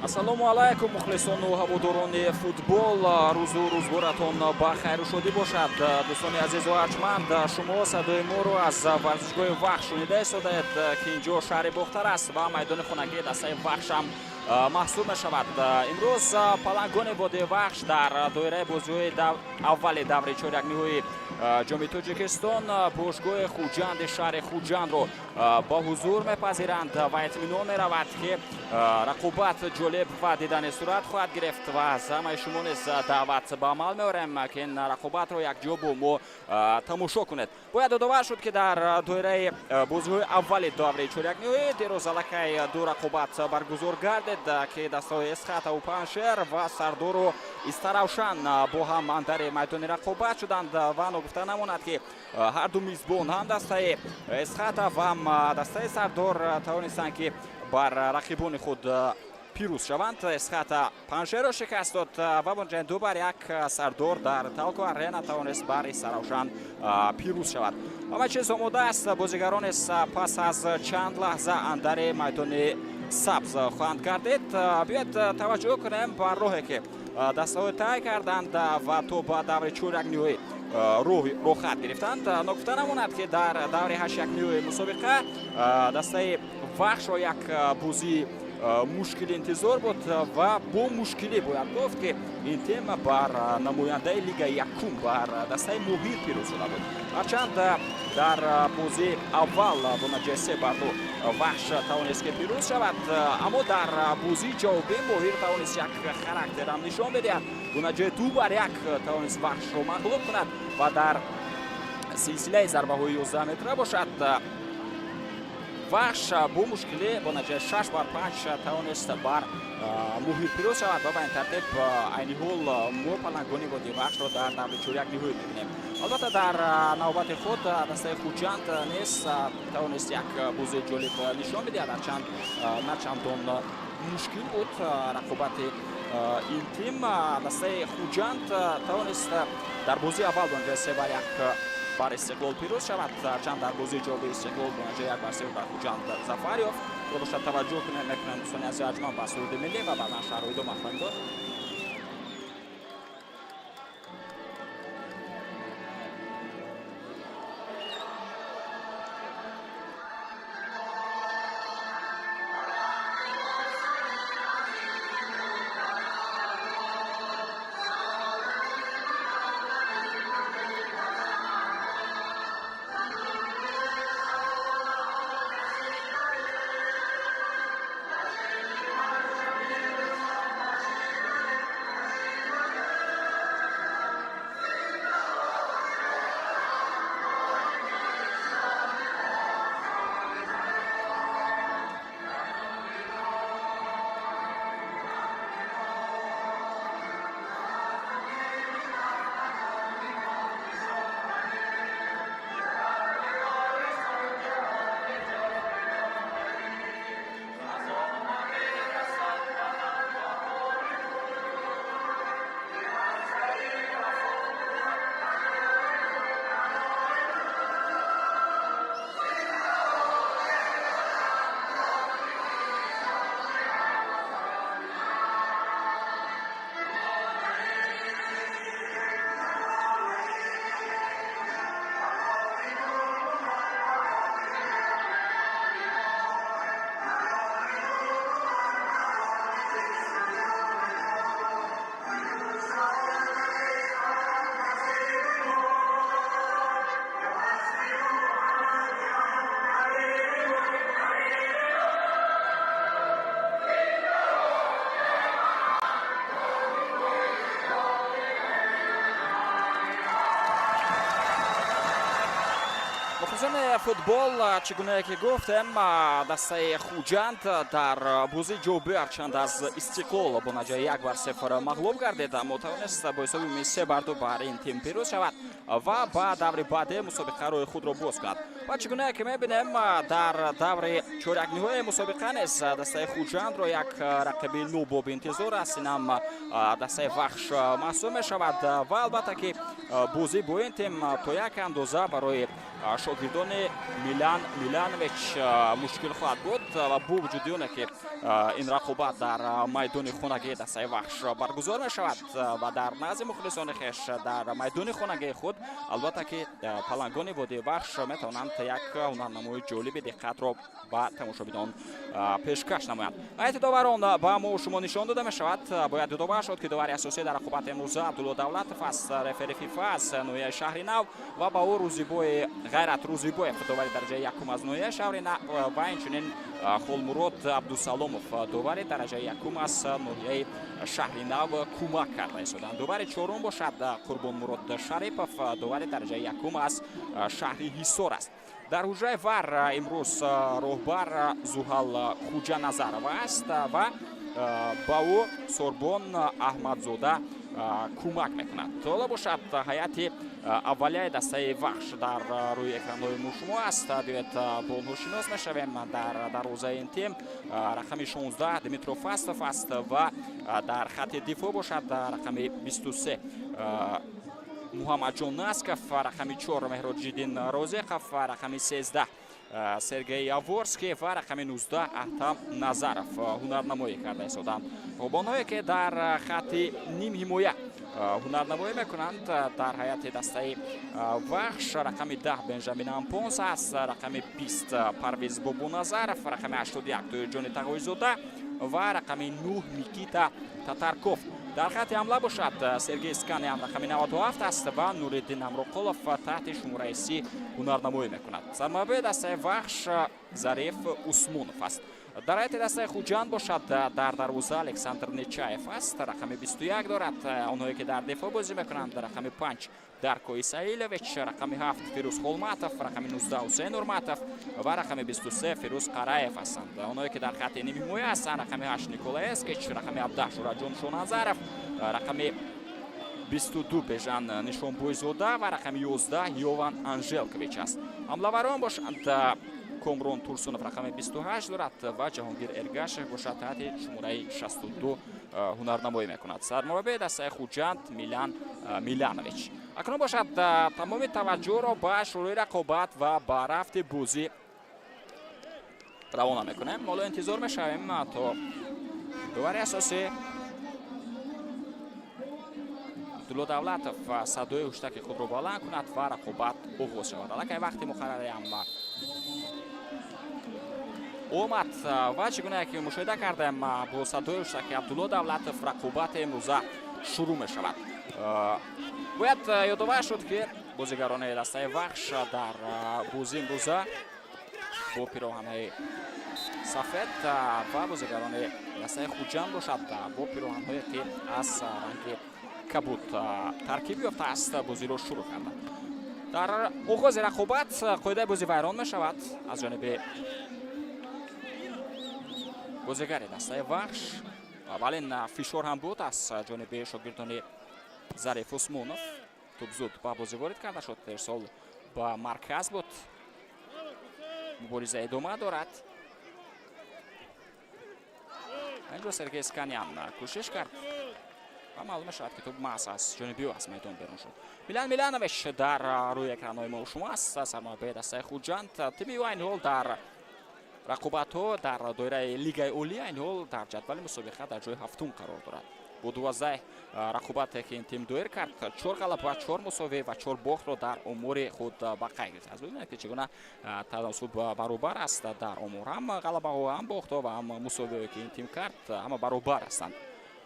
Ассалому алайкум, мухлисону ҳаводорони футбол. Рӯзу рӯзгоратон ба хайру шодӣ бошад. Дӯстони азизу арҷманд, шумо садои моро аз варзишгоҳи Вахш шунида истодаед, ки инҷо шаҳри Бохтар аст ва майдони хонагии дастаи Вахшам маҳсуб мешавад. Имрӯз палангони водии Вахш дар доираи бозиҳои аввали даври чорякниҳои Ҷоми Тоҷикистон бошгоҳи Хуҷанди шаҳри Хуҷандро ба ҳузур мепазиранд ва итминон меравад, ки рақобат ҷолиб ва дидани сурат хоҳад гирифт ва аз ҳамаи шумо низ даъват ба амал меорем, ки ин рақобатро якҷо бо мо тамошо кунед. Бояд ёдовар шуд, ки дар доираи бозиҳои аввали даври чорякниҳоӣ дирӯз аллакай ду рақобат баргузор гардид, ки дастаҳои Эсхатаву Паншер ва Сардору Истаравшан бо ҳам андари майдони рақобат шуданд ва ногуфта намонад, ки ҳарду мизбон, ҳам дастаи Эсхата ва ҳам дастаи Сардор, тавонистанд, ки бар рақибони худ пирӯз шаванд. Эсхата Паншерро шикаст дод ва бо натиҷаи 2-1 Сардор дар Талко Арена тавонист бар Истаравшан пирӯз шавад. Ҳама чиз омода аст. Бозигарон низ пас аз чанд лаҳза андари майдони сабз хоҳанд гардид. Биёед, таваҷҷӯҳ кунем ба роҳе, ки дастаҳои тай карданд ва то ба даври чорякниҳоӣ роҳхат гирифтанд. Ногуфта намонад, ки дар даври ҳашякниҳои мусобиқа дастаи Вахшро як бозии мушкили интизор буд ва бо мушкилӣ бояд гуфт, ки ин тим бар намояндаи лигаи якум, бар дастаи Моҳир пирӯз шуда буд. Ҳарчанд дар бозии аввал бо натиҷаи 3-2 Вахш тавонист, ки пирӯз шавад, аммо дар бозии ҷавобӣ Моҳир тавонист як характерам нишон бидиҳад, бо натиҷаи 2-1 тавонист Вахшро мағлуб кунад ва дар силсилаи зарбаҳои 11 метра бошад, Вахш бо мушкилӣ бо натиҷаи 6-5 тавонист бар Моҳир пирӯз шавад ва ба ин тартиб айни ҳол мо палангони водии Вахшро дар даври чоряк ниҳоӣ мебинем. Албатта, дар навбати худ дастаи Хуҷанд низ тавонист як бозии ҷолиб нишон бидиҳад, ҳарчанд на чандон мушкил буд рақобати ин тим. Дастаи Хуҷанд тавонист дар бозии аввал бо натиҷаи 3-1 бар Истиқлол пирӯз шавад, ҳарчанд дар бозии ҷавоби Истиқлол бо натиҷаи 1-0 бар Хуҷанд зафар ёфт. Бошад, таваҷҷӯҳ мекунем, дӯстони азизи арҷманд, ба суруди миллӣ ва баъдан шарҳу идома хоҳем дод. Мухлисони футбол, чӣ гунае ки гуфтем, дастаи Хуҷанд дар бозии ҷавобӣ ҳарчанд аз Истиқлол бо натиҷаи 1-0 мағлуб гардид, аммо тавонист бо ҳисоби умумии 3-2 бар ин тим пирӯз шавад ва ба даври баъди мусобиқа роҳи худро боз кунад. Ва чӣ гунае ки мебинем, дар даври чорякниҳои мусобиқа низ дастаи Хуҷандро як рақиби нобоб интизор аст. Инам дастаи Вахш маҳсуб мешавад ва албатта, ки бозӣ бо ин тим то як андоза барои Шогирдони Милян Милянович мушкил хоҳад буд ва бо вуҷуди оне, ки ин рақобат дар майдони хонагии дастаи Вахш баргузор мешавад ва дар назди мухлисони хеш, дар майдони хонагии худ, албатта ки палангони водии Вахш метавонанд як ҳунарнамои ҷолиби диққатро ба тамошобинон пешкаш намоянд. Ҳайати доварон ба мо шумо нишон дода мешавад. Бояд ёдовар шуд, ки довари асосӣ дар рақобати имрӯза Абдулло Давлатов аст, рефери ФИФА аз ноҳияи Шаҳри Нав, ва ба ӯ Рӯзибои Ғайрат Рӯзибоев, довари дараҷаи якум аз ноҳияи Шаҳри Нав, ва инчунин Холмурод Абдусаломов, довари дараҷаи якум аз ноҳияи Шаҳри Нав, кӯмак карда истоданд. Довари чорум бошад Қурбонмурод Шарипов, довари дараҷаи якум аз шаҳри Ҳисор аст. Дар ҳуҷраи ВАР имрӯз роҳбар Зуҳал Хуҷаназарова аст ва ба ӯ Сорбон Аҳмадзода кӯмак мекунад. Ҳоло бошад, ҳайати аввалияи дастаи Вахш дар рӯи экранҳои шумо аст. Биёед, бо онҳо шинос мешавем. Дар дарвозаи ин тим рақами 16 Дмитро Фастов аст ва дар хати дифоъ бошад рақами 23 Муҳаммадҷон Насков, рақами 4 Меҳроҷиддин Розиқов, рақами 13 Сергей Яворский ва рақами 19 Аҳтам Назаров ҳунарнамоӣ карда истоданд. Хуб, онҳое ки дар хати нимҳимоя ҳунарнамоӣ мекунанд дар ҳайати дастаи Вахш, рақами 10 Бенҷамин Ампонс аст, рақами 20 Парвиз Бобоназаров, рақами 81 Тоирҷони Тағоизода ва рақами 9 Никита Татарков. Дар хати ҳамла бошад, Сергей Сканян рақами 97 аст ва Нуриддин Ҳамроқулов таҳти шумораи 30 ҳунарнамоӣ мекунад. Сармураббии дастаи Вахш Зариф Усмонов аст. Дар ҳайати дастаи Хуҷанд бошад, дар дарвоза Александр Нечаев аст, рақами 21 дорад. Онҳое ки дар дифоъ бозӣ мекунанд, рақами 5 Дарко Исаилович, рақами 7 Фирӯз Холматов, рақами 19 Ҳусейн Урматов ва рақами 23 Фирӯз Қараев ҳастанд. Онҳое ки дар хати нимҳимоя ҳастанд, рақами 8 Николай Эскич, рақами 17 Шураҷон Шоназаров, рақами 22 Бежан Нишонбойзода ва рақами 11 Йован Анжелкович аст. Ҳамлаварон бошанд, Комрон Турсунов рақами 28 дорад ва Ҷаҳонгир Эргашев бошад, таҳти шумораи 62 ҳунарнамоӣ мекунад. Сармураббии дастаи Хуҷанд Милян Милянович. Акнун бошад, тамоми таваҷҷӯҳро ба шурӯи рақобат ва ба рафти бозӣ равона мекунем. Ҳоло интизор мешавем, то довари асосӣ Абдулло Давлатов садои ҳуштаки худро баланд кунад ва рақобат оғоз шавад. Аллакай вақти муқаррариам омад ва чӣ гуна ки мушоҳида кардем, бо садои ҳуштаки Абдулло Давлатов рақобати имрӯза шурӯъ мешавад. Бояд ёдовар шуд, ки бозигарони дастаи Вахш дар бозии имрӯза бо пироҳанҳои сафед ва бозигарони дастаи Хуҷанд бошад, бо пироҳанҳое ки аз ранги кабуд таркиб ёфтааст, бозиро шурӯъ карданд. Дар оғози рақобат қоидаи бозӣ вайрон мешавад аз ҷониби бозигари дастаи Вахш. Аввалин фишор ҳам буд аз ҷониби шогирдони Зариф Усмонов. Туп зуд ба бозӣ ворид карда шуд, ирсол ба марказ буд. Мубориза идома дорад. Инҷо Сергей Сканян кӯшиш кард ва маълум мешавад, ки туп маҳз аз ҷониби ӯ аз майдон берун шуд. Милян Милянович дар рӯи экранҳои мо шумо аст, сармураббии дастаи Хуҷанд. Тими ӯ айни ҳол дар рақобатҳо дар доираи Лигаи Олӣ айни ҳол дар ҷадвали мусобиқа дар ҷои ҳафтум қарор дорад. Бо 12 рақобате ки ин тим доир кард, чор ғалаба, чор мусовӣ ва чор бохтро дар омори худ ба қайд гирифтааст. Бибинед, ки чӣ гуна таносуб баробар аст дар омор: ҳам ғалабаҳо, ҳам бохтҳо ва ҳам мусовиҳое ки ин тим кард, ҳама баробар ҳастанд.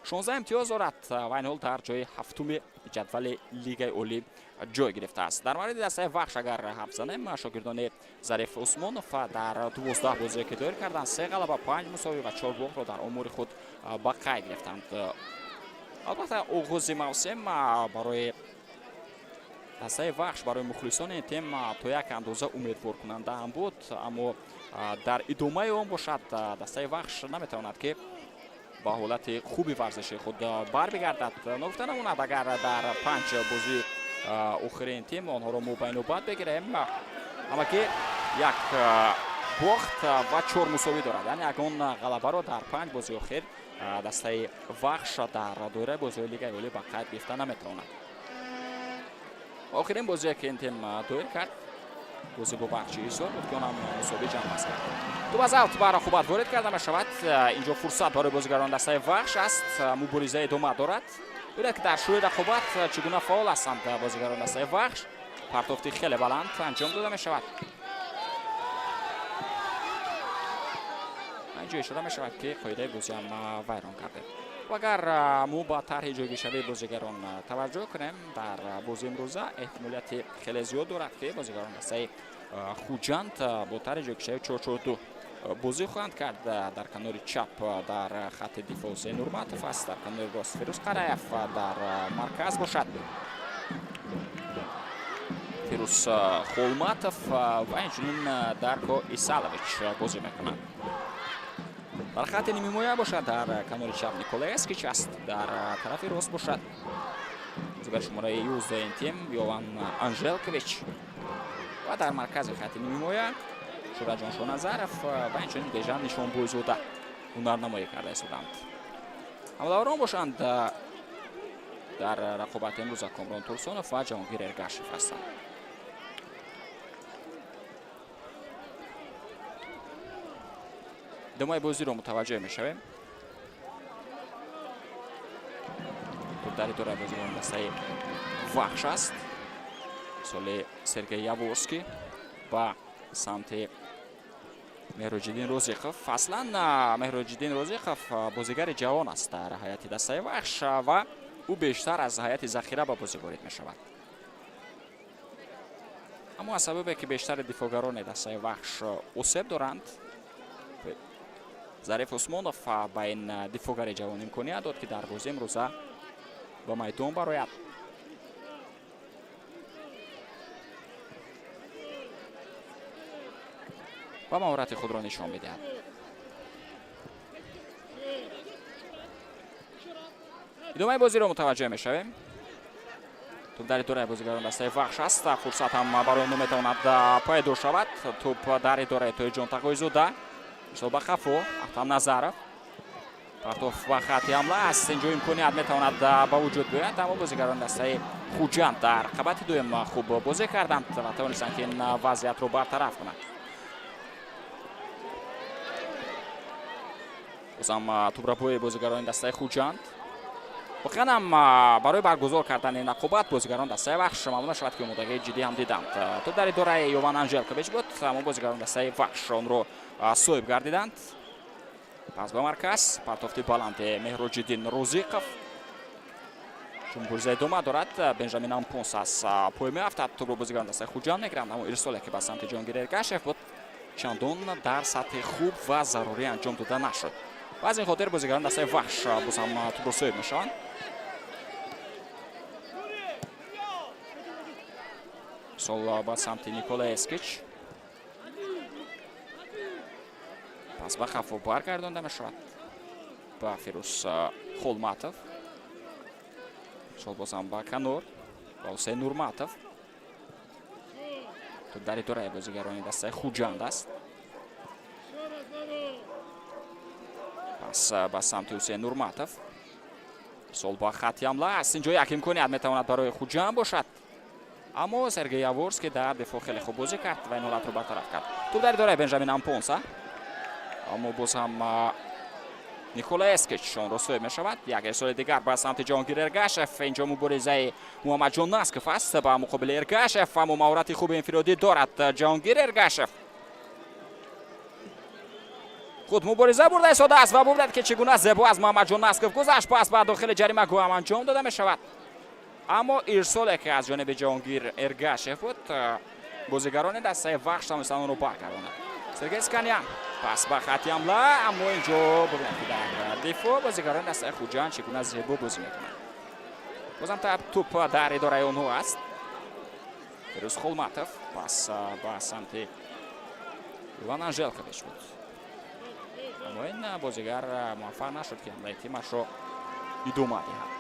16 имтиёз дорад ва ин ҳол дар ҷои ҳафтуми ҷадвали Лигаи Олӣ ҷой гирифтааст. Дар мавриди дастаи Вахш агар ҳарф занем, шогирдони Зариф Усмонов дар 12 бозие ки доир карданд, се ғалаба, панҷ мусовӣ ва чор бохтро дар омори худ ба қайд гирифтанд. Албатта, оғози мавсим барои дастаи Вахш, барои мухлисони тим то як андоза умедворкунанда ҳам буд, аммо дар идомаи он бошад, дастаи Вахш наметавонад, ки ба ҳолати хуби варзиши худ барбигардад. Ногуфта намонад, агар дар панҷ бозии охирин тим онҳоро мо ба инобат бигирем, ҳамагӣ як бохт ва чор мусовӣ дорад, яъне ягон ғалабаро дар панҷ бозии охир дастаи Вахш дар доираи бозиҳои Лигаи Олӣ ба қайд гирифта наметавонад. Охирин бозие ки ин тим доир кард Бозӣ бо Бахчи Ҳисор буд, ки онам мусовӣ ҷамъбаст кард. Тӯб аз аут ба рақобат ворид карда мешавад. Инҷо фурсат барои бозигарон дастаи Вахш аст. Мубориза идома дорад. Бибинед, ки дар шӯри рақобат чӣ гуна фаъол ҳастанд бозигарон дастаи Вахш. Партофти хеле баланд анҷом дода мешавад. Инҷо ишора мешавад, ки қоидаи бозиам вайрон кардем. Ва агар мо ба тарҳи ҷойгиршавии бозигарон таваҷҷӯҳ кунем, дар бозии имрӯза эҳтимолияти хеле зиёд дорад, ки бозигарон дастаи Хуҷанд бо тарҳи ҷойгиршавии 4-4-2 бозӣ хоҳанд кард. Дар канори чап дар хатти дифоъ Ҳусейн Нурматов аст, дар канори рост Фирӯз Қараев, дар марказ бошад Фирӯз Холматов ва инчунин Дарко Исалович бозӣ мекунанд. Дар хатти нимҳимоя бошад, дар канори чап Никола Эскич аст, дар тарафи рост бошад бозигари шумораи 11 тим Йован Анжелкович ва дар маркази хатти нимҳимоя Шураҷон Шоназаров ва инчунин Бежан Нишонбойзода ҳунарнамоӣ карда истоданд. Ҳамлаворон бошанд, дар рақобати имрӯза Комрон Турсонов ва Ҷаҳонгир Эргашев ҳастанд. Идомаи бозиро мутаваҷҷӯҳ мешавем. Тӯб дар идораи бозигарони дастаи Вахш аст. Соли Сергей Яворский ба самти Меҳроҷиддин Розиқов. Аслан Меҳроҷиддин Розиқов бозигари ҷавон аст дар ҳайати дастаи Вахш ва ӯ бештар аз ҳайати захира ба бозӣ ворид мешавад. Аммо аз сабабе, ки бештари дифоъгарони дастаи Вахш осеб доранд, Зариф Усмонов ба ин дифоъгари ҷавон имконият дод, ки дар бозии имрӯза ба майдон барояд ва маҳорати худро нишон медиҳад. Идомаи бозиро мутаваҷҷӯҳ мешавем. Тӯб дар идораи бозигарон дастаи Вахш аст. Фурсат ҳам барои онҳо метавонад пайдо шавад. Тӯб дар идораи Тоҳирҷон Тағоизода. Ирсол ба қафо, Ахтам Назаров. Партоф ба хатти ҳамла аст. Инҷо имконият метавонад ба вуҷуд биёяд, аммо бозигарон дастаи Хуҷанд дар қабати дуюм хуб бозӣ карданд ва тавонистанд, ки ин вазъиятро бартараф кунанд. Бозам тӯбрабои бозигарони дастаи Хуҷанд. Воқеан ҳам барои баргузор кардани ин рақобат бозигарон дастаи Вахш маълум мешавад, ки омодагии ҷиддӣ ҳам диданд. Тӯб дар идораи Йован Анжелкович буд, аммо бозигарон дастаи Вахш онро соҳиб гардиданд. Пас ба марказ, партофти баланди Меҳроҷиддин Розиқов. Чун мубориза идома дорад, Бенҷамин Ампонс аз пой меафтад. Тӯбро бозигарон дастаи Хуҷанд мегиранд, аммо ирсоле, ки ба самти Ҷонгир Эргашев буд, чандон дар сатҳи хуб ва зарурӣ анҷом дода нашуд. Ва аз ин хотир бозигарон дастаи Вахш боз ҳам тӯбро соҳиб мешаванд. Ирсол ба самти Никола Эскич. Пас ба қафо баргардонда мешавад ба Фирӯз Холматов. Ирсол бозам ба канор ба Ҳусейн Нурматов. Тӯб дар идораи бозигарони дастаи Хуҷанд аст. Пас ба самти Ҳусейн Нурматов. Ирсол ба хатти ҳамла аст. Инҷо як имконият метавонад барои Хуҷанд бошад. Аммо Сергей Яворский дар дифоъ хеле хуб бозӣ кард ва ин ҳолатро бартараф кард. Тӯб дар идораи Бенҷамин Ампонса. Аммо боз ҳам Никола Эскич онро соҳиб мешавад. Як ирсоли дигар ба самти Ҷаҳонгир Эргашев. Инҷо муборизаи Муҳаммадҷон Насков аст ба муқобили Эргашев, аммо маҳорати хуби инфиродӣ дорад Ҷаҳонгир Эргашев. Худ мубориза бурда истодааст ва бубинед, ки чӣ гуна зебо аз Муҳаммадҷон Насков гузашт. Пас ба дохили ҷаримагоҳ ҳам анҷом дода мешавад. Аммо ирсоле, ки аз ҷониби Ҷаҳонгир Эргашев буд, бозигарони дастаи Вахш тавонистанд онро баргардонанд. Сергей Сканян пас ба хатти ҳамла, аммо инҷо бубинед, ки дар дифоъ бозигарони дастаи Хуҷанд чӣ гуна зебо бозӣ мекунанд. Бозам тӯб дар идораи онҳо аст. Фирӯз Холматов пас ба самти Иван Анжелкович буд. Аммо ин бозигар муваффақ нашуд, ки ҳамлаи тимашро идома диҳад.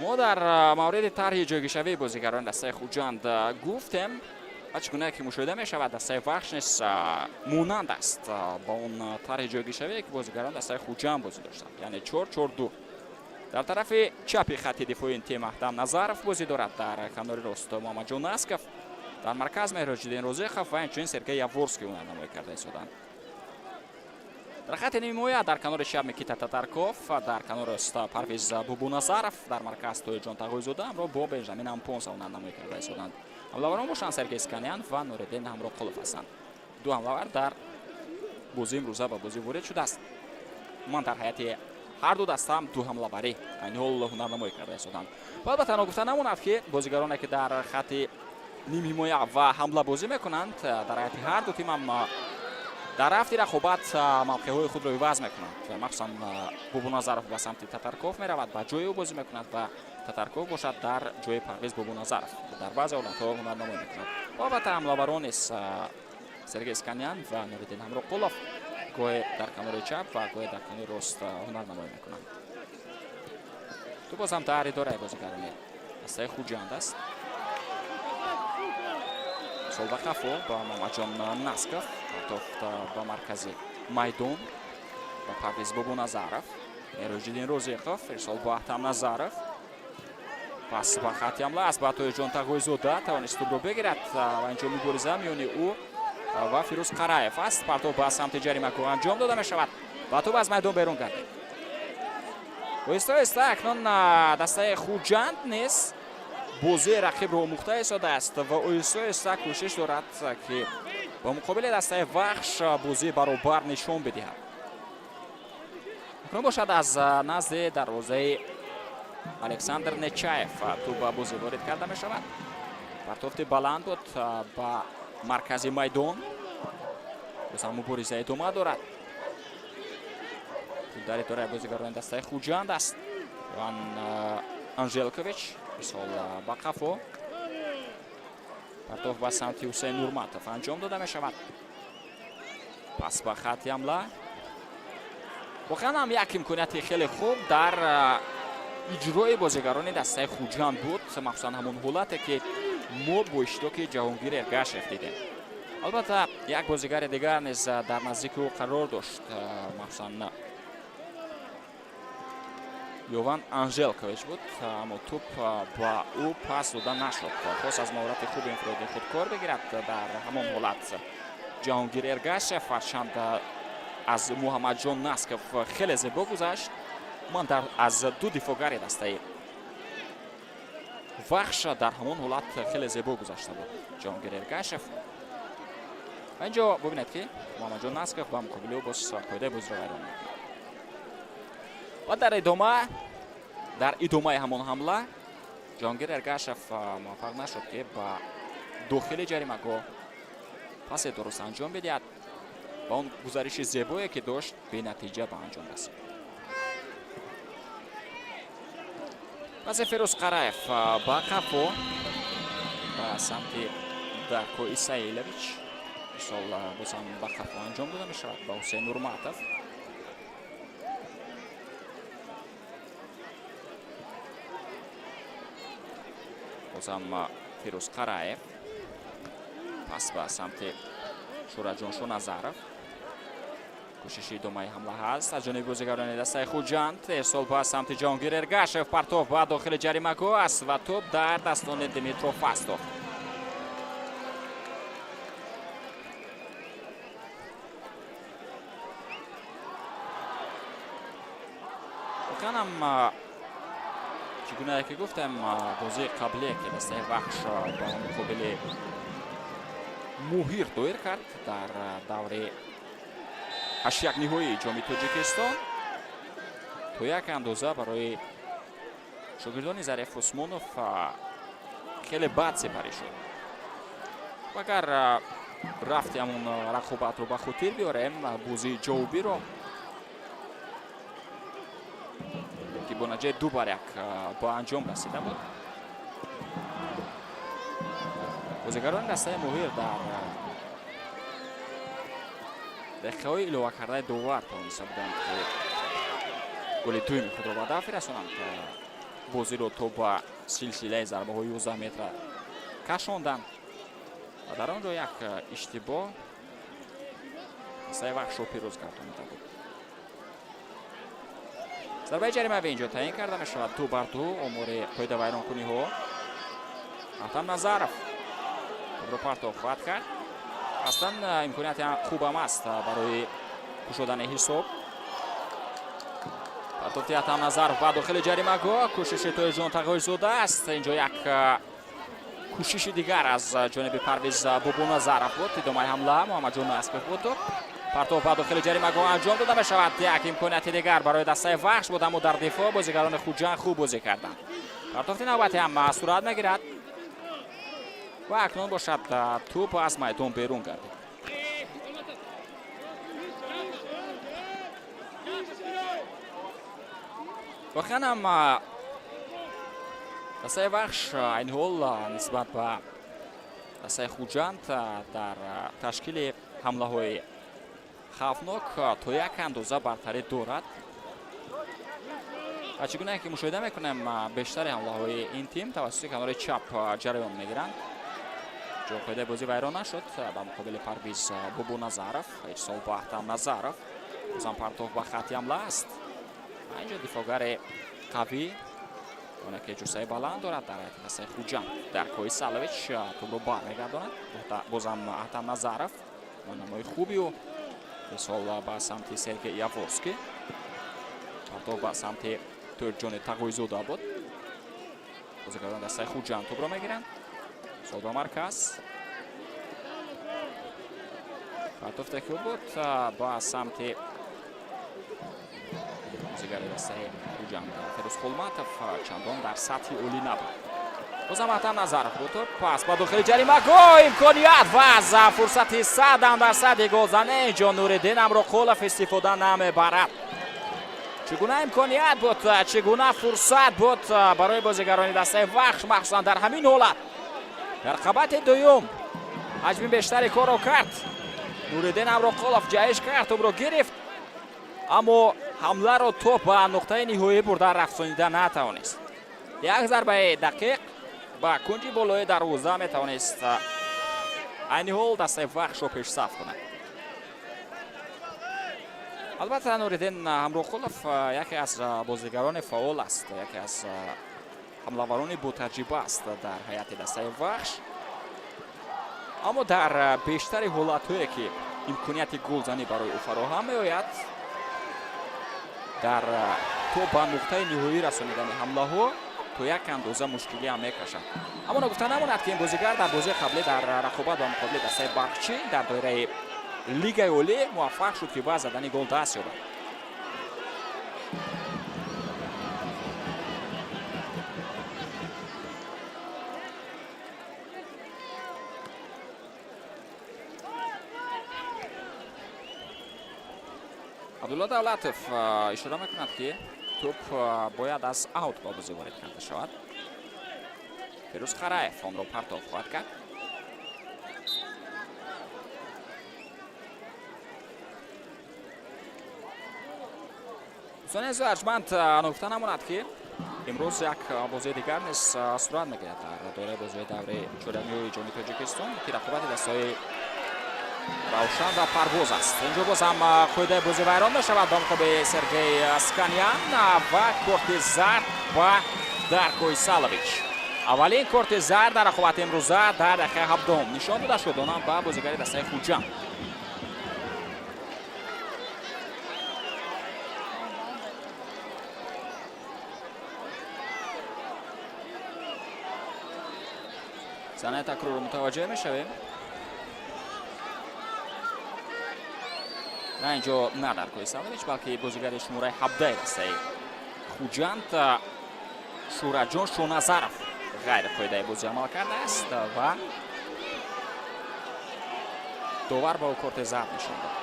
Мо дар мавриди тарҳи ҷойгиршавии бозигарони дастаи Хуҷанд гуфтем. Ва чӣ гуна ки мушоҳида мешавад, дастаи Вахш низ монанд аст ба он тарҳи ҷойгиршавие, ки бозигарон дастаи Хуҷанд бозӣ доштанд, яъне 4-4-2. Дар тарафи чапи хатти дифои ин тим Аҳтам Назаров бозӣ дорад, дар канори рост Муҳаммадҷон Насков, дар марказ Меҳроҷиддин Розиқов ва инчунин Сергей Яворский ҳунарнамоӣ карда истоданд. Дар хатти нимҳимоя дар канори чап Микита Татарков, дар канори рост Парвиз Бубуназаров, дар марказ Тоирҷон Тағойзода ҳамроҳ бо Бенҷамин Ампонса ҳунарнамоӣ карда истоданд. Ҳамлаварон бошанд Сергей Сканян ва Нуриддин Ҳамроқулов ҳастанд. Ду ҳамлавар дар бозии имрӯза ба бозӣ ворид шудааст. Ман дар ҳайати ҳар ду дастаам ду ҳамлаварӣ айни ҳол ҳунарнамоӣ карда истоданд. Ва албатта ногуфта намонад, ки бозигароне, ки дар хатти нимҳимоя ва ҳамла бозӣ мекунанд, дар ҳайати ҳар ду тимам дар рафти рақобат мавқеъҳои худро иваз мекунанд. Махсусан Бобоназаров ба самти Татарков меравад, ба ҷои ӯ бозӣ мекунад ва Татарков бошад дар ҷои Парвиз Бобоназаров дар баъзе ҳолатҳо ҳунарнамоӣ мекунад. Ва албатта ҳамлаварон низ Сергей Сканян ва Нуриддин Ҳамроқулов гоҳе дар канори чап ва гоҳе дар канори рост ҳунарнамоӣ мекунанд. Ту бозам дар идораи бозигарони дастаи Хуҷанд аст. Сол ба қафо ба Муҳаммадҷон Насков, партофт ба маркази майдон ба Парвиз Бобоназаров, Меҳроҷиддин Розиқов, ирсол бо Аҳтам Назаров, пас ба хатти ҳамла аст ба Тоирҷон Тағойзода, тавонист тӯбро бигирад ва инҷо мубориза миёни ӯ ва Фирӯз Қараев аст. Партов ба самти ҷаримагоҳ анҷом дода мешавад ва тӯб аз майдон берун гардид. Оҳиста оҳиста акнун дастаи Хуҷанд низ бозии рақибро омӯхта истодааст ва оҳиста оҳиста кӯшиш дорад, ки ба муқобили дастаи Вахш бозии баробар нишон бидиҳад. Акнун бошад аз назди дарвозаи Александр Нечаев тӯб ба бозӣ ворид карда мешавад. Партофти баланд буд ба маркази майдон. Бозам мубориза идома дорад. Дар идораи бозигарони дастаи Хуҷанд аст. Иван Анжелкович мисол ба қафо. Партоф ба самти Ҳусейн Нурматов анҷом дода мешавад. Пас ба хатти ҳамла. Воқеан ҳам як имконияти хеле хуб дар иҷрои бозигарони дастаи Хуҷанд буд, махсусан ҳамон ҳолате, ки мо бо иштироки Ҷаҳонгир Эргашев дидем. Албатта як бозигари дигар низ дар наздики ӯ қарор дошт, махсусан Йован Анжелкович буд, аммо тӯб ба ӯ пас дода нашуд. Хост аз маҳорати хуби инфиродии худ кор бигирад дар ҳамон ҳолат Ҷаҳонгир Эргашев, ҳарчанд аз Муҳаммадҷон Насков хеле зебо гузашт. Ман аз ду дифоъгари дастаи Вахш дар ҳамон ҳолат хеле зебо гузашта буд Ҷаҳонгир Эргашев. Ва инҷо бубинед, ки Муҳаммадҷон Насков ба муқобили ӯ боз қоидаи бозиро вайрон мекунад. Ва дар идомаи ҳамон ҳамла Ҷаҳонгир Эргашев муваффақ нашуд, ки ба дохили ҷаримагоҳ пасе дуруст анҷом бидиҳад ва он гузариши зебое, ки дошт, бенатиҷа ба анҷом расид. Пасе Фирӯз Қараев ба қафо ба самти Дарко Исаилович, мисол бозам ба қафо анҷом дода мешавад ба Ҳусейн Нурматов. Бозам Фирӯз Қараев, пас ба самти Шӯраҷон Шоназаров. Кӯшиши идомаи ҳамла ҳаст аз ҷониби бозигарони дастаи Хуҷанд. Ирсол ба самти Ҷаҳонгир Эргашев, партов ба дохили ҷаримагоҳ аст ва тӯб дар дастони Дмитро Фастов. Воқеан ҳам чӣ гунае ки гуфтем, бозии қаблие, ки дастаи Вахш ба муқобили Муҳир доир кард дар даври 8-ниҳоии Ҷоми Тоҷикистон, то як андоза барои шогирдони Зариф Усмонов хеле бад сипарӣ шуд. Агар рафти ҳамон рақобатро ба хотир биёрем, бозии ҷавобиро, ки бо натиҷаи 2-1 ба анҷом расида буд, бозигарони дастаи Муҳир дар дақиқаҳои иловакардаи довар тавониста буданд, ки голи дуюми худро ба дафъ расонанд, бозиро то ба силсилаи зарбаҳои 11 метра кашонданд. Ва дар он ҷо як иштибоҳ дастаи Вахшро пирӯз гардонида буд. Зарбаи ҷаримавӣ инҷо таъин карда мешавад. 2-2 омори қоидавайронкуниҳо. Аҳтам Назаров тӯбро партоф хоҳад кард. Аслан имконияти хубам аст барои кушодани ҳисоб. Партофти Аҳтам Назаров ба дохили ҷаримагоҳ, кӯшиши Тоҳирҷон Тағоизода аст. Инҷо як кӯшиши дигар аз ҷониби Парвиз Бобоназаров буд. Идомаи ҳамла Муҳаммадҷон Аспов буд. Партоф ба дохили ҷаримагоҳ анҷом дода мешавад. Як имконияти дигар барои дастаи Вахш буд, аммо дар дифоъ бозигарони Хуҷанд хуб бозӣ карданд. Партофти навбатӣ ҳам сурат мегирад ва акнун бошад, тӯп аз майдон берун гардид. Воқеан ҳам дастаи Вахш айни ҳол нисбат ба дастаи Хуҷанд дар ташкили ҳамлаҳои хавфнок то як андоза бартарӣ дорад. Ва чӣ гуна ки мушоҳида мекунем, бештари ҳамлаҳои ин тим тавассути канори чап ҷараён мегиранд. Ҷо қоидаи бозӣ вайрон нашуд ба муқобили Парвиз Бобоназаров. Ирсол ба Аҳтам Назаров, бозам партоф ба хатти ҳамла аст. Инҷо дифоъгари қавӣ, оне ки ҷуссаи баланд дорад, дар ҳайати дастаи Хуҷанд Даркои Салович тӯбро бармегардонад. Бозам Аҳтам Назаров, намои хуби ӯ. Ирсол ба самти Сергей Яворский, партоф ба самти Тоҳирҷони Тағоизода буд. Бозигарони дастаи Хуҷанд тӯбро мегиранд. Ирсол ба марказ, партофте хуб буд ба самти бозигари дастаи Хуҷанд Ферӯз Хулматов, чандон дар сатҳи олӣ набуд. Бозам Аҳтам Назаров буд. Пас ба дохили ҷаримагоҳ, имконият ва аз фурсати 100 дар сади голзанӣ инҷо Нуриддин Амроқулов истифода намебарад. Чӣ гуна имконият буд, чӣ гуна фурсат буд барои бозигарони дастаи Вахш, махсусан дар ҳамин ҳолат. Дар қабати дуюм ҳаҷми бештари корро кард Нуриддин Амроқулов, ҷаҳиш кард, тӯбро гирифт, аммо ҳамларо то ба нуқтаи ниҳоӣ бурда рафсонида натавонист. Як зарбаи дақиқ ба кунҷи болои дарвоза метавонист айни ҳол дастаи Вахшро пешсаф кунад. Албатта, Нуриддин Ҳамроқулов яке аз бозигарони фаъол аст, яке аз ҳамлаварони ботаҷриба аст дар ҳайати дастаи Вахш, аммо дар бештари ҳолатҳое ки имконияти голзанӣ барои ӯ фароҳам меояд, дар то ба нуқтаи ниҳоӣ расонидани ҳамлаҳо то як андоза мушкилӣ ҳам мекашад. Аммо ногуфта намонад, ки ин бозигар дар бозии қаблӣ дар рақобат ба муқобили дастаи Барқчӣ дар доираи Лигаи Олӣ муваффақ шуд, ки ба задани гол даст ёбад. Абдулло Давлатов ишора мекунад, ки тӯп бояд аз аут ба бозӣ ворид карда шавад. Фирӯз Хараев онро партоф хоҳад кард. Дӯстони азизу арҷманд, ногуфта намонад, ки имрӯз як бозии дигар низ сурат мегирад дар доираи бозиҳои даври чорякниҳои Ҷоми Тоҷикистон, ки рақобати дастаҳои Равшан ва Парвоз аст. Инҷо боз ҳам қоидаи бозӣ вайрон мешавад ба муқобили Сергей Сканян ва корти зард ба Даркой Салович. Аввалин корти зард дар рақобати имрӯза дар дақиқаи 17-ум нишон дода шуд, онам ба бозигари дастаи Хуҷанд. Саҳнаи такрорро мутаваҷҷеҳ мешавем. На, инҷо на Даркои Салович, балки бозигари шумораи 17-и дастаи Хуҷанд Шӯраҷон Шоназаров ғайриқоидаи бозӣ амал кардааст ва довар ба ӯ корти зард нишон дод.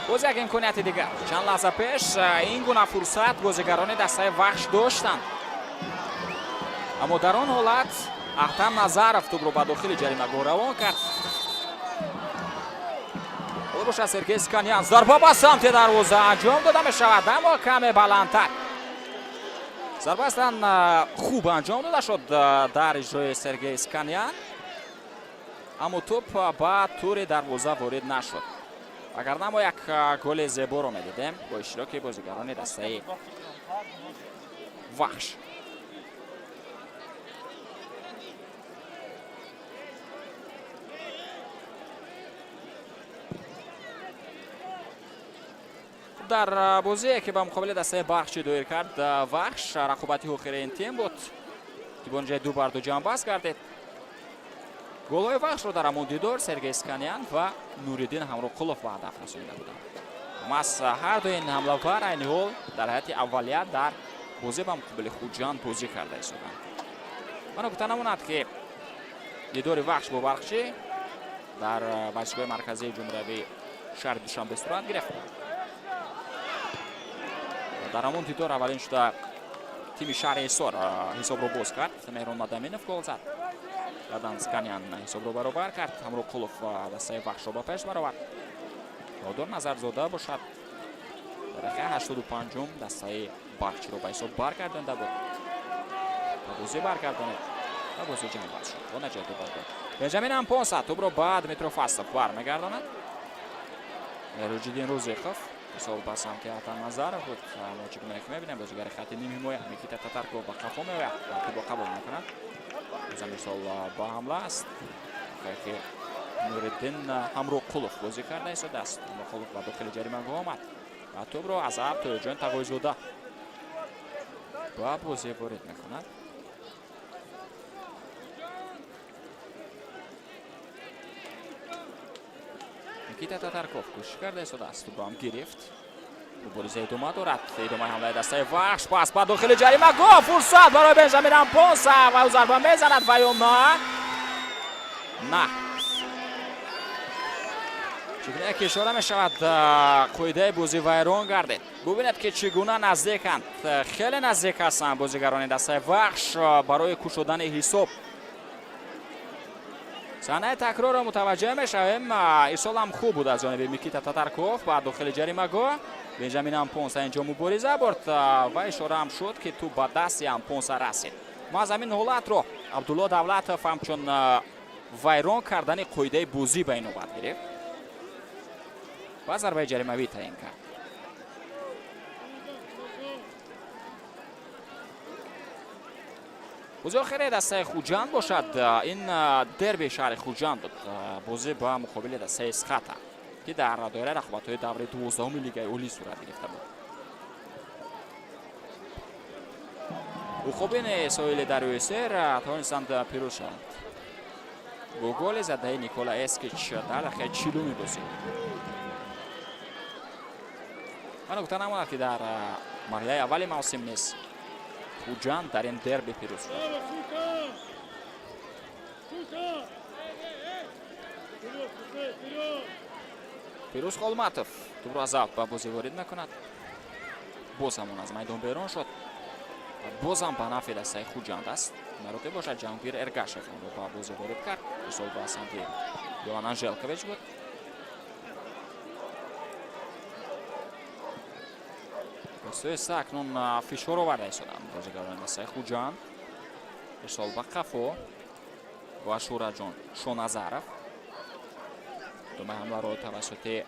Боз як имконияти дигар. Чанд лаҳза пеш ин гуна фурсат бозигарони дастаи Вахш доштанд, аммо дар он ҳолат Аҳтам Назаров тӯбро ба дохили ҷаримагоҳ равон кард. Ҳоло бошад, Сергей Сканян, зарба ба самти дарвоза анҷом дода мешавад, аммо каме баландтар. Зарба аслан хуб анҷом дода шуд дар иҷрои Сергей Сканян, аммо тӯп ба тури дарвоза ворид нашуд. Вагарна мо як голи зеборо медидем бо иштироки бозигарони дастаи Вахш. Дар бозие, ки ба муқобили дастаи Бархчӣ доир кард Вахш, рақобати охири ин тим буд, ки бо натиҷаи 2-2 ҷамъбаст гардид. Голҳои Вахшро дар ҳамон дидор Сергей Сканян ва Нуриддин Ҳамроқулов ба ҳадаф расонида буданд. Маҳз ҳар дуи ин ҳамлавар айни ҳол дар ҳайати аввалия дар бозӣ ба муқобили Хуҷанд бозӣ карда истоданд. Мана, гуфта намонад, ки дидори Вахш бо Бархчӣ дар варзишгоҳи марказии ҷумҳуриявии шаҳри Душанбе сурат гирифт. Дар ҳамон дидор аввалин шуда тими шаҳри Ҳисор ҳисобро боз кард, Меҳрон Мадаминов гол зад. Баъдан Сканян ҳисобро баробар кард, Ҳамроқулов дастаи Вахшро ба пеш баровард. Нодор Назарзода бошад, дар дақиқаи 85-ум дастаи Бархчиро ба ҳисоб баргардонда буд, ба бозӣ баргардонид ва бозӣ ҷамъбаст шуд бо натиҷаи 2-2. Бенҷамин Ампонса тӯбро ба Дмитро Фастов бармегардонад. Меҳроҷиддин Рӯзиқов, мисол ба самти Атан Назаров буд. Мо чӣ гуна ки мебинем, бозигари хати нимҳимоя Никита Татарков ба қафо меояд ва тӯбро қабул мекунад. Бозам мисол ба ҳамла аст, ки Нуриддин Ҳамроқулов бозӣ карда истодааст. Ҳамроқулов ба дохили ҷаримагоҳ омад ва тӯбро аз ав Тоирҷон Тағойзода ба бозӣ ворид мекунад. Никита Татарков кӯшиш карда истодааст, тӯбро ҳам гирифт, мубориза идома дорад. Идомаи ҳамлаи дастаи Вахш, пас ба дохили ҷаримагоҳ, фурсат барои Бенҷамин Ампонса ва ӯ зарба мезанад ва ё на? На, чӣ гуна ки ишора мешавад, қоидаи бозӣ вайрон гардид. Бубинед, ки чӣ гуна наздиканд, хеле наздик ҳастанд бозигарони дастаи Вахш барои кушодани ҳисоб. Саҳнаи такрорро мутаваҷҷеҳ мешавем. Ирсолам хуб буд аз ҷониби Микита Татарков ба дохили ҷаримагоҳ. Бенҷамин Ампонса инҷо мубориза бурд ва ишораам шуд, ки тӯб ба дасти Ампонса расид. Маҳз ҳамин ҳолатро Абдулло Давлатов ҳамчун вайрон кардани қоидаи бозӣ ба инобат гирифт ва зарбаи ҷаримавӣ таъин кард. Бозии охири дастаи Хуҷанд бошад, ин дерби шаҳри Хуҷанд буд, бозӣ ба муқобили дастаи Эсхата, ки дар доираи рақобатҳои даври 12-уми Лигаи Олӣ сурат гирифта буд. Уқобини соҳили дарёи Сер тавонистанд пирӯз шаванд бо голи задаи Никола Эскич дар дақиқаи 40-уми бозӣ. Мана, гуфта намонад, ки дар марҳилаи аввали мавсим низ Хуҷанд дар ин дерби пирӯз шуд. Фирӯз Холматов тӯбро аз авт ба бозӣ ворид мекунад. Боз ҳамон аз майдон берун шуд, бозам ба нафъи дастаи Хуҷанд аст. Маротиб бошад, Ҷаҳонгир Эргашев онро ба бозӣ ворид кард. Ирсол ба самти Йован Анжелкович буд. Оҳиста акнун фишор оварда истоданд бозигарони дастаи Хуҷанд. Ирсол ба қафо ва Шураҷон Шоназаров. Думаи ҳамларо тавассути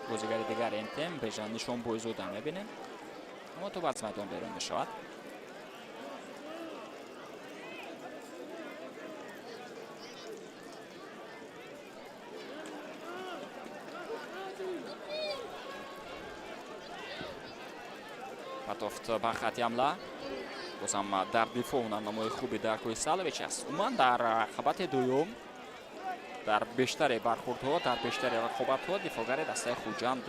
бозигари дигари ин тим Бежан Нишонбойзода мебинем, аммо тӯб аз майдон берун мешавад. Патофт ба хати ҳамла. Бозам дар дифоъ ҳунарнамои хуби Дарко Исалович аст. Умуман, дар қабати дуюм, дар бештари бархурдҳо, дар бештари рақобатҳо дифоъгари дастаи Хуҷанд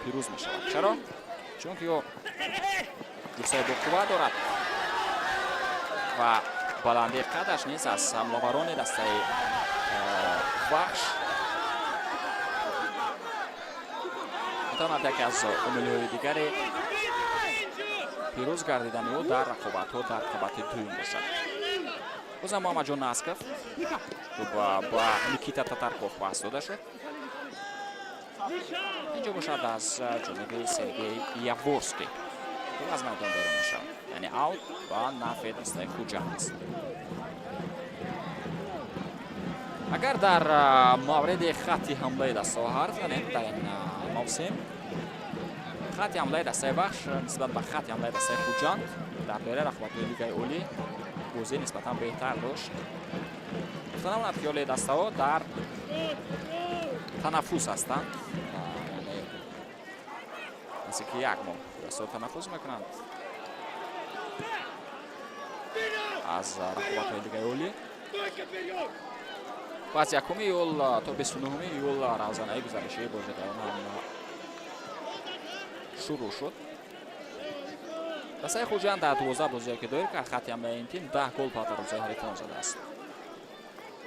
пирӯз мешавад. Чаро? Чунки ӯ ҷуссаи боқувва дорад ва баландии қадаш низ аз ҳамлаварони дастаи Вахш метавонад яке аз омилҳои дигари пирӯз гардидани ӯ дар рақобатҳо дар қабати дуюм бошад. Бозам Муҳаммадҷон Насков, ба Никита Татарков пас дода шуд. Инҷо бошад, аз ҷониби Сергей Яворский аз майдон берун мешавад, яъне аут ба нафъи дастаи Хуҷанд аст. Агар дар мавриди хатти ҳамлаи дастаҳо ҳарф занем, дар ин мавсим хатти ҳамлаи дастаи Вахш нисбат ба хатти ҳамлаи дастаи Хуҷанд дар доираи рақобатҳои Лигаи Олӣ бозӣ нисбатан беҳтар дошт. Гуфта намонад, ки ҳоле дастаҳо дар танаффус ҳастанд, яъне наздики як моҳ дастаҳо танаффус мекунанд аз рақобатҳои Лигаи Олӣ. Пас 1 июл то 29 июл равзанаи гузаришии бозигарон ҳам шурӯъ шуд. Дастаи Хуҷанд дар 12 бозие, ки доир кард, хатти ҳамлаи ин тим 10 гол ба дарвозаи ҳарифон задааст.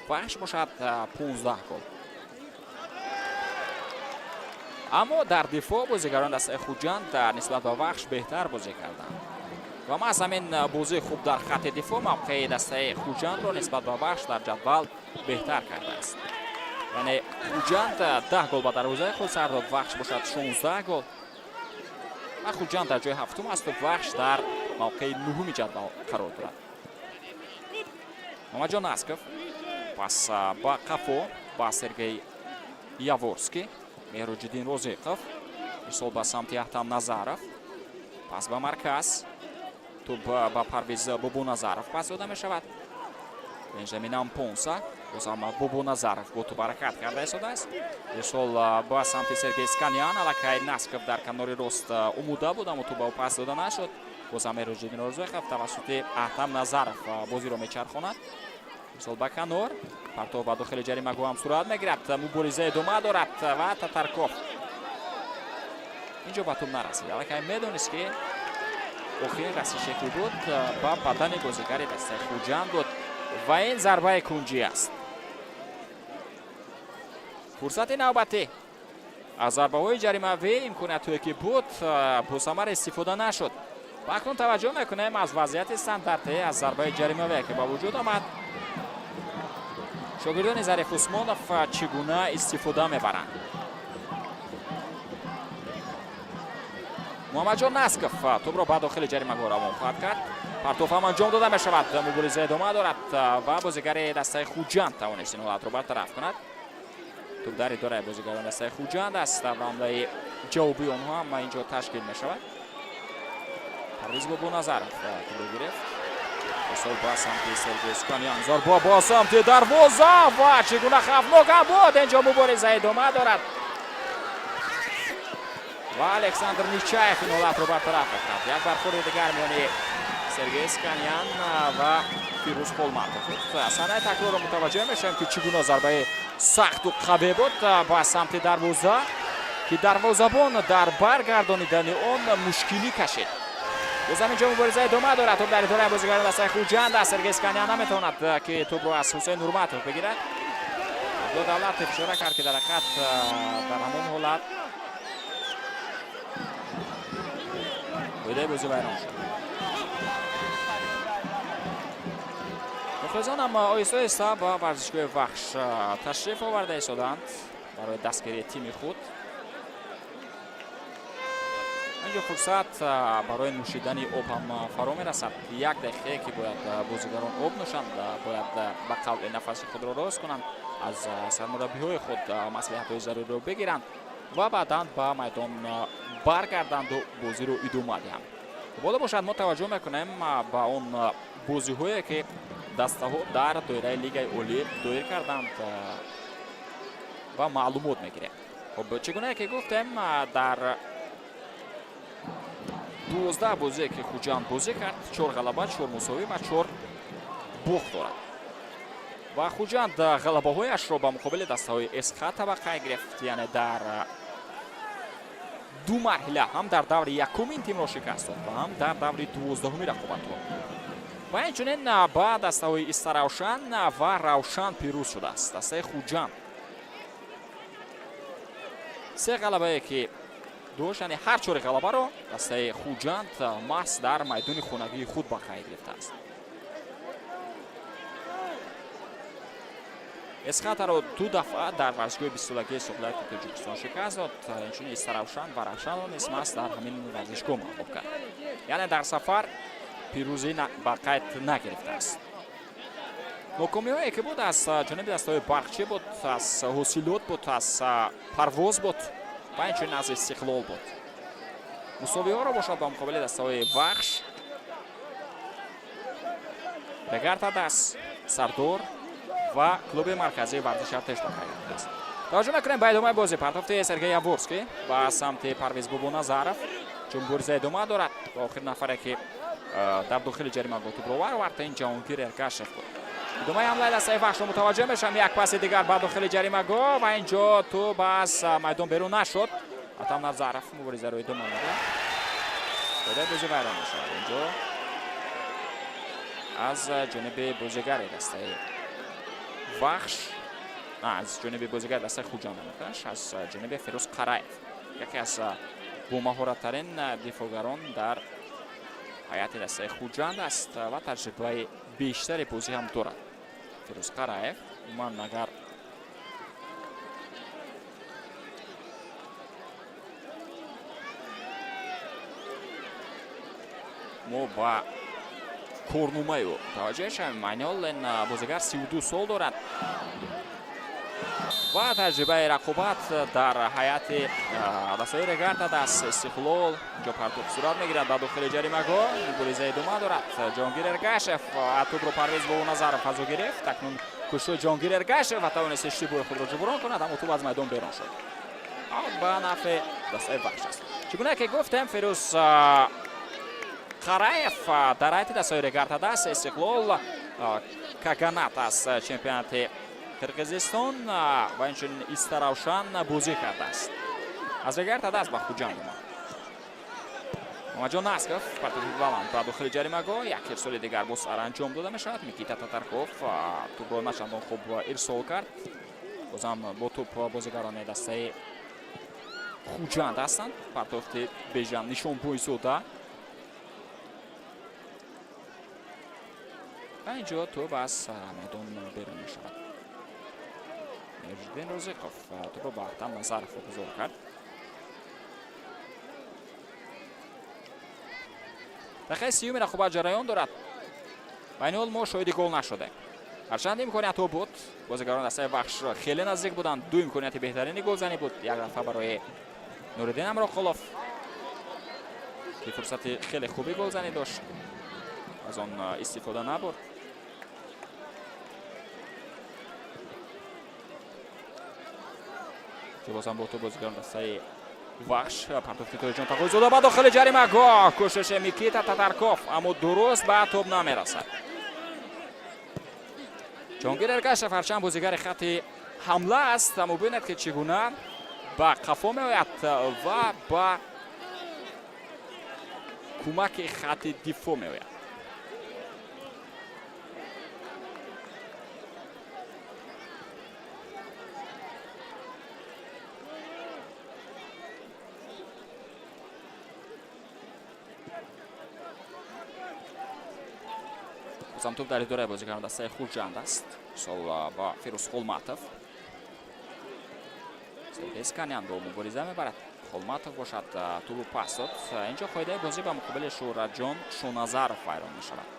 Вахш бошад, 15 гол. Аммо дар дифоъ бозигарони дастаи Хуҷанд нисбат ба Вахш беҳтар бозӣ карданд ва маҳз ҳамин бозии хуб дар хатти дифоъ мавқеи дастаи Хуҷандро нисбат ба Вахш дар ҷадвал беҳтар кардааст. Яъне Хуҷанд 10 гол ба дарвозаи худ сар дод, Вахш бошад, 16 гол ва Хуҷанд дар ҷои ҳафтум асту Вахш дар мавқеи нуҳуми ҷадвал қарор дорад. Мамаҷон Насков, пас ба қафо ба Сергей Яворский, Меҳроҷиддин Розиқов, ирсол ба самти Аҳтам Назаров, пас ба марказ, тӯб ба Парвиз Бобоназаров пас дода мешавад. Бенҷамин Ампонса, бозам Бобоназаров бо тӯб ҳаракат карда истодааст. Ирсол ба самти Сергей Сканян. Аллакай Насков дар канори рост омода буд, аммо тӯб ба ӯ пас дода нашуд. Бозам Меҳроҷиддин Розиқов тавассути Аҳтам Назаров бозиро мечархонад. Ирсол ба канор, партов ба дохили ҷаримагоҳ ҳам сурат мегирад. Мубориза идома дорад ва Татарков инҷо ба тӯб нарасид. Аллакай медонист, ки охирин расише ки буд, ба бадани бозигари дастаи Хуҷанд буд ва ин зарбаи кунҷӣ аст. Фурсати навбатӣ аз зарбаҳои ҷаримавӣ, имкониятҳое ки буд, босамар истифода нашуд. Ва акнун таваҷҷӯҳ мекунем аз вазъияти стандартӣ аз зарбаи ҷаримавие, ки ба вуҷуд омад, шогирдони Зариф Усмонов чӣ гуна истифода мебаранд. Муҳаммадҷон Насков тӯбро ба дохили ҷаримагоҳ равон хоҳад кард. Партоф ҳам анҷом дода мешавад. Мубориза идома дорад ва бозигари дастаи Хуҷанд тавонист ин ҳолатро бартараф кунад. Тӯб дар идораи бозигарони дастаи Хуҷанд аст ва ҳамлаи ҷавобии онҳо ҳам инҷо ташкил мешавад. Парвиз Бобоназаров тӯбро гирифт. Ирсол ба самти Сергей Сканян, зарба ба самти дарвоза ва чӣ гуна хавфнок ҳам буд инҷо. Мубориза идома дорад ва Александр Нечаев ин ҳолатро бартараф мекунад. Як бархӯрди дигар миёни Сергей Сканян ва Фирӯз Холматов. Саҳнаи такрорро мутаваҷҷӯҳ мешавем, ки чӣ гуна зарбаи сахту қавӣ буд ба самти дарвоза, ки дарвозабон дар баргардонидани он мушкилӣ кашид. Боз ҳам инҷо мубориза идома дорад. Тӯб дар идораи бозигарони дастаи Хуҷанд аст. Сергей Сканян наметавонад, ки тӯбро аз Ҳусейн Нурматов бигирад. Абдулло Давлатов ишора кард, ки дар ҳақиқат дар ҳамон ҳолат қоидаи бозӣ вайрон шуд. Мухлисон ҳам оҳиста оҳиста ба варзишгоҳи Вахш ташриф оварда истоданд барои дастгирии тими худ. Инҷо фурсат барои нӯшидани об ҳам фаро мерасад. Як дақиқае, ки бояд бозигарон об нӯшанд, бояд ба қавли нафаси худро рост кунанд, аз сармураббиҳои худ маслиҳатҳои заруриро бигиранд ва баъдан ба майдон баргарданду бозиро идома диҳанд. Боло бошад, мо таваҷҷӯҳ мекунем ба он бозиҳое, ки дастаҳо дар доираи Лигаи Олӣ доир карданд, ва маълумот мегирем. Хуб, чӣ гунае ки гуфтем, дар 12 бозие, ки Хуҷанд бозӣ кард, чор ғалаба, чор мусовӣ ва чор бохт дорад. Ва Хуҷанд ғалабаҳояшро ба муқобили дастаҳои СХ ба қайд гирифт, яъне дар ду марҳила: ҳам дар даври якум ин тимро шикаст дод ва ҳам дар даври 12-уми рақобатҳо. Ва инчунин ба дастаҳои Истаравшан ва Равшан пирӯз шудааст дастаи Хуҷанд. Се ғалабае, ки дошт, яъне ҳар чори ғалабаро дастаи Хуҷанд маҳз дар майдони хонагии худ ба қайд гирифтааст. Эсхатаро ду дафъа дар варзишгоҳи бистсолагии истиқлолияти Тоҷикистон шикаст дод. Инчунин Истаравшан ва Равшанро низ маҳз дар ҳамин варзишгоҳ мағлуб кард. Яъне дар сафар пирӯзӣ ба қайд нагирифтааст. Нокомиҳое ки буд, аз ҷониби дастаҳои Барқчӣ буд, аз Ҳосилот буд, аз Парвоз буд ва инчунин аз Истиқлол буд. Мусовиҳоро бошад ба муқобили дастаҳои Вахш, Регар-ТадАЗ, Сардор ва клуби марказии варзиши Артеш ба қайд гирифтааст. Таваҷҷӯҳ мекунем ба идомаи бозӣ. Партофти Сергей Яворский ба самти Парвиз Бобоназаров, чун мубориза идома дорад ва охир нафаре ки дар дохили ҷаримагоҳ тӯбро баровард, ин Ҷаҳонгир Эргашев буд. Идомаи ҳамлаи дастаи Вахшро мутаваҷҷӯҳ мешавам. Як паси дигар ба дохили ҷаримагоҳ ва инҷо тӯб аз майдон берун нашуд. Атам Назаров муборизаро идома медиҳад. Қоидаи бозӣ вайрон мешавад инҷо аз ҷониби бозигари дастаи Вахш, аз ҷониби бозигари дастаи Хуҷанд, аз ҷониби Фирӯз Қараев, яке аз бомаҳораттарин дифоъгарон дар ҳайати дастаи Хуҷанд аст ва таҷрибаи бештари бозӣ ҳам дорад. Фирӯз Қараев умуман агар мо ба корномаи ӯ таваҷҷӯҳ шавем, айни ҳол ин бозигар 32 сол дорад ва таҷрибаи рақобат дар ҳайати дастаи Регар-ТадАЗ, Истиқлол. Инҷо партоф сурат мегирад ба дохили ҷаримагоҳ, мубориза идома дорад. Ҷонгир Эргашев, тӯбро Парвез Бобоназаров аз ӯ гирифт. Акнун кӯшиши Ҷонгир Эргашев ва тавонист иштибоҳи худро ҷуброн кунад, аммо тӯб аз майдон берун шуд. Аут ба нафъи дастаи Вахш аст. Чӣ гуна ки гуфтем, Фирӯз Қараев дар ҳайати дастаи Регар-ТадАЗ, Истиқлол, Каганат аз чемпионати Қирғизистон ва инчунин Истаравшан бозӣ кардааст. Аз Регар-ТадАЗ ба Хуҷанд омад. Муҳаммадҷон Насков, партофи баланд ба дохили ҷаримагоҳ, як ирсоли дигар боз саранҷом дода мешавад. Никита Татарков тӯбро начандон хуб ирсол кард. Бозам бо тӯб бозигарони дастаи Хуҷанд ҳастанд. Партофти Бежан Нишонбойзода ва инҷо тӯб аз майдон берун мешавад. Меҳриддин Розиқов тӯбро ба Аҳтам Назаров гузор кард. Дақиқаи сиюми рақобат ҷараён дорад ва ин ҳол мо шоҳиди гол нашудем. Ҳарчанд имкониятҳо буд, бозигарони дастаи Вахш хеле наздик буданд. Ду имконияти беҳтарини голзанӣ буд. Як дафъа барои Нуриддин Амроқулов, ки фурсати хеле хуби голзанӣ дошт, аз он истифода набурд. Бозам бо тӯб бозигарон дастаи Вахш. Партофти Тоҳирҷон Тағойзода ба дохили ҷаримагоҳ, кӯшиши Микита Татарков, аммо дуруст ба тӯб намерасад. Ҷонгир Эргашев ҳарчанд бозигари хатти ҳамла аст, аммо бибинед, ки чӣ гуна ба қафо меояд ва ба кӯмаки хатти дифоъ меояд. Бозам тӯб дар идораи бозигарон дастаи Хуҷанд аст. Сол ба Фирӯз Холматов. Сергей Сканян бо мубориза мебарад. Холматов бошад, тӯбу пас дод. Инҷо қоидаи бозӣ ба муқобили Шӯҳратҷон Шоназаров вайрон мешавад.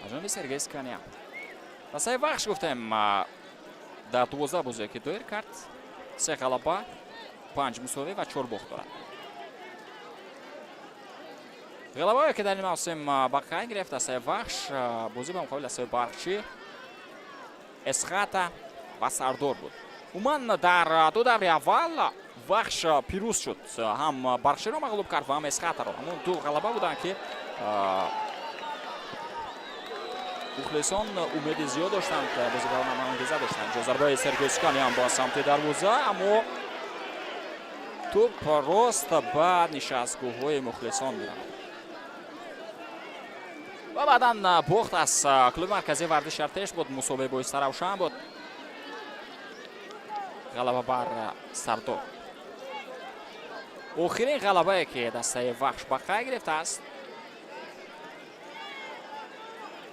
Аз ҷониби Сергей Сканян. Дастаи Вахш, гуфтем, дар 12 бозие ки доир кард, се ғалаба, панҷ мусовӣ ва чор бохт дорад. Ғалабае ки дар ин мавсим ба қайд гирифт дастаи Вахш, бозӣ ба муқобили дастаи Барқчӣ, Эсхата ва Сардор буд. Умуман дар ду даври аввал Вахш пирӯз шуд, ҳам Барқчиро мағлуб кард ва ҳам Эсхатаро. Ҳамон ду ғалаба буданд, ки мухлисон умеди зиёд доштанд, бозигарон ҳам ангеза доштанд. Ҷо зарбаи Сергей Сканян ба самти дарвоза, аммо тӯб рост ба нишастгоҳҳои мухлисон меравад. Ва баъдан бохт аз клуби марказии варзиши Артеш буд, мусобиқа бо Истаравшан буд, ғалаба бар Сардор. Охирин ғалабае ки дастаи Вахш ба қайд гирифтааст.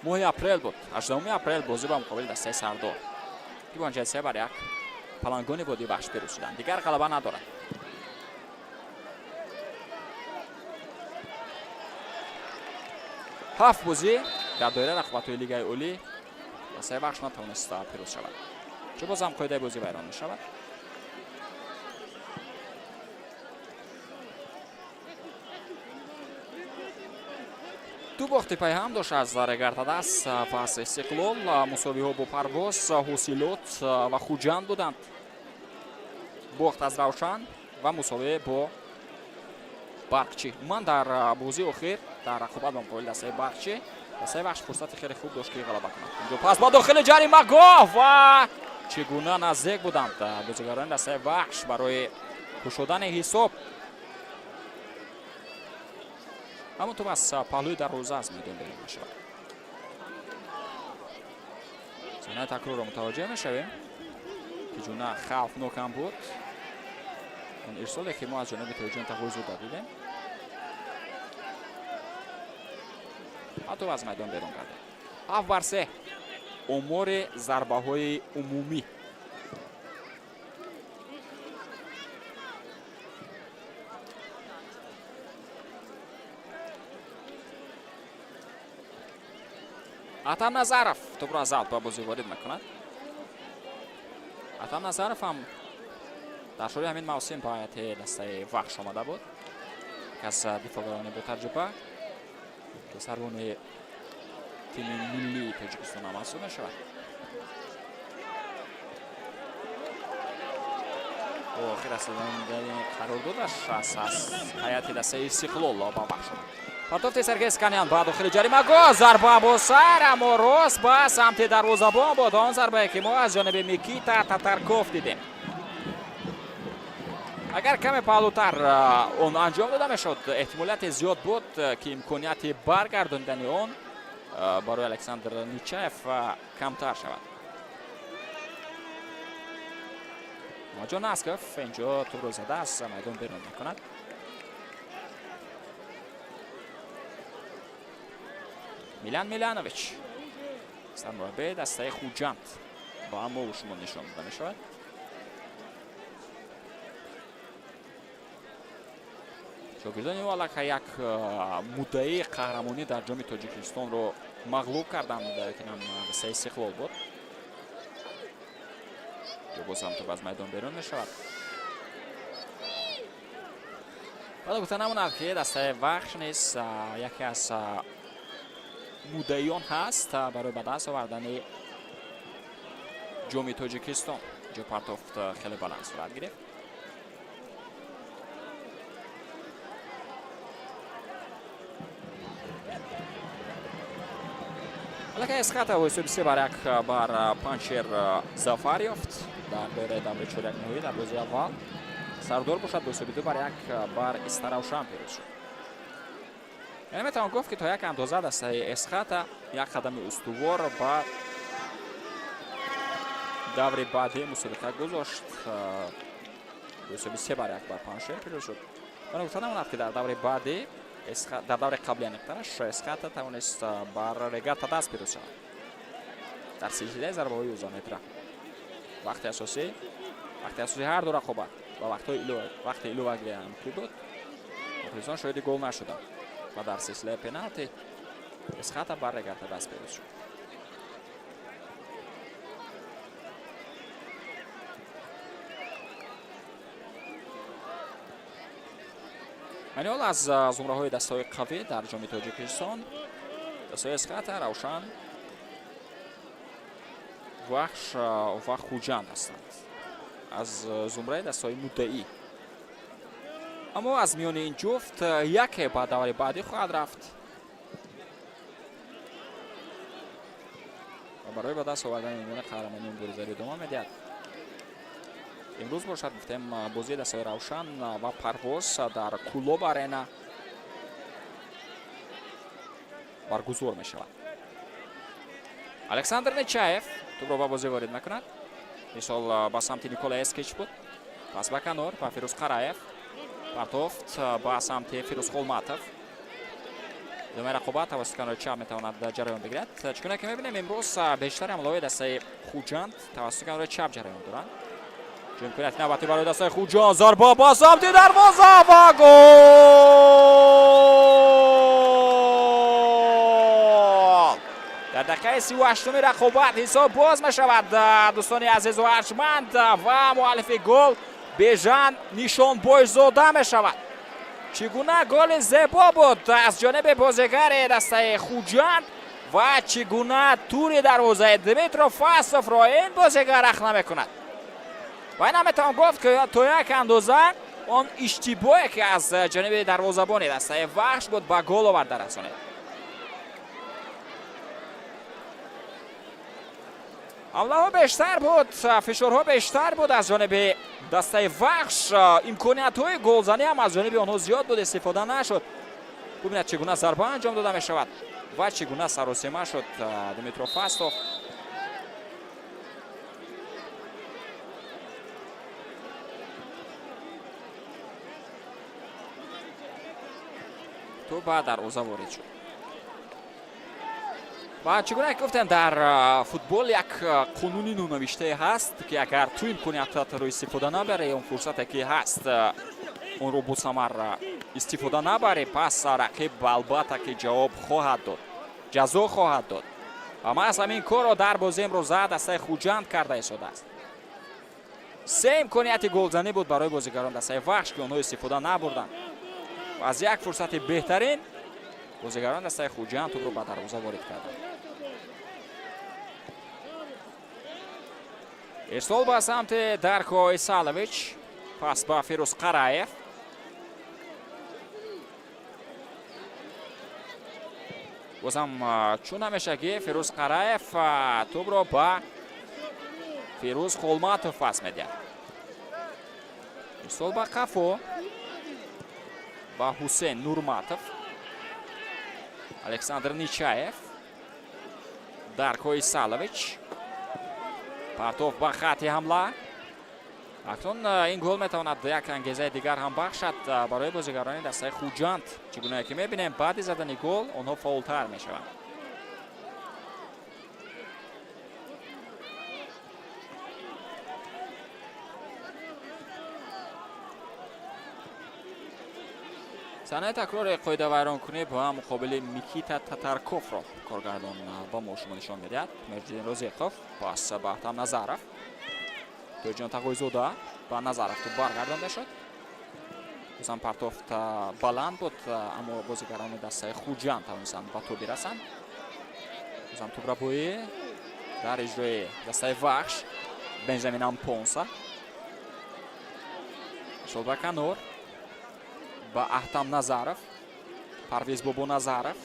Моҳи апрел буд, 18 апрел, бозӣ ба муқобили дастаи Сардор, ки бо натиҷаи 3-1 палангони водии Вахш пирӯз шуданд. Дигар ғалаба надорад. Ҳафт бозӣ дар доираи рақобатҳои Лигаи Олӣ дастаи Вахш натавонист пирӯз шавад. Чӣ бозам қоидаи бозӣ вайрон мешавад. Ду бохти пайҳам дошт аз Регар-ТадАЗ ва аз Истиқлол. Мусовиҳо бо Парвоз, Ҳосилот ва Хуҷанд буданд. Бохт аз Равшан ва мусовӣ бо Барқчӣ. Умуман, дар бозии охир дар рақобат ба муқобили дастаи Барқчӣ дастаи Вахш фурсати хеле хуб дошт, ки ғалаба кунад. Инҷо пас ба дохили ҷаримагоҳ ва чӣ гуна наздик буданд бозигарони дастаи Вахш барои кушодани ҳисоб. Аммо тӯб аз паҳлӯи дарвоза аз майдон берун мешавад. Саҳнаи такрорро мутаваҷҷеҳ мешавем, ки чӣ гуна хавфнокам буд он ирсоле, ки мо аз ҷониби Тоҷон Тағоизода дидем. Ҳатто аз майдон берун кардем. 7-3 омори зарбаҳои умумӣ. Атам Назаров тӯбро аз аут ба бозӣ ворид мекунад. Атам Назаров ҳам дар шурӯи ҳамин мавсим ба ҳайати дастаи Вахш омада буд, яке аз дифоъгарони ботаҷриба, ки сарвони тими миллии Тоҷикистон ҳам маҳсуб мешавад. Бо охир расидани қарордодаш аз ҳайати дастаи Истиқлол ба Вахш омад. Партофти Сергей Сканян ба дохили ҷаримагоҳ, зарба бо сар, аммо рост ба самти дарвозабон буд он зарбае, ки мо аз ҷониби Микита Татарков дидем. Агар каме паҳлӯтар он анҷом дода мешуд, эҳтимолияти зиёд буд, ки имконияти баргардонидани он барои Александр Ничаев камтар шавад. Муҳаммадҷон Насков инҷо тӯбро зада аз майдон берун мекунад. Милян Милянович, сармураббии дастаи Хуҷанд, ба мову шумо нишон дода мешавад. Шогирдони ӯ аллакай як муддаии қаҳрамонӣ дар Ҷоми Тоҷикистонро мағлуб карданд, ки нам дастаи Истиқлол буд. Ҷо боз ҳам тӯб аз майдон берун мешавад. Баъд гуфта намонад, ки дастаи Вахш низ яке аз муддаиён ҳаст барои ба даст овардани Ҷоми Тоҷикистон. Ҷо партофт хеле баланд сурат гирифт. Аллакай Эсхата бо ҳисоби 3-1 бар Панҷшер зафар ёфт дар доираи даври чорякниҳоӣ дар бозии аввал. Сардор бошад, бо ҳисоби 2-1 бар Истаравшан пирӯз шуд. Яъне метавон гуфт, ки то як андоза дастаи Эсхата як қадами устувор ба даври баъдии мусобиқа гузошт, бо ҳисоби 3-1 бар Панҷшер пирӯз шуд. Ва гуфта намонад, ки дар даври баъдӣ, дар даври қабли аниқтараш, Эсхата тавонист бар Регар-ТадАЗ пирӯз шавад дар силсилаи зарбаҳои 11 метра. Вақти асосӣ ҳар ду рақобат ва вақти иловагӣ ҳам ки буд, мухлисон шоҳиди гол нашуданд ва дар силсилаи пеналти Эсхата бар Регар-ТадАЗ пирӯз шуд. Айни ҳол аз зумраҳои дастаҳои қавӣ дар Ҷоми Тоҷикистон дастаҳои Эсхата, Равшан, Вахш ва Хуҷанд ҳастанд, аз зумраи дастаҳои муддаӣ. Аммо аз миёни ин ҷуфт яке ба даври баъдӣ хоҳад рафт ва барои ба даст овардани унвони қаҳрамонӣ муборизаро идома медиҳад. Имрӯз бошад, гуфтем, бозии дастаҳои Равшан ва Парвоз дар Кулоб Арена баргузор мешавад. Александр Нечаев тӯбро ба бозӣ ворид мекунад. Мисол ба самти Никола Эскич буд, пас ба канор ба Фирӯз Қараев, партофт ба самти Фирӯз Холматов. Идомаи рақобат тавассути канори чап метавонад ҷараён бигирад. Чӣ гуна ки мебинем, имрӯз бештари ҳамлаҳои дастаи Хуҷанд тавассути канори чап ҷараён доранд. Имконияти навбатӣ барои дастаи Хуҷанд, зарба ба самти дарвоза ва гол! Дар дақиқаи 38-уми рақобат ҳисоб боз мешавад, дӯстони азизу арҷманд, ва муаллифи гол Бежан Нишонбойзода мешавад. Чӣ гуна голи зебо буд аз ҷониби бозигари дастаи Хуҷанд ва чӣ гуна тури дарвозаи Дмитро Фасовро ин бозигар рахна мекунад. Ва наметавон гуфт, ки то як андоза он иштибоҳе, ки аз ҷониби дарвозабони дастаи Вахш буд, ба гол оварда расонид. Ҳамлаҳо бештар буд, фишорҳо бештар буд аз ҷониби дастаи Вахш, имкониятҳои голзанӣ ҳам аз ҷониби онҳо зиёд буд, истифода нашуд. Бубинед, чӣ гуна зарба анҷом дода мешавад ва чӣ гуна саросема шуд Дмитро Фастов. Тӯб ба дарвоза ворид шуд. Ва чӣ гуна гуфтем, дар футбол як қонуни нонавиштае ҳаст, ки агар ту имкониятро истифода набарӣ, он фурсате ки ҳаст, онро босамар истифода набарӣ, пас рақиб албатта ки ҷавоб хоҳад дод, ҷазо хоҳад дод. Ва маҳз ҳамин корро дар бозии имрӯза дастаи Хуҷанд карда истодааст. Се имконияти голзанӣ буд барои бозигарон дастаи Вахш, ки онҳо истифода набурданд. Аз як фурсати беҳтарин бозигарон дастаи Хуҷанд тӯбро ба дарвоза ворид карданд. Ирсол ба самти Дарко Исалович, пас ба Фирӯз Қараев. Бозам чун ҳамешагӣ Фирӯз Қараев тӯбро ба Фирӯз Холматов пас медиҳад. Ирсол ба қафо ба Ҳусейн Нурматов, Александр Ничаев, Дарко Исалович, партов ба хати ҳамла. Акнун ин гол метавонад як ангезаи дигар ҳам бахшад барои бозигарони дастаи Хуҷанд. Чӣ гунае ки мебинем, баъди задани гол онҳо фаъолтар мешаванд. Саҳнаи такрори қоидавайронкунӣ ба муқобили Микита Татарковро коргардон ба мо шумо нишон медиҳад. Меҳриддин Розиқов, пас ба Аҳтам Назаров, Тоҷон Тағойзода, ба Назаров тӯб баргардонда шуд. Бозам партофт баланд буд, аммо бозигарони дастаи Хуҷанд тавонистанд ба тӯб бирасанд. Бозам тӯбрабоӣ дар иҷрои дастаи Вахш, Бенҷамин Ампонса, шол ба канор ба Аҳтам Назаров, Парвиз Бобоназаров,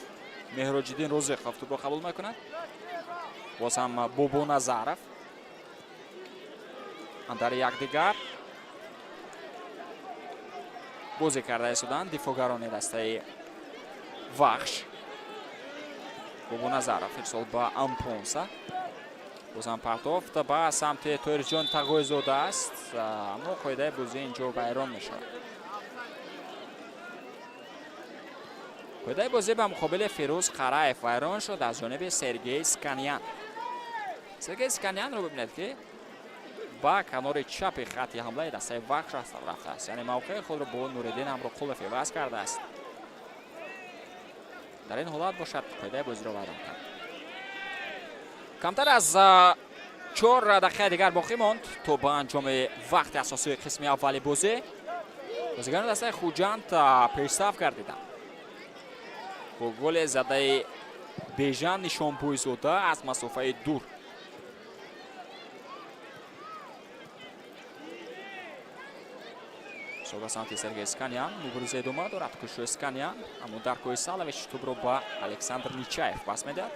Меҳроҷиддин Розиқов тӯбро қабул мекунад. Боз ҳам Бобоназаров, андари якдигар бозӣ карда истоданд дифоъгарони дастаи Вахш. Бобоназаров ирсол ба Ампонса, бозам партофт ба самти Тоҳирҷон Тағойзода аст, аммо қоидаи бозӣ инҷо вайрон мешавад. Қоидаи бозӣ ба муқобили Фирӯз Қараев вайрон шуд аз ҷониби Сергей Сканян. Сергей Сканянро бибинед, ки ба канори чапи хати ҳамлаи дастаи Вахш рафтааст, яъне мавқеи худро бо Нуриддин Ҳамроқулов иваз кардааст. Дар ин ҳолат бошад, қоидаи бозиро вайрон кард. Камтар аз 4 дақиқаи дигар боқӣ монд то ба анҷоми вақти асосии қисми аввали бозӣ. Бозигарони дастаи Хуҷанд пешсаф гардиданд бо голе задаи Бежан Нишонбойзода аз масофаи дур. Ба самти Сергей Сканян, мубориза идома дорад. Кӯшиши Сканян, аммо Дарко Исалович тӯбро ба Александр Ничаев пас медиҳад.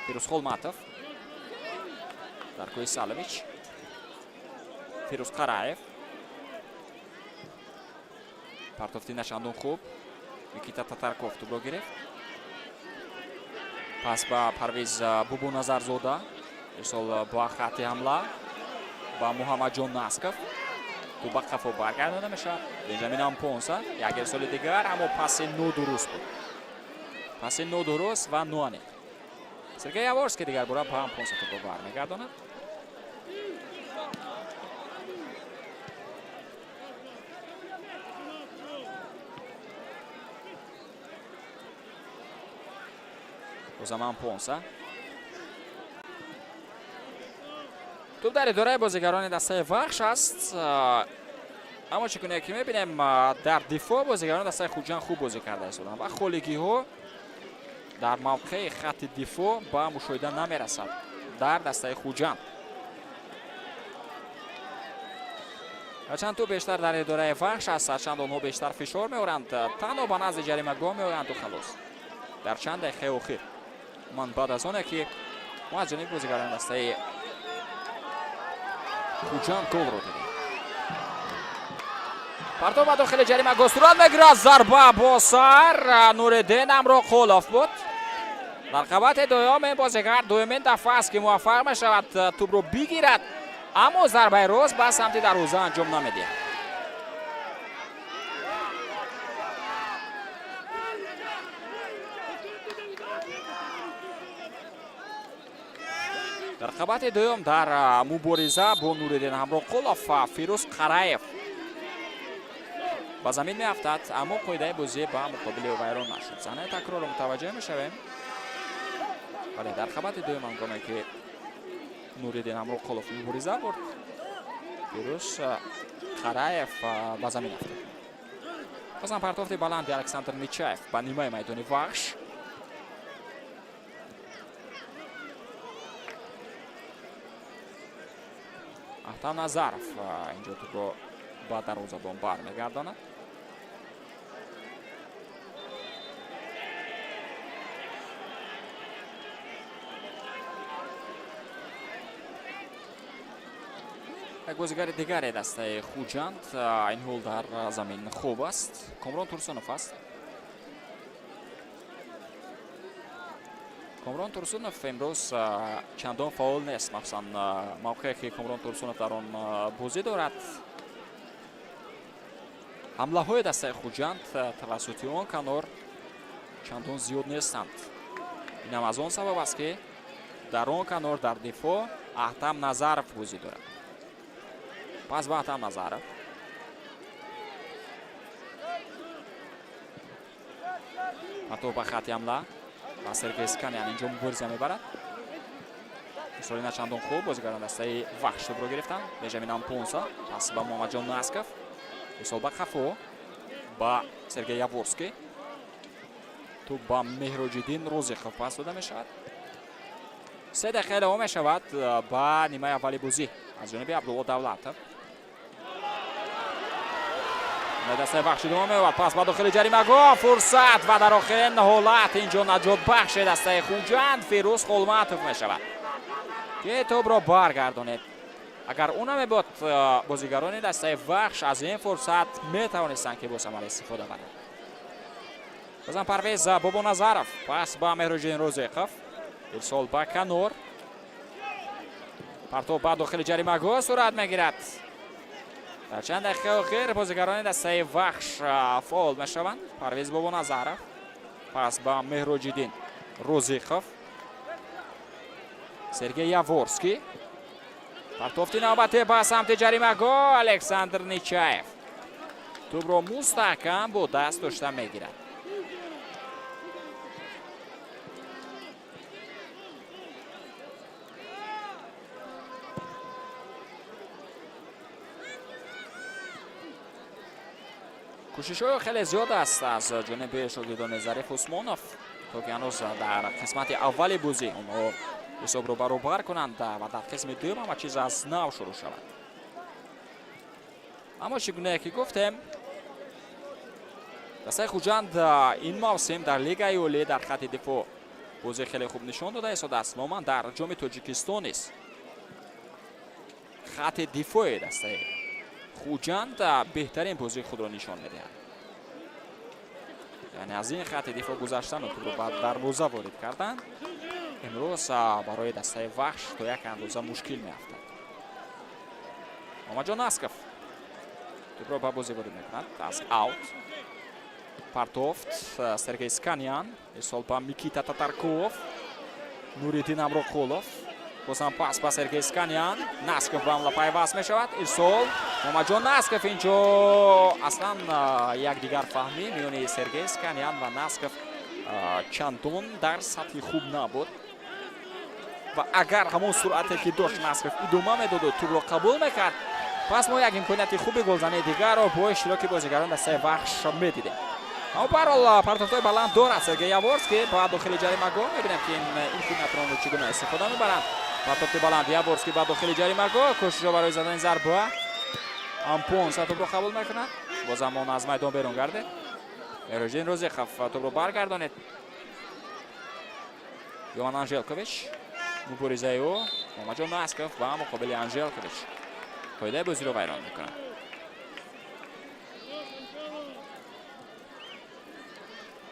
Фирӯз Холматов, Дарко Исалович, Фирӯз Қараев, партофти начандон хуб. Никита Татарков тӯбро гирифт, пас ба Парвиз Бубоназарзода, ирсол ба хати ҳамла ба Муҳаммадҷон Насков. Тӯб ба қафо баргардонда мешавад. Бенҷамин Ампонса як ирсоли дигар, аммо паси нодуруст буд. Паси нодуруст ва ноаниқ. Сергей Яворский дигар бора ба Ампонса тӯбро бармегардонад. Бозам Ампонса. Тӯб дар идораи бозигарони дастаи Вахш аст. Аммо чӣ гуна ки мебинем, дар дифоъ бозигарони дастаи Хуҷанд хуб бозӣ карда истоданд ва холигиҳо дар мавқеи хатти дифоъ ба мушоҳида намерасад дар дастаи Хуҷанд. Ҳарчанд тӯб бештар дар идораи Вахш аст, ҳарчанд онҳо бештар фишор меоранд, танҳо ба назди ҷаримагоҳ меоянд халос. Дар чанд дақиқаи охир ман баъд аз оне ки мо аз ҷониби бозигарони дастаи Хуҷанд голро дидем. Партов ба дохили ҷаримагоҳ сурат мегирад, зарба бо сар Нуриддин Амроқулов буд. Дар қабати дуюм ин бозигар дуюмин дафъа аст ки муваффақ мешавад тӯбро бигирад, аммо зарбаи рост ба самти дарвоза анҷом намедиҳад. Дар қабати дуюм дар мубориза бо Нуриддин Ҳамроқулов Фирӯз Қараев ба замин меафтад, аммо қоидаи бозӣ ба муқобили ӯ вайрон нашуд. Саҳнаи такрорро мутаваҷҷеҳ мешавем. Бале, дар қабати дуюм ҳангоме ки Нуриддин Ҳамроқулов мубориза бурд, Фирӯз Қараев ба замин афтод. Бозам партофти баланди Александр Ничаев ба нимаи майдони Вахш. Ахтам Назаров инҷо тӯбро ба дарвозабон бармегардонад. Як бозигари дигаре дастаи Хуҷанд ин ҳол дар замин хуб аст. Комрон Турсунов аст. Комрон Турсунов имрӯз чандон фаъол нест, махсусан мавқее ки Комрон Турсунов дар он бозӣ дорад. Ҳамлаҳои дастаи Хуҷанд тавассути он канор чандон зиёд нестанд. Инам аз он сабаб аст, ки дар он канор дар дифоъ Аҳтам Назаров бозӣ дорад. Пас ба Аҳтам Назаров. Партов ба хатти ҳамла ва Сергей Сканян инҷо мубориза мебарад. Мисоли на чандон хуб бозигарон дастаи Вахш тӯбро гирифтанд. Бенҷамин Ампонса пас ба Муҳаммадҷон Насков. Мисол ба қафо ба Сергей Яворский. Тӯб ба Меҳроҷиддин Розиқов пас дода мешавад. 3 дақиқа илова мешавад ба нимаи аввали бозӣ аз ҷониби Абдулло Давлатов. Дастаи Вахш идома меёбад. Пас ба дохили ҷаримагоҳ фурсат ва дар охирин ҳолат инҷо наҷотбахши дастаи Хуҷанд Фирӯз Холматов мешавад, ки тӯбро баргардонед. Агар ӯ намебод, бозигарони дастаи Вахш аз ин фурсат метавонистанд ки бо самар истифода баранд. Бозам Парвез Бобоназаров пас ба Меҳроҷиддин Розиқов. Ирсол ба канор. Партов ба дохили ҷаримагоҳ сурат мегирад. Дар чанд дақиқаи охир бозигарони дастаи Вахш фаъол мешаванд. Парвез Бобоназаров пас ба Меҳроҷиддин Розиқов. Сергей Яворский. Партофти навбатӣ ба самти ҷаримагоҳ Александр Ничаев. Тӯбро мустаҳкам бо даст дошта мегирад. Кӯшишҳои хеле зиёд аст аз ҷониби шогирдони Зариф Усмонов, то ки ҳанӯз дар қисмати аввали бозӣ онҳо ҳисобро баробар кунанд ва дар қисми дуюм ҳама чиз аз нав шурӯъ шавад. Аммо чӣ гунае ки гуфтем, дастаи Хуҷанд ин мавсим дар Лигаи Олӣ дар хатти дифоъ бозӣ хеле хуб нишон дода истодааст. Умуман дар Ҷоми Тоҷикистон низ хатти дифои дастаи Хуҷанд беҳтарин бозии худро нишон медиҳад. Яъне аз ин хатти дифоъ гузаштан ва тӯбро ба дарвоза ворид кардан имрӯз барои дастаи Вахш то як андоза мушкил меафтад. Муҳаммадҷон Насков Тӯпро ба бозӣ ворид мекунад аз аут. Партофт Сергей Сканян, ирсол ба Микита Татарков, Нуриддин Амроқулов. Бозам пас ба Сергей Сканян. Насков ба ҳамла пайваст мешавад. Ирсол Муҳаммадҷон Насков. Инҷо аслан якдигар фаҳмӣ миёни Сергей Сканян ва Насков чандон дар сатҳи хуб набуд. Ва агар ҳамон суръате ки дошт Насков идома медоду тӯбро қабул мекард, пас мо як имконияти хуби голзании дигарро бо иштироки бозигарон дастаи Вахш медидем. Аммо баҳрҳол партофтҳои баланд дорад Сергей Яворский ба дохили ҷаримагоҳ. Мебинем, ки ин имкониятро онро чӣ гуна истифода мебаранд. Партофти баланд Яворский ба дохили ҷаримагоҳ, кӯшишҳо барои задани зарба. Ампонса тӯбро қабул мекунад. Бозам он аз майдон берун гардид. Меҳроҷиддин Розиқов тӯбро баргардонид. Йован Анжелкович, муборизаи ӯ Муҳаммадҷон Насков ба муқобили Анжелкович қоидаи бозиро вайрон мекунад.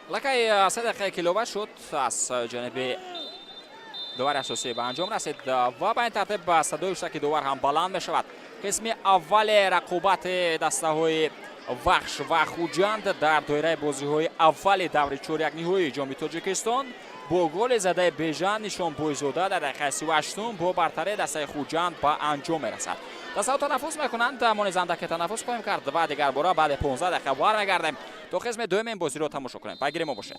Аллакай 3 дақиқае ки илова шуд аз ҷониби довари асосӣ ба анҷом расид ва ба ин тартиб ба садои ҳуштаки довар ҳам баланд мешавад. Қисми аввали рақобати дастаҳои Вахш ва Хуҷанд дар доираи бозиҳои аввали даври чорякниҳоии Ҷоми Тоҷикистон бо голи задаи Бежан Нишонбойзода дар дақиқаи 38-ум бо бартарии дастаи Хуҷанд ба анҷом мерасад. Дастаҳо танаффус мекунанд, мо низ андаке танаффус хоҳем кард ва дигар бора баъди 15 дақиқа бармегардем, то қисми дуюми ин бозиро тамошо кунем. Пайгири мо бошед.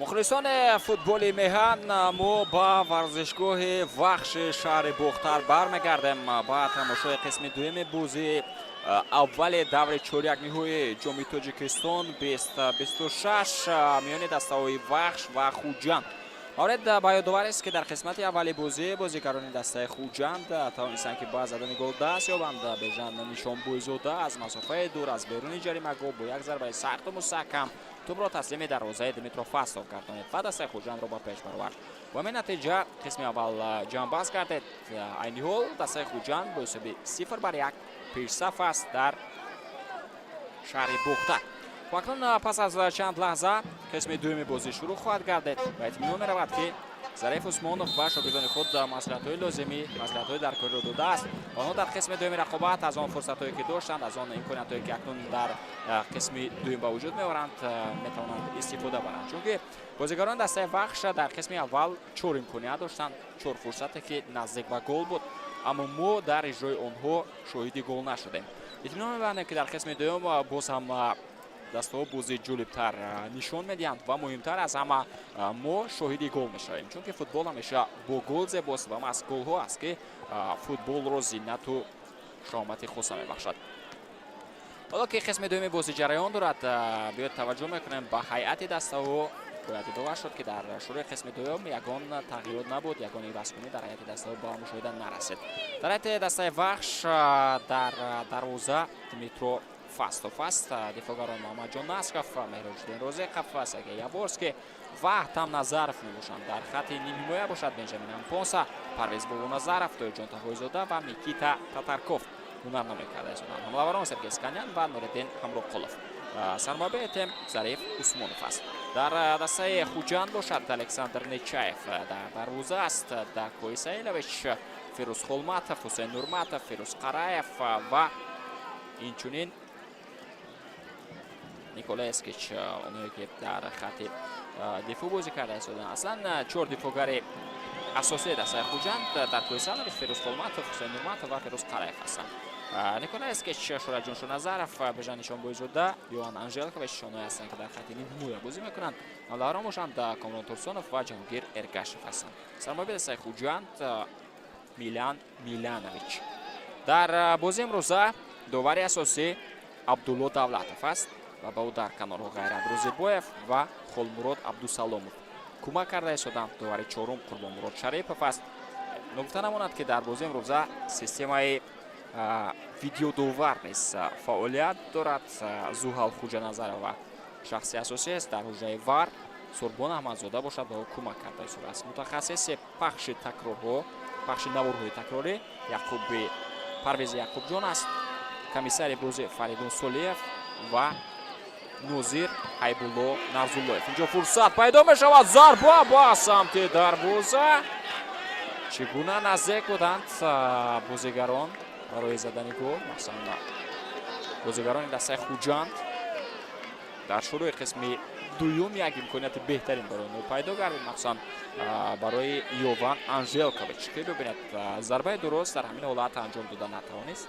Мухлисони футболи меҳан, мо ба варзишгоҳи Вахши шаҳри Бохтар бармегардем ба тамошои қисми дуюми бозии аввали даври чорякниҳои Ҷоми Тоҷикистон 2026 миёни дастаҳои Вахш ва Хуҷанд. Маврид ба ёдовар аст, ки дар қисмати аввали бозӣ бозигарони дастаи Хуҷанд тавонистанд, ки ба задани гол даст ёбанд. Бежан Нишонбойзода аз масофаи дур, аз беруни ҷаримагоҳ, бо як зарбаи сахту мустаҳкам тӯбро таслими дарвозаи Дмитро Фастов гардонид ва дастаи Хуҷандро ба пеш баровард. Бо ҳамин натиҷа қисми аввал ҷамъбаст гардид. Айни ҳол дастаи Хуҷанд бо ҳисоби 0-1 пешсаф аст дар шаҳри Бохтар. Акнун пас аз чанд лаҳза қисми дуюми бозӣ шурӯъ хоҳад гардид ва итминон меравад, ки Зариф Усмонов ба шогирдони худ маслиҳатҳои лозимӣ, маслиҳатҳои даркориро додааст. Онҳо дар қисми дуюми рақобат аз он фурсатҳое, ки доштанд, аз он имкониятҳое, ки акнун дар қисми дуюм ба вуҷуд меоранд, метавонанд истифода баранд, чунки бозигарони дастаи Вахш дар қисми аввал чор имконият доштанд, чор фурсате, ки наздик ба гол буд, аммо мо дар иҷрои онҳо шоҳиди гол нашудем. Итминон мебандем, ки дар қисми дуюм боз ҳам дастаҳо бозии ҷолибтар нишон медиҳанд ва муҳимтар аз ҳама, мо шоҳиди гол мешавем, чунки футбол ҳамеша бо гол зебост ва маҳз голҳо аст, ки футболро зинату шаҳомати хоса мебахшад. Ҳоло ки қисми дуюми бозӣ ҷараён дорад, биёед таваҷҷӯҳ мекунем ба ҳайати дастаҳо. Бояд ёдовар шуд, ки дар шурӯи қисми дуюм ягон тағйирот набуд, ягон ивазкунӣ дар ҳайати дастаҳо ба мушоҳида нарасид. Дар ҳайати дастаи Вахш дар дарвоза Дмитро Фастов аст, дифоъгарон Муҳаммадҷон Насков, Меҳроҷиддин Розиқов, Сергей Яворский ва Аҳтам Назаров мебошанд. Дар хатти нимҳимоя бошад Бенҷамин Ампонса, Парвез Бобоназаров, Тоирҷон Таҳойзода ва Микита Татарков ҳунарнамоӣ карда истоданд. Ҳамлаварон Сергей Сканян ва Нуриддин Ҳамроқулов. Сармураббии тим Зариф Усмонов аст. Дар дастаи Хуҷанд бошад Александр Нечаев дар дарвоза аст, Дако Исаилович, Фирӯз Холматов, Ҳусейн Нурматов, Фирӯз Қараев ва инчунин Николай Эскич, онҳое ки дар хатти дифоъ бозӣ карда истоданд. Аслан чор дифоъгари асосии дастаи Хуҷанд Дарко Исаилович, Фирӯз Холматов, Ҳусейн Нурматов ва Фирӯз Қараев ҳастанд. Николай Эскич, Шураҷон Шоназаров, Бежан Нишонбойзода, Йоан Анжелкович онҳое ҳастанд, ки дар хатти нимҳимоя бозӣ мекунанд. Ҳамлаварон бошанд Комрон Турсонов ва Ҷаҳонгир Эргашев ҳастанд. Сармураббии дастаи Хуҷанд Милян Милянович. Дар бозии имрӯза довари асосӣ Абдулло Давлатов аст ва ба ӯ дар канорҳо Ғайрат Рӯзибоев ва Холмурод Абдусаломов кӯмак карда истоданд. Довари чорум Қурбонмурод Шарипов аст. Ногуфта намонад, ки дар бозии имрӯза системаи видеодовар низ фаъолият дорад. Зуҳал Хуҷаназарова шахси асосӣ аст дар ҳуҷраи ВАР, Сурбон Аҳмадзода бошад ба ӯ кӯмак карда истодааст. Мутахассиси пахши такрорҳо, пахши наворҳои такрорӣ Яқуби Парвези Яқубҷон аст. Комиссари бозӣ Фаридун Солиев ва нозир Ҳайбулло Нарзуллоев. Инҷо фурсат пайдо мешавад, зарба ба самти дарвоза. Чӣ гуна наздик буданд бозигарон барои задани гол, махсусан бозигарони дастаи Хуҷанд. Дар шурӯи қисми дуюм як имконияти беҳтарин барои онҳо пайдо гардид, махсусан барои Йован Анжелкович, ки бибинед, зарбаи дуруст дар ҳамин ҳолат анҷом дода натавонист.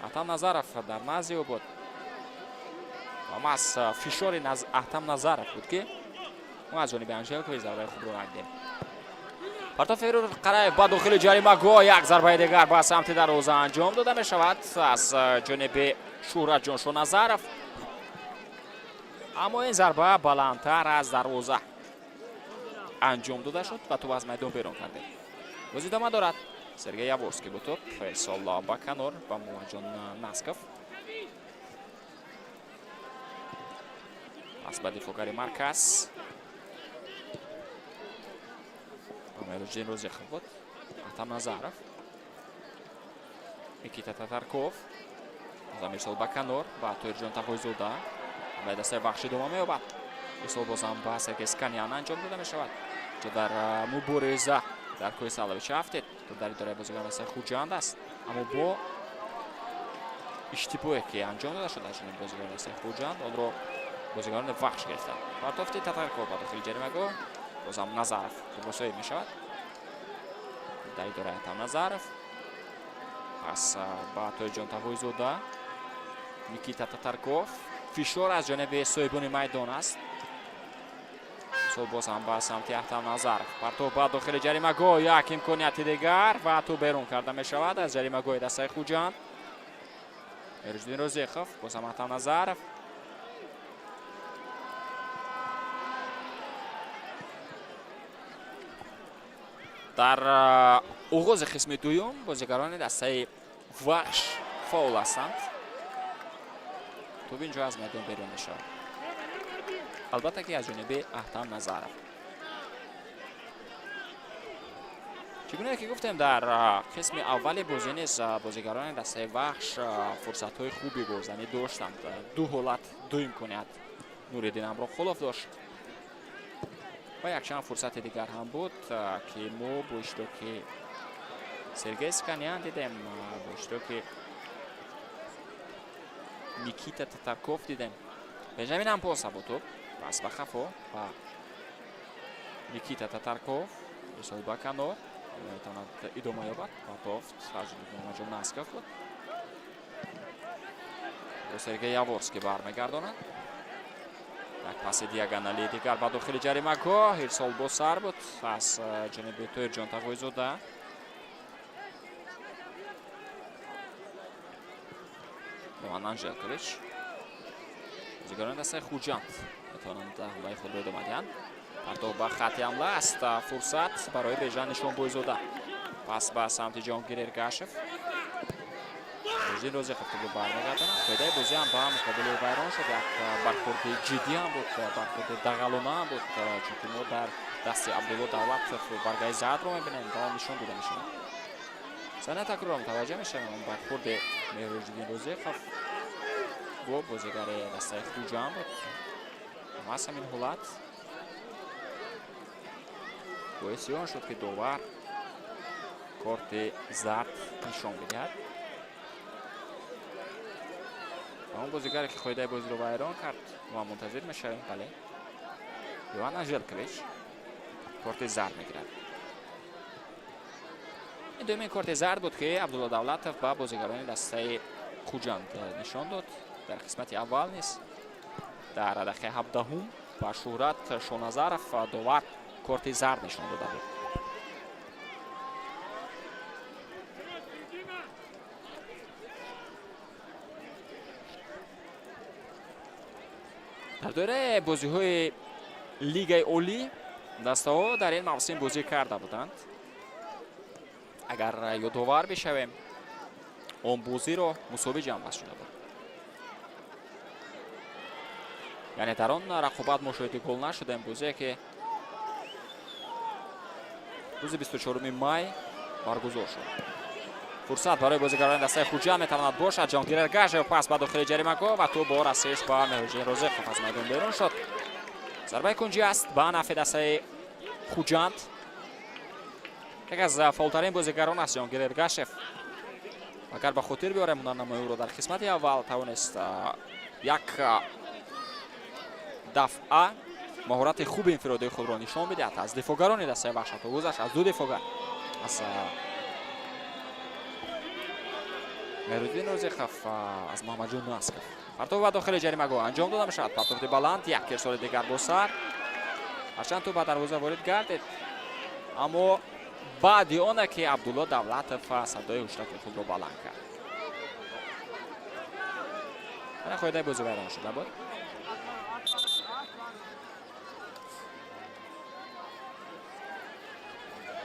Аҳтам Назаров дар назди ӯ буд ва маҳз фишори Аҳтам Назаров буд, ки мо аз ҷониби Анжелкович зарбаи хубро надидем. Партоф Ферӯз Қараев ба дохили ҷаримагоҳ, як зарбаи дигар ба самти дарвоза анҷом дода мешавад аз ҷониби Шӯҳратҷон Шоназаров, аммо ин зарба баландтар аз дарвоза анҷом дода шуд ва тӯб аз майдон берун кардед. Бозӣ идома дорад. Сергей Яворский бо тӯб, ирсол ба канор ба Муҳаммадҷон Насков, пас ба дифоъгари марказ Меҳроҷиддин Розиқов буд. Аҳтам Назаров, Никита Татарков, бозам ирсол ба канор ба Тоирҷон Тақойзода ва дастаи Вахш идома меёбад. Ирсол боз ҳам ба Сергей Сканян анҷом дода мешавад. Ҷо дар мубориза дар Кӯҳисалович афтед. Тӯб дар идораи бозигарони дастаи Хуҷанд аст, аммо бо иштибоҳе ки анҷом дода шуд аз ҷониби бозигарони дастаи Хуҷанд, онро бозигарони Вахш гирифтанд. Партофти Татарков ба дохили ҷаримагоҳ, боз ҳам Назаров тӯбрасоӣ мешавад. Дар идораи Атам Назаров, пас ба Тоҳирҷон Тағоизода, Никита Татарков. Фишор аз ҷониби соҳибони майдон аст. Сол боз ҳам ба самти Аҳтам Назаров. Партов ба дохили ҷаримагоҳ, як имконияти дигар ва тӯб берун карда мешавад аз ҷаримагоҳи дастаи Хуҷанд. Меҳруҷиддин Розиқов, боз ҳам Аҳтам Назаров. Дар оғози қисми дуюм бозигарони дастаи Вахш фаул ҳастанд. Тӯб инҷо аз майдон берун мешавад. Албатта ки аз ҷониби Аҳтам Назаров. Чӣ гуна ки гуфтем, дар қисми аввали бозӣ низ бозигарони дастаи Вахш фурсатҳои хуби голзанӣ доштанд. Ду ҳолат, ду имконият Нуриддин Амроқулов дошт ва якчанд фурсати дигар ҳам буд, ки мо бо иштироки Сергей Сканян дидем, бо иштироки Никита Татарков дидем. Бенҷамин Ампоса бо тӯб, пас ба хафо ба Никита Татарков, ирсол ба канор, метавонад идома ёбад. Партофт аз ҷониби Муҳаммадҷон Насков буд. Сергей Яворский бармегардонад. Як паси диагоналии дигар ба дохили ҷаримагоҳ, ирсол бо сар буд аз ҷониби Тоҳирҷон Тағоизода. Иван Анжелкович. Бозигарони дастаи Хуҷанд метавонанд ҳамлаи худро идома диҳанд. Партов ба хатти ҳамла аст. Фурсат барои Бежан Нишонбойзода. Пас ба самти Ҷоҳонгир Эргашев. Рӯзин Розиқов тӯбро бармегардонад. Қоидаи бозӣ ҳам ба муқобили ӯ вайрон шуд. Як бархӯрди ҷиддӣ ҳам буд, бархӯрди дағалона ҳам буд, чунки мо дар дасти Абдулло Давлатов баргаи зардро мебинем ва он нишон дода мешавад. Сана такрорро мутаваҷҷеҳ мешавем. Он бархӯрди Меҳруҷиддин Розиқов бо бозигари дастаи Хуҷанд буд. Маҳз ҳамин ҳолат боиси он шуд, ки довар корти зард нишон бидиҳад. Ва он бозигаре ки қоидаи бозиро вайрон кард, мо мунтазир мешавем. Бале, Иван Анжелкович корти зард мегирад. Ин дуюмин корти зард буд, ки Абдулло Давлатов ба бозигарони дастаи Хуҷанд нишон дод. Дар қисмати аввал низ дар дақиқаи 17 ба Шӯҳрат Шоназаров довар корти зард нишон дода буд. Дар доираи бозиҳои Лигаи Олӣ дастаҳо дар ин мавсим бозӣ карда буданд. Агар ёдовар бишавем, он бозиро мусовӣ ҷамъбаст шуда буд. Яъне дар он рақобат мо шоҳиди гол нашудем. Бозие ки рӯзи 24 май баргузор шуд. Фурсат барои бозигарони дастаи Хуҷанд метавонад бошад. Ҷоҳонгир Эргашев пас ба дохили ҷаримагоҳ ва тӯб бо расиш ба Меҳруҷиддин Розиқов аз майдон берун шуд. Зарбаи кунҷӣ аст ба нафъи дастаи Хуҷанд. Яке аз фаъолтарин бозигарон аст Ҷоҳонгир Эргашев. Агар ба хотир биёрем, ҳунарнамои ӯро дар қисмати аввал тавонист як дафъа маҳорати хуби инфиродии худро нишон бидиҳад. Аз дифоъгарони дастаи Вахш ҳатто гузашт, аз ду дифоъгар, аз Меҳруддин Розиқов, аз Муҳаммадҷон Насков. Партов ба дохили ҷаримагоҳ анҷом дода мешавад. Партофти баланд, як ирсоли дигар бо сар. Ҳарчанд тӯб ба дарвоза ворид гардид, аммо баъди оне ки Абдулло Давлатов садои ҳушраки худро баланд кард. Ана қоидаи бозӣ вайрон шуда буд.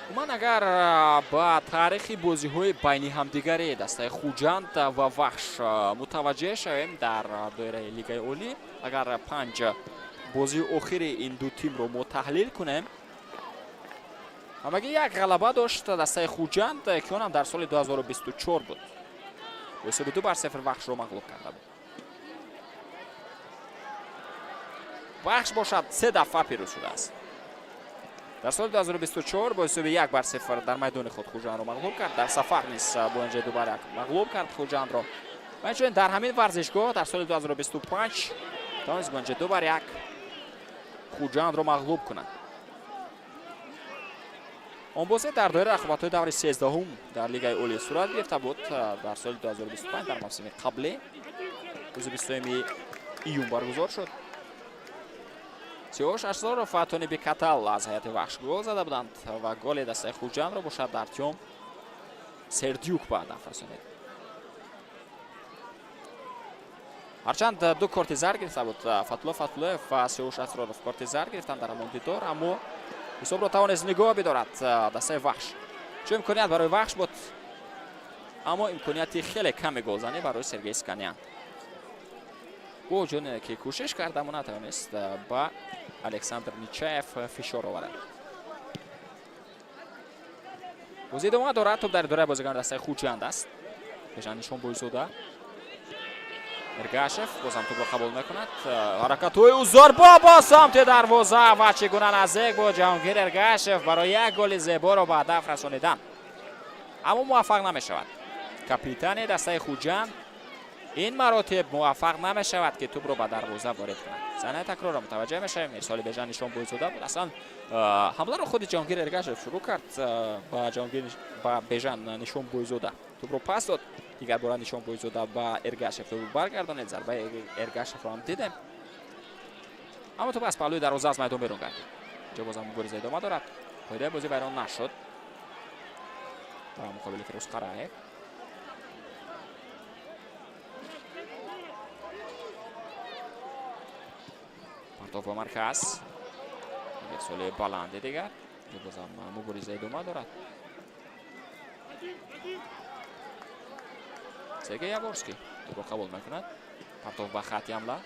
Умуман, агар ба таърихи бозиҳои байни ҳамдигари дастаи Хуҷанд ва Вахш мутаваҷҷеҳ шавем дар доираи Лигаи Олӣ, агар 5 бозии охири ин ду тимро мо таҳлил кунем, ҳамагӣ як ғалаба дошт дастаи Хуҷанд, ки онам дар соли 2024 буд. Бо ҳисоби 2-0 Вахшро мағлуб карда буд. Вахш бошад 3 дафъа пирӯз шудааст. Дар соли 2024 бо ҳисоби 1-0 дар майдони худ Хуҷандро мағлуб кард. Дар сафар низ бо анҷои 2-1 мағлуб кард Хуҷандро. Ва инчунин дар ҳамин варзишгоҳ дар соли 2025 тавонист бо анҷои 2-1 Хуҷандро мағлуб кунад. Он бозӣ дар доираи рақобатҳои даври 13-ум дар Лигаи Олӣ сурат гирифта буд. Дар соли 2025 дар мавсими қаблӣ рӯзи 20 июн баргузор шуд. Сиёвуш Ашзоров ва Тони Бекатал аз ҳайати Вахш гол зада буданд ва голи дастаи Хуҷандро бошад Артём Сердюк ба ҳадаф расонид. Ҳарчанд 2 корти зард гирифта буд, Фатулло Фатуллоев ва Сиёвуш Асроров корти зард гирифтанд дар ҳамон дидор, аммо ҳисобро тавонист нигоҳ бидорад дастаи Вахш. Чун имконият барои Вахш буд, аммо имконияти хеле ками голзанӣ барои Сергей Сканян. Ҷоне ки кӯшиш кард, аммо натавонист ба Александр Ничаев фишор оварад. Бозӣ идома дорад. Топ дар идораи бозигарони дастаи Хуҷанд аст. Бежан Нишонбойзода. Эргашев бозам топро қабул мекунад. Ҳаракатҳои ӯ, зарба ба самти дарвоза ва чӣ гуна наздик буд Ҷаҳонгир Эргашев барои як голи зеборо ба ҳадаф расонидан, аммо муваффақ намешавад. Капитани дастаи Хуҷанд ин маротиб муваффақ намешавад ки тӯбро ба дарвоза ворид кунад. Саҳнаи такрорро мутаваҷҷеҳ мешавем. Ирсоли Бежан Нишонбойзода буд. Аслан ҳамларо худи Ҷаҳонгир Эргашев шурӯъ кард. Ба Ҷаҳонгир, ба Бежан Нишонбойзода тӯбро пас дод. Дигар бора Нишонбойзода ба Эргашев тӯбро баргардонид. Зарбаи Эргашевро ҳам дидем, аммо тӯб аз паҳлӯи дарвоза аз майдон берун гардид. Инҷо бозам мубориза идома дорад. Қоидаи бозӣ вайрон нашуд ба муқобили Фирӯз Қараев. Партов ба марказ, ирсоли баланди дигар. Бозам мубориза идома дорад. Сергей Яворский тӯбро қабул мекунад. Партов ба хати ҳамла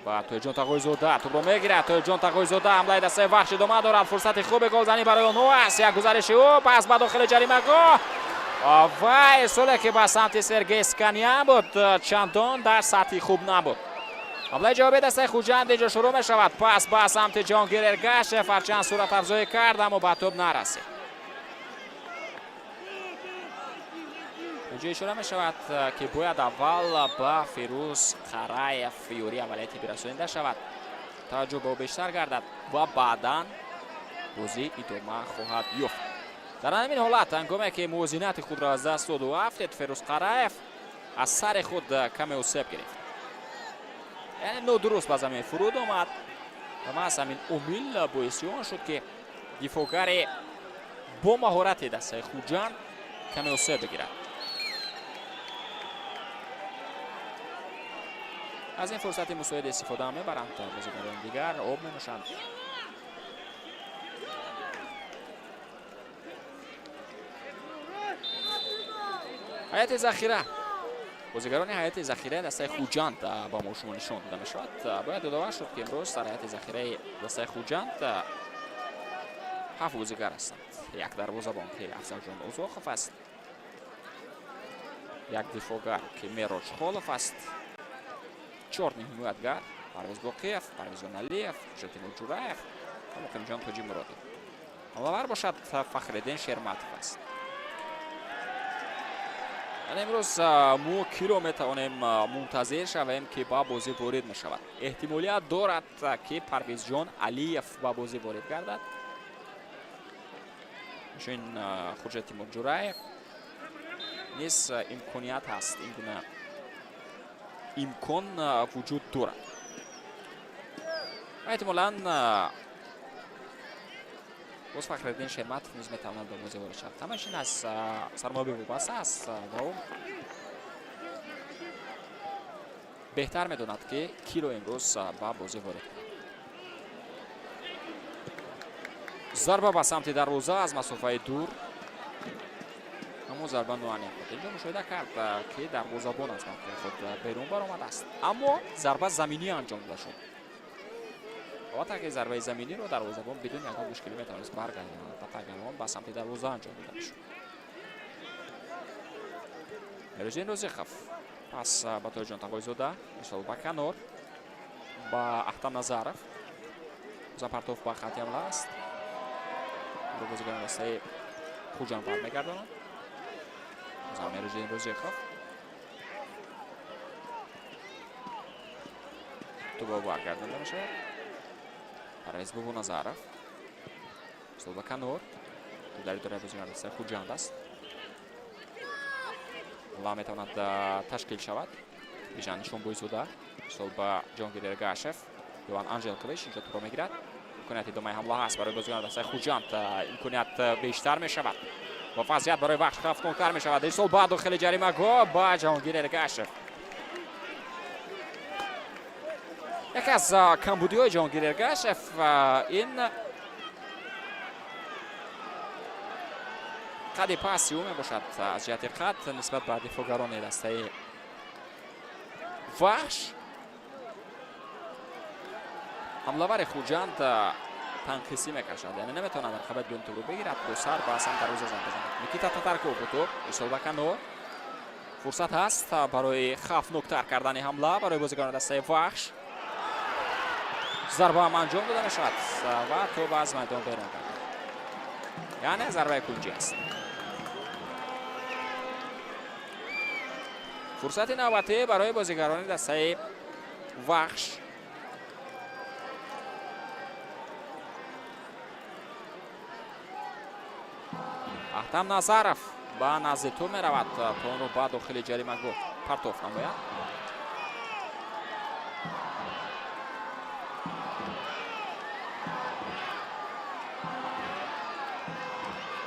ва Тоҳирҷон Тағойзода тӯбро мегирад. Тоҳирҷон Тағойзода, ҳамлаи дастаи Вахш идома дорад. Фурсати хуби голзанӣ барои онҳо аст. Як гузариши ӯ пас ба дохили ҷаримагоҳ ва ирсоле ки ба самти Сергей Сканян буд, чандон дар сатҳи хуб набуд. Ҳамлаи ҷавобии дастаи Хуҷанд инҷо шурӯъ мешавад. Пас ба самти Ҷонгир Эргашев, ҳарчанд суратафзоӣ кард, аммо ба тӯб нарасид. Инҷо ишора мешавад, ки бояд аввал ба Фирӯз Қараев ёрии аввалияти бирасонида шавад, таваҷҷӯҳ ба ӯ бештар гардад ва баъдан бозӣ идома хоҳад ёфт. Дар ҳамин ҳолат, ҳангоме ки мувозинати худро аз даст доду афтед, Фирӯз Қараев аз сари худ каме осеб гирифт, яъне нодуруст ба замин фуруд омад ва маҳз ҳамин омил боиси он шуд, ки дифоъгари бо маҳорати дастаи Хуҷанд каме осеб бигирад. Аз ин фурсати мусоид истифода мебаранд бозигарони дигар, об менӯшанд. Ҳайати захира, бозигарони ҳайати захираи дастаи Хуҷанд ба мо шумо нишон дода мешавад. Бояд ёдовар шуд, ки имрӯз дар ҳайати захираи дастаи Хуҷанд 7 бозигар ҳастанд. Як дарвозабон, ки Афзалҷон Узоқов аст, як дифоъгар, ки Мероҷ Холов аст, 4 ҳимоятгар: Парвиз Боқиев, Парвизҷон Алиев, Хуршедтимур Ҷураев ва Муқимҷон Тоҷимуродов. Ҳамлавар бошад Фахриддин Шерматов аст. Яъне имрӯз мо киро метавонем мунтазир шавем, ки ба бозӣ ворид мешавад? Эҳтимолият дорад, ки Парвизҷон Алиев ба бозӣ ворид гардад. Инчунин Хуршедтимур Ҷураев низ имконият ҳаст, ин гуна имкон вуҷуд дорад. Ва эҳтимолан боз Фахриддин Шерматов низ метавонад ба бозӣ ворид шавад. Ҳамааш ин аз сармураббӣ вобаста аст ва ӯ беҳтар медонад, ки киро имрӯз ба бозӣ ворид кунад. Зарба ба самти дарвоза аз масофаи дур, аммо зарба ноаният буд. Инҷо мушоҳида кард, ки дарвозабон аз мавқеи худ берун баромадааст, аммо зарба заминӣ анҷом дода шуд. Албатта, ки зарбаи заминиро дарвозабон бидуни ягон мушкилӣ метавонист баргардонад. Албатта, агар он ба самти дарвоза анҷом дода мешуд. Мирӯзин Розиқов пас ба Тоҳирҷон Тағойзода, мисол ба канор, ба Ахтам Назаров. Партов ба хати ҳамла аст. Бозигарони дастаи Хуҷанд бармегардонанд. Меҳроҷиддин Розиқов. Тӯб баргардонда мешавад. Парвез Бобоназаров. Ирсол ба канор. Дар идораи бозигарони дастаи Хуҷанд аст. Ҳамла метавонад ташкил шавад. Бижан Нишонбойзода. Ирсол ба Ҷонгир Эргашев. Йован Анжелкович инҷо тӯбро мегирад. Имконияти идомаи ҳамла ҳаст барои бозигарони дастаи Хуҷанд. Имконият бештар мешавад ва вазъият барои Вахш хавфноктар мешавад. Ирсол ба дохили ҷаримагоҳ ба Ҷаҳонгир Эргашев. Яке аз камбудиҳои Ҷаҳонгир Эргашев ин қади пасти ӯ мебошад аз ҷиҳати қад нисбат ба дифоъгарони дастаи Вахш. Ҳамлавари Хуҷанд танқисӣ мекашад, яъне наметавонад рақабати дуюм тӯбро бигирад, бо сар ба самти дарвоза занг бизанад. Никита Татарков бо тӯб, ирсол ба канор. Фурсат ҳаст барои хавфноктар кардани ҳамла барои бозигарони дастаи Вахш. Зарба ҳам анҷом дода мешавад ва тӯб аз майдон берун гардад. Яъне зарбаи кунҷӣ аст. Фурсати навбатӣ барои бозигарони дастаи Вахш. Аҳтам Назаров ба назди тӯб меравад, то онро ба дохили ҷаримагоҳ партоф намояд.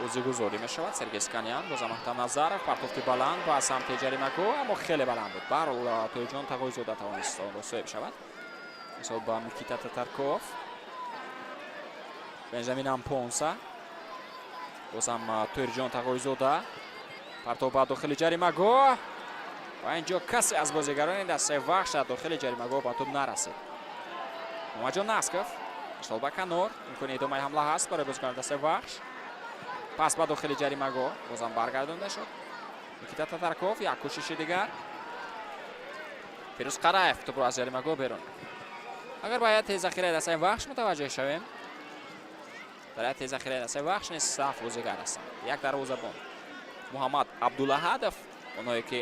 Бозигузорӣ мешавад. Сергей Сканян, бозам Аҳтам Назаров, партофти баланд ба самти ҷаримагоҳ, аммо хеле баланд буд. Баҳрҳол Тоҳирҷон Тағойзода тавонист онро соҳиб шавад. Мисол ба Никита Татарков, Бенҷамин Ампонса, бозам Тоҳирҷон Тағойзода, партов ба дохили ҷаримагоҳ ва инҷо касе аз бозигарони дастаи Вахш дар дохили ҷаримагоҳ ба тӯб нарасид. Муҳаммадҷон Насков, мисол ба канор, имкони идомаи ҳамла ҳаст барои бозигарони дастаи Вахш. Пас ба дохили ҷаримагоҳ бозам баргардонда шуд. Никита Татарков, як кӯшиши дигар. Фирӯз Қараев тӯбро аз ҷаримагоҳ берун. Агар ба ҳайати захираи дастаи Вахш мутаваҷҷеҳ шавем, дар ҳайати захираи дастаи Вахш низ 7 бозигар ҳастанд. Як дарвозабон Муҳаммад Абдулаҳадов, онҳое ки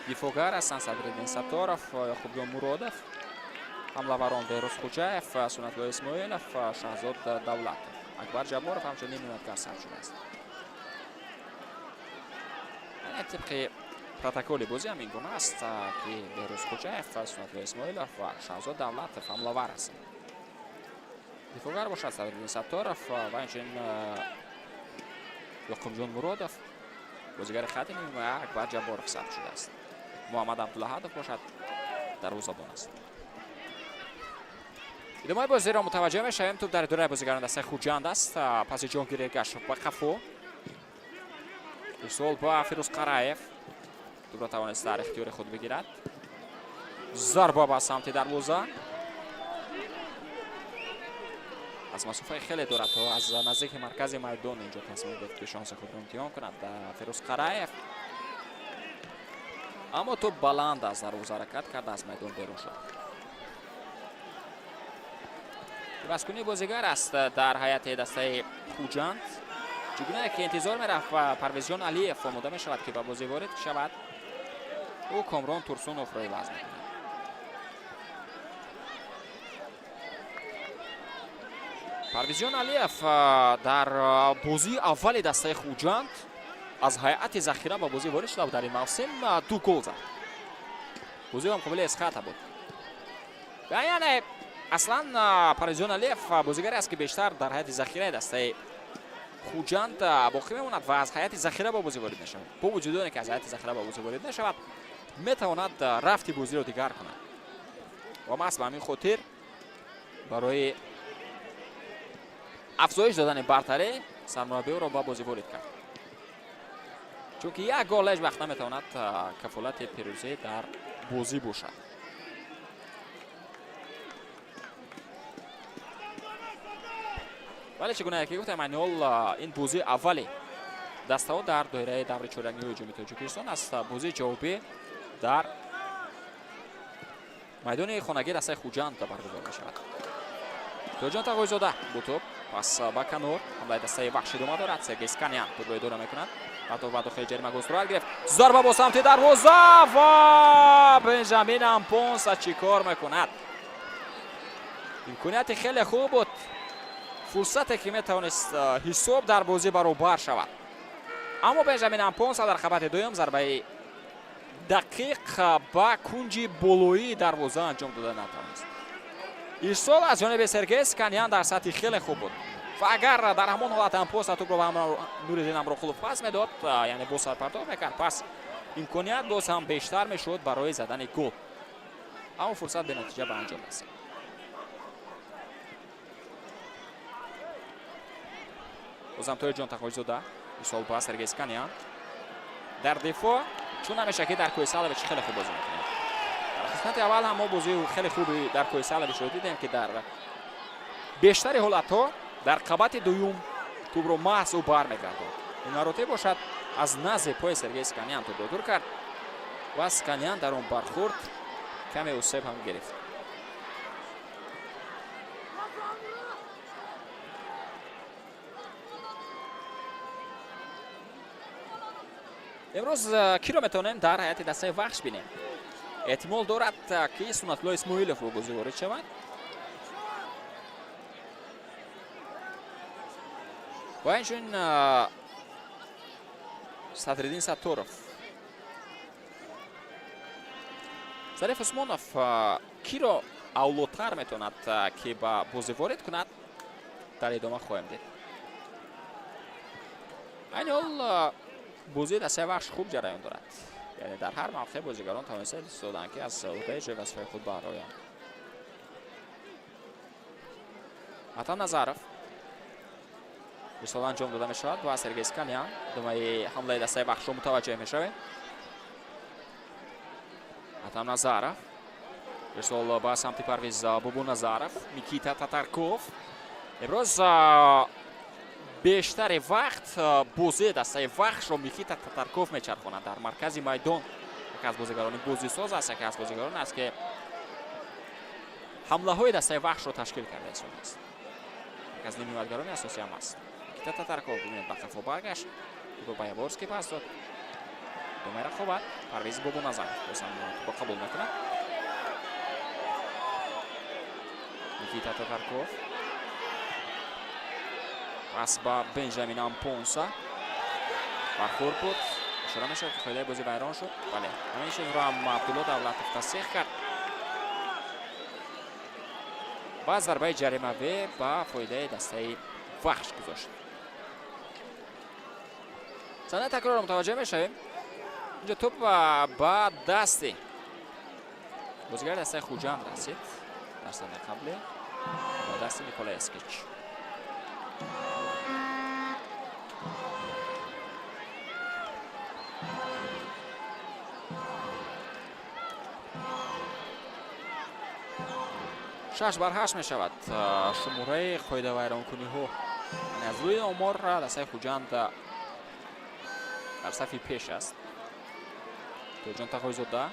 дифоъгар ҳастанд Садриддин Сатторов, Ёқубҷон Муродов, ҳамлаварон Беҳрӯз Хуҷаев, Сунатулло Исмоилов, Шаҳзод Давлатов. Акбар Ҷабборов ҳамчунин ҳимоятгар сабт шудааст. Тибқи протоколи бозӣ ҳам ин гуна аст, ки Беҳрӯз Хуҷаев, Сунатулло Исмоилов ва Шаҳзод Давлатов ҳамлавар ҳастанд. Дифоъгар бошад Садриддин Сатторов ва инчунин Ёқубҷон Муродов, бозигари хати нима Акбар Ҷабборов сабт шудааст. Муҳаммад Абдулаҳадов бошад дарвозабон аст. Идомаи бозиро мутаваҷҷеҳ мешавем. Тӯб дар идораи бозигарони дастаи Хуҷанд аст. Паси Ҷонгир Эргашев ба қафо. Ирсол ба Фирӯз Қараев. Тӯбро тавонист дар ихтиёри худ бигирад. Зарба ба самти дарвоза. Аз масофаи хеле дур, то аз наздики маркази майдон инҷо тасмим гирифт, ки шонси худро имтиҳон кунад Фирӯз Қараев. Аммо тӯб баланд аз дарвоза ҳаракат карда аз майдон берун шуд. Ивазкунии бозигар аст дар ҳайати дастаи Хуҷанд. Чӣ гуна ки интизор мерафт ва Парвезҷон Алиев омода мешавад, ки ба бозӣ ворид шавад. Ӯ Комрон Турсуновро иваз мекунад. Парвезҷон Алиев дар бозии аввали дастаи Хуҷанд аз ҳайати захира ба бозӣ ворид шуда, дар ин мавсим 2 гол зад. Бозӣ ҳам қобили эсхата буд. Яъне аслан Парвезҷон Алиев бозигаре аст, ки бештар дар ҳайати захираи дастаи Хуҷанд боқӣ мемонад ва аз ҳайати захира ба бозӣ ворид мешавад. Бо вуҷуди оне ки аз ҳайати захира ба бозӣ ворид мешавад, метавонад рафти бозиро дигар кунад. Ва маҳз ба ҳамин хотир барои афзоиш додани бартарӣ сармураббиро ба бозӣ ворид кард. Чунки як гол ҳеҷ вақт наметавонад кафолати пирӯзӣ дар бозӣ бошад. Вале чӣ гуна ки гуфтам, айни ҳол ин бозии аввали дастаҳо дар доираи даври чорякниҳои ҷоми Тоҷикистон аст. Бозии ҷавобӣ дар майдони хонагии дастаи Хуҷанд баргузор мешавад. Тоҷон Тағойзода бо тӯб пас ба канор. Ҳамлаи дастаи Вахш идома дорад. Сергей Сканян тӯбро идора мекунад. Партов ба дохили ҷаримагоҳ сурат гирифт. Зарба бо самти дарвоза ва Бенҷамин Ампонса чӣ кор мекунад? Имконияти хеле хуб буд. Фурсате ки метавонист ҳисоб дар бозӣ баробар шавад. Аммо Бенҷамин Ампонса дар қабати дуюм зарбаи дақиқ ба кунҷи болоии дарвоза анҷом дода натавонист. Ирсол аз ҷониби Сергей Сканян дар сатҳи хеле хуб буд. Ва агар дар ҳамон ҳолат Ампонса тӯбро ба Нуриддин Амроқулов пас медод, яъне бо сарпартов мекард, пас имконият боз ҳам бештар мешуд барои задани гол. Аммо фурсат бенатиҷа ба анҷом расид. Бозам Тоҳирҷон Тағойзода ирсол ба Сергей Сканян. Дар дифоъ чун ҳамеша ки дар Кӯҳисалович хеле хуб бозӣ мекунад. Дар қисмати аввал ҳам мо бозии хеле хуби дар Кӯҳисаловичро дидем, ки дар бештари ҳолатҳо дар қабати дуюм тӯбро маҳз ӯ бармегардонд. Ин маротиб бошад аз назди пои Сергей Сканян тӯбро дур кард ва Сканян дар он бархӯрд каме усеб ҳам гирифт. Имрӯз киро метавонем дар ҳайати дастаи Вахш бинем? Эҳтимол дорад, ки Суннатулло Исмоилов бо бозӣ ворид шавад. Ва инчунин Садриддин Сатторов. Зариф Усмонов киро авлотар метавонад, ки ба бозӣ ворид кунад, дар идома хоҳем дид. Айни ҳол бозии дастаи Вахш хуб ҷараён дорад. Яъне дар ҳар мавқеъ бозигарон тавонистанд истоданд, ки аз уҳдаи ҷои вазифаи худ бароянд. Атам Назаров ирсол анҷом дода мешавад ба Сергей Сканян. Идомаи ҳамлаи дастаи Вахшро мутаваҷҷеҳ мешавем. Атам Назаров ирсол ба самти Парвиз Бобоназаров. Никита Татарков. Имрӯз бештари вақт бозии дастаи Вахшро Никита Татарков мечархонад дар маркази майдон. Яке аз бозигарони бозисоз аст, яке аз бозигарон аст, ки ҳамлаҳои дастаи Вахшро ташкил карда истодааст. Яке аз нимҳимоятгарони асосӣ ҳам аст. Никита Татарков бибинед ба қафо баргашт, тӯбро ба Яворский пас дод. Идомаи рақобат Парвиз Бобоназаров боз ҳам тӯбро қабул мекунад. Никита Татарков пас ба Бенҷамин Ампонса. Бархӯрд буд. Ишора мешавад, ки қоидаи бозӣ вайрон шуд. Бале, ҳамин чизро ҳам Абдулло Давлатов тасдиқ кард. Ва зарбаи ҷаримавӣ ба фоидаи дастаи Вахш гузошт. Саҳнаи такрорро мутаваҷҷеҳ мешавем. Инҷо тӯб ба дасти бозигари дастаи Хуҷанд расид. Дар саҳнаи қаблӣ ба дасти Николай Эскич. 6-8 мешавад шумораи қоидавайронкуниҳо. Аз рӯи омор дастаи Хуҷанд дар сафи пеш аст. Тоҷон Тағойзода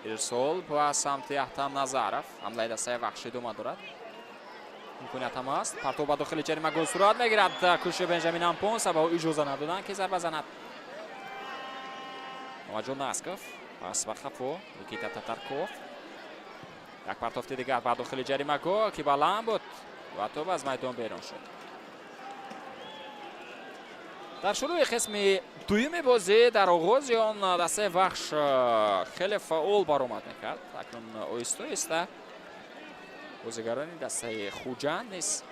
ирсол ба самти Аҳтам Назаров. Ҳамлаи дастаи Вахш идома дорад. Имконият ҳам аст. Партов ба дохили ҷаримагоҳ сурат мегирад. Кӯшиши Бенҷамин Ампонса ба ӯ иҷоза надоданд, ки зарба занад. Мамаджон Насков пас ба қафо Никита Татарков. Як партофти дигар ба дохили ҷаримагоҳ, ки баланд буд ва тӯб аз майдон берун шуд. Дар шурӯи қисми дуюми бозӣ, дар оғози он дастаи Вахш хеле фаъол баромад мекард. Акнун оҳиста оҳиста бозигарони дастаи Хуҷанд низ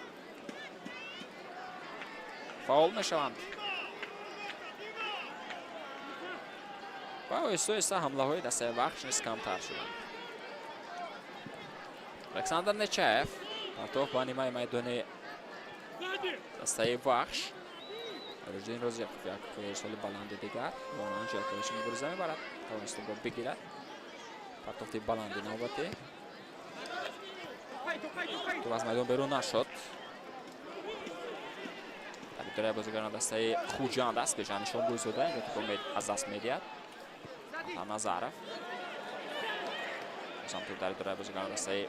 фаъол мешаванд ва оҳиста оҳиста ҳамлаҳои дастаи Вахш низ камтар шуданд. Александр Нечаев партоф ба нимаи майдони дастаи Вахш. Рӯҷдин Розиқов як ирсоли баланди дигар Монан Желкович мубориза мебарад, тавонист тӯбро бигирад. Партофти баланди навбатӣ. Тӯб аз майдон берун нашуд. Дар ибтидои бозигарон дастаи Хуҷанд аст. Бежан Нишонбӯйзода инҷо тӯбро аз даст медиҳад. Атам Назаров бозам тӯб дар ибтидои бозигарон дастаи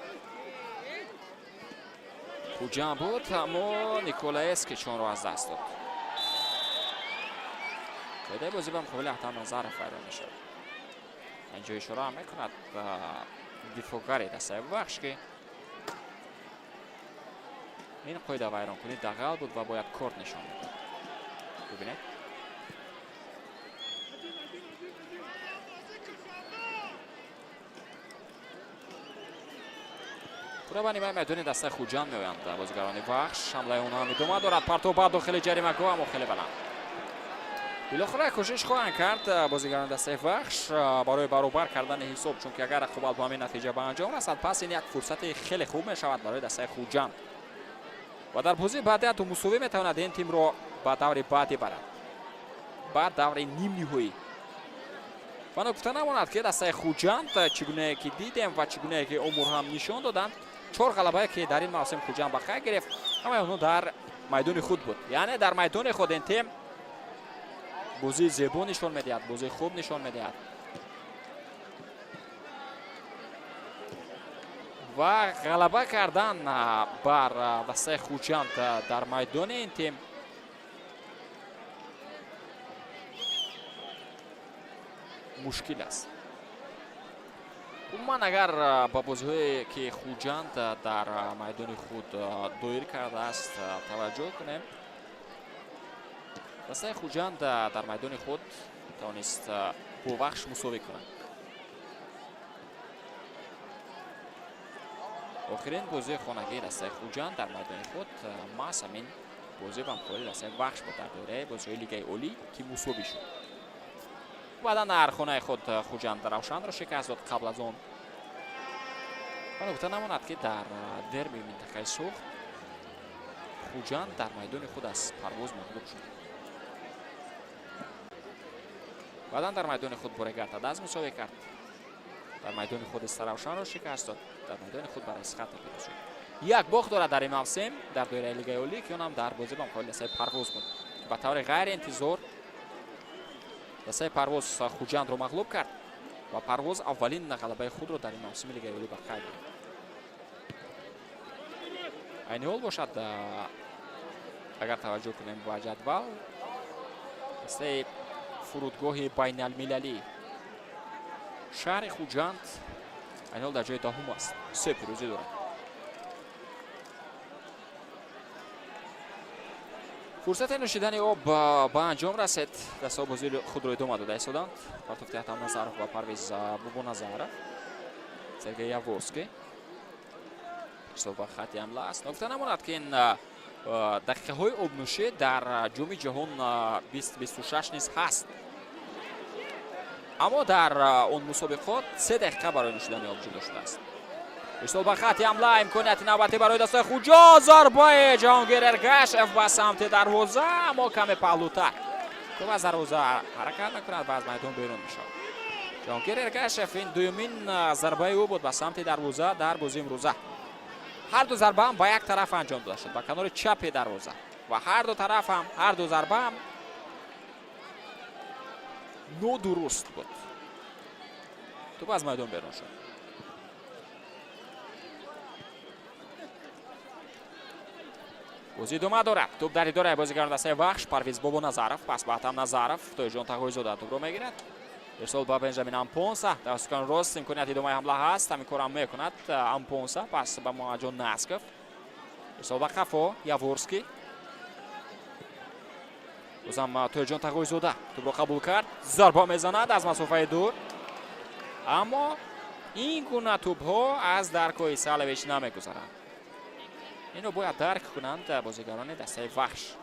Хуҷанд буд, аммо Николаевскич онро аз даст дод. Қоидаи бозӣ ба муқобили Аҳтам Назаров вайрон мешавад. Инҷо ишора ҳам мекунад дифоъгари дастаи Вахш, ки ин қоида вайронкунӣ дағал буд ва бояд корт нишон медод. Бибинед. Пура ба нимаи майдони дастаи Хуҷанд меоянд бозигарони Вахш. Ҳамлаи онҳо ҳам идома дорад. Партов ба дохили ҷаримагоҳ, аммо хеле баланд. Билохира кӯшиш хоҳанд кард бозигарони дастаи Вахш барои баробар кардани ҳисоб, чунки агар рақобат бо ҳамин натиҷа ба анҷом расад, пас ин як фурсати хеле хуб мешавад барои дастаи Хуҷанд ва дар бозии баъдӣ ҳатто мусовӣ метавонад ин тимро ба даври баъдӣ барад, ба даври нимниҳоӣ. Ва ногуфта намонад, ки дастаи Хуҷанд, чӣ гунае ки дидем ва чӣ гунае ки омор ҳам нишон доданд, чор ғалабае ки дар ин мавсим Хуҷанд ба қайд гирифт, ҳамаи онҳо дар майдони худ буд. Яъне дар майдони худ ин тим бозии зебо нишон медиҳад, бозии хуб нишон медиҳад ва ғалаба кардан бар дастаи Хуҷанд дар майдони ин тим мушкил аст. Умуман, агар ба бозиҳое ки Хуҷанд дар майдони худ доир кардааст таваҷҷӯҳ кунем, дастаи Хуҷанд дар майдони худ тавонист бо Вахш мусовӣ кунад. Охирин бозии хонагии дастаи Хуҷанд дар майдони худ маҳз ҳамин бозӣ ба муқобили дастаи Вахш буд дар доираи бозиҳои Лигаи Олӣ, ки мусовӣ шуд. Баъдан дар хонаи худ Хуҷанд Равшанро шикаст дод қабл аз он. Ва нукта намонад, ки дар дерби минтақаи Суғд Хуҷанд дар майдони худ аз Парвоз мағлуб шуд. Баъдан дар майдони худ бо Регар-ТадАЗ мусовӣ кард. Дар майдони худ Истаравшанро шикаст дод. Дар майдони худ бар Эсхата пирӯз шуд. Як бохт дорад дар ин мавсим дар доираи Лигаи Олӣ, ки он ҳам дар бозӣ ба муқобили дастаи Парвоз буд. Ба таври ғайриинтизор дастаи Парвоз Хуҷандро мағлуб кард ва Парвоз аввалин ғалабаи худро дар ин мавсими Лигаи Олӣ ба қайд гирифт. Айни ҳол бошад, агар таваҷҷӯҳ кунем ба ҷадвал, дастаи фурудгоҳи байналмилалӣ шаҳри Хуҷанд айни ҳол дар ҷои даҳум аст, се пирӯзӣ дорад. Фурсати нӯшидани об ба анҷом расид. Дастаҳо бозии худро идома дода истоданд. Партофти Аҳтам Назаров ва Парвиз Бобоназаров. Сергей Яворский ҳисоб ба хатти ҳамла аст. Ногуфта намонад, ки ин дақиқаҳои обнӯшӣ дар Ҷоми ҷаҳон 2026 низ ҳаст, аммо дар он мусобиқот 3 дақиқа барои нӯшидани об ҷудо шудааст. Ирсол ба хатти ҳамла, имконияти навбатӣ барои дастаи Хуҷанд, зарбаи Ҷаҳонгир Эргашев ба самти дарвоза, аммо каме паҳлӯтар. Тӯб аз дарвоза ҳаракат мекунад ва аз майдон берун мешавад. Ҷаҳонгир Эргашев, ин дуюмин зарбаи ӯ буд ба самти дарвоза дар бозии имрӯза. Ҳар ду зарба ҳам ба як тараф анҷом дода шуд, ба канори чапи дарвоза, ва ҳар ду тараф ҳам, ҳар ду зарба ҳам нодуруст буд. Тӯб аз майдон берун шуд. Бозӣ идома дорад. Тӯб дар идораи бозигарони дастаи Вахш. Парвиз Бобоназаров пас ба Атам Назаров. Тоиҷон Тағоизода тӯбро мегирад. Ирсол ба Бенҷамин Ампонса. Дар сукани рост имконияти идомаи ҳамла ҳаст, ҳамин корам мекунад Ампонса. Пас ба Муҳаммадҷон Насков. Ирсол ба қафо, Яворский. Бозам Тоиҷон Тағоизода тӯбро қабул кард, зарба мезанад аз масофаи дур, аммо ин гуна тӯбҳо аз Дарко Исалович намегузаранд. Инро бояд дарк кунанд бозигарони дастаи Вахш.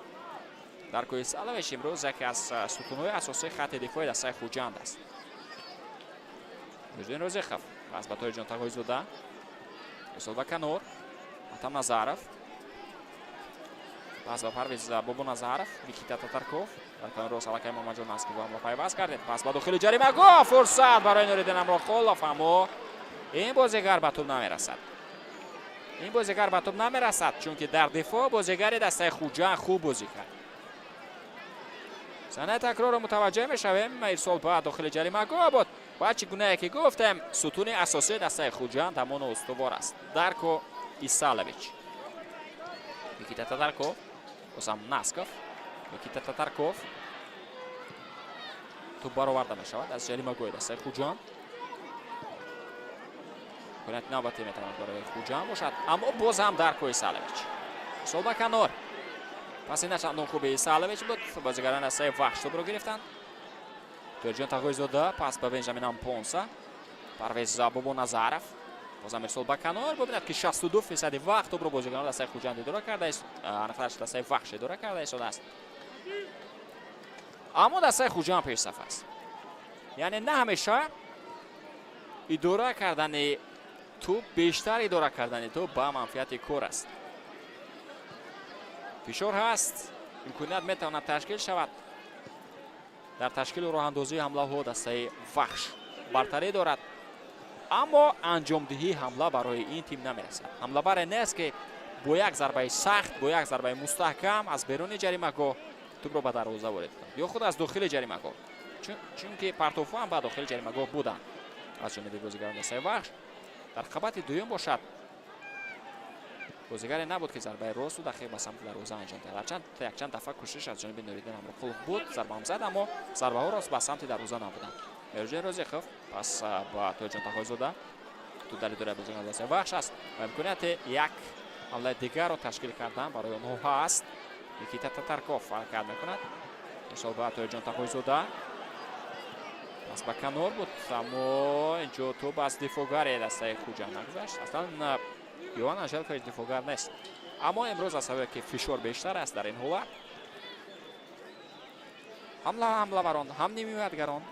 Дарко Исалович имрӯз яке аз сутунҳои асосии хатти дифои дастаи Хуҷанд аст. Мирзоин Розиқов пас ба Тоиҷон Тағоизода. Ирсол ба канор, Атам Назаров пас ба Парвиз Бобоназаров. Никита Татарков дар канори рост, аллакай Муҳаммадҷон Насков ҳамро пайваст кардед. Пас ба дохили ҷаримагоҳ, фурсат барои Нуриддин Амроқулов, аммо ин бозигар ба тӯб намерасад. Ин бозигар ба тӯб намерасад, чунки дар дифоъ бозигари дастаи Хуҷанд хуб бозӣ кард. Саҳнаи такрорро мутаваҷҷеҳ мешавем. Ирсол ба дохили ҷаримагоҳ буд ва чӣ гунае ки гуфтем, сутуни асосии дастаи Хуҷанд ҳамон устувор аст, Дарко Исалович. Никита Татарков, боз ҳам Насков, Никита Татарков. Туп бароварда мешавад аз ҷаримагоҳи дастаи Хуҷанд. Имконияти навбатӣ метавонад барои Хуҷанд бошад, аммо боз ҳам дар кӯи Салович. Ирсол ба канор. Паси начандон хуби Салович буд. Бозигарон дастаи Вахш тӯбро гирифтанд. Тоирҷон Тағоизода пас ба Бенҷамин Ампонса. Парвез Бобоназаров. Бозам ирсол ба канор. Бибинад, ки 62 фисади вақт тӯбро бозигарон дастаи Хуҷанд идора карда, аниқтараш дастаи Вахш идора карда истодааст. Аммо дастаи Хуҷанд пешсаф аст. Яъне на ҳамеша идора кардани тӯб, бештар идора кардани тӯб ба манфиати кор аст. Фишор ҳаст, имконият метавонад ташкил шавад. Дар ташкилу роҳандозии ҳамлаҳо дастаи Вахш бартарӣ дорад, аммо анҷомдиҳии ҳамла барои ин тим намерасад. Ҳамлабаре нест, ки бо як зарбаи сахт, бо як зарбаи мустаҳкам аз беруни ҷаримагоҳ тӯбро ба дарвоза ворид кунад ё худ аз дохили ҷаримагоҳ, чунки партофҳо ҳам ба дохили ҷаримагоҳ буданд аз ҷониби бозигарони дастаи Вахш. Дар қабати дуюм бошад, бозигаре набуд, ки зарбаи росту дақиқ ба самти дарвоза анҷом диҳад. Ҳарчанд якчанд дафъа кӯшиш аз ҷониби Нуриддин Ҳамроқулов буд, зарбаам зад, аммо зарбаҳо рост ба самти дарвоза набуданд. Меҳруҷон Розиқов пас ба Тоирҷон Тағоизода. Тӯб дар идораи бозигарони дастаи Вахш аст ва имконияти як ҳамлаи дигарро ташкил кардан барои онҳо ҳаст. Никита Татарков ҳаракат мекунад. Ирсол ба Тоирҷон Тағоизода, пас ба канор буд, аммо инҷо тӯб аз дифоъгари дастаи Хуҷанд нагузашт. Аслан Йован Анжелкович дифоъгар нест, аммо имрӯз аз сабабе ки фишор бештар аст, дар ин ҳолат ҳамла ҳамлаварон, ҳам нимҳимоятгарон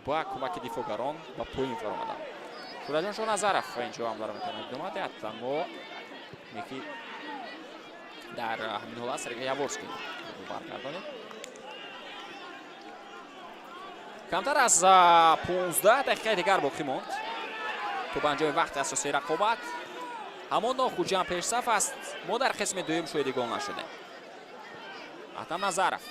ба кӯмаки дифоъгарон ба поин фаромаданд. Шураҷон Шоназаров инҷо ҳамларо метавонад идома диҳад, аммо ники дар ҳамин ҳолат Сергей Яворский баргардонид. Камтар аз 15 дақиқаи дигар боқӣ монд то ба анҷоми вақти асосии рақобат. Ҳамоно Хуҷанд пешсаф аст. Мо дар қисми дуюм шоҳиди гол нашудем. Атам Назаров.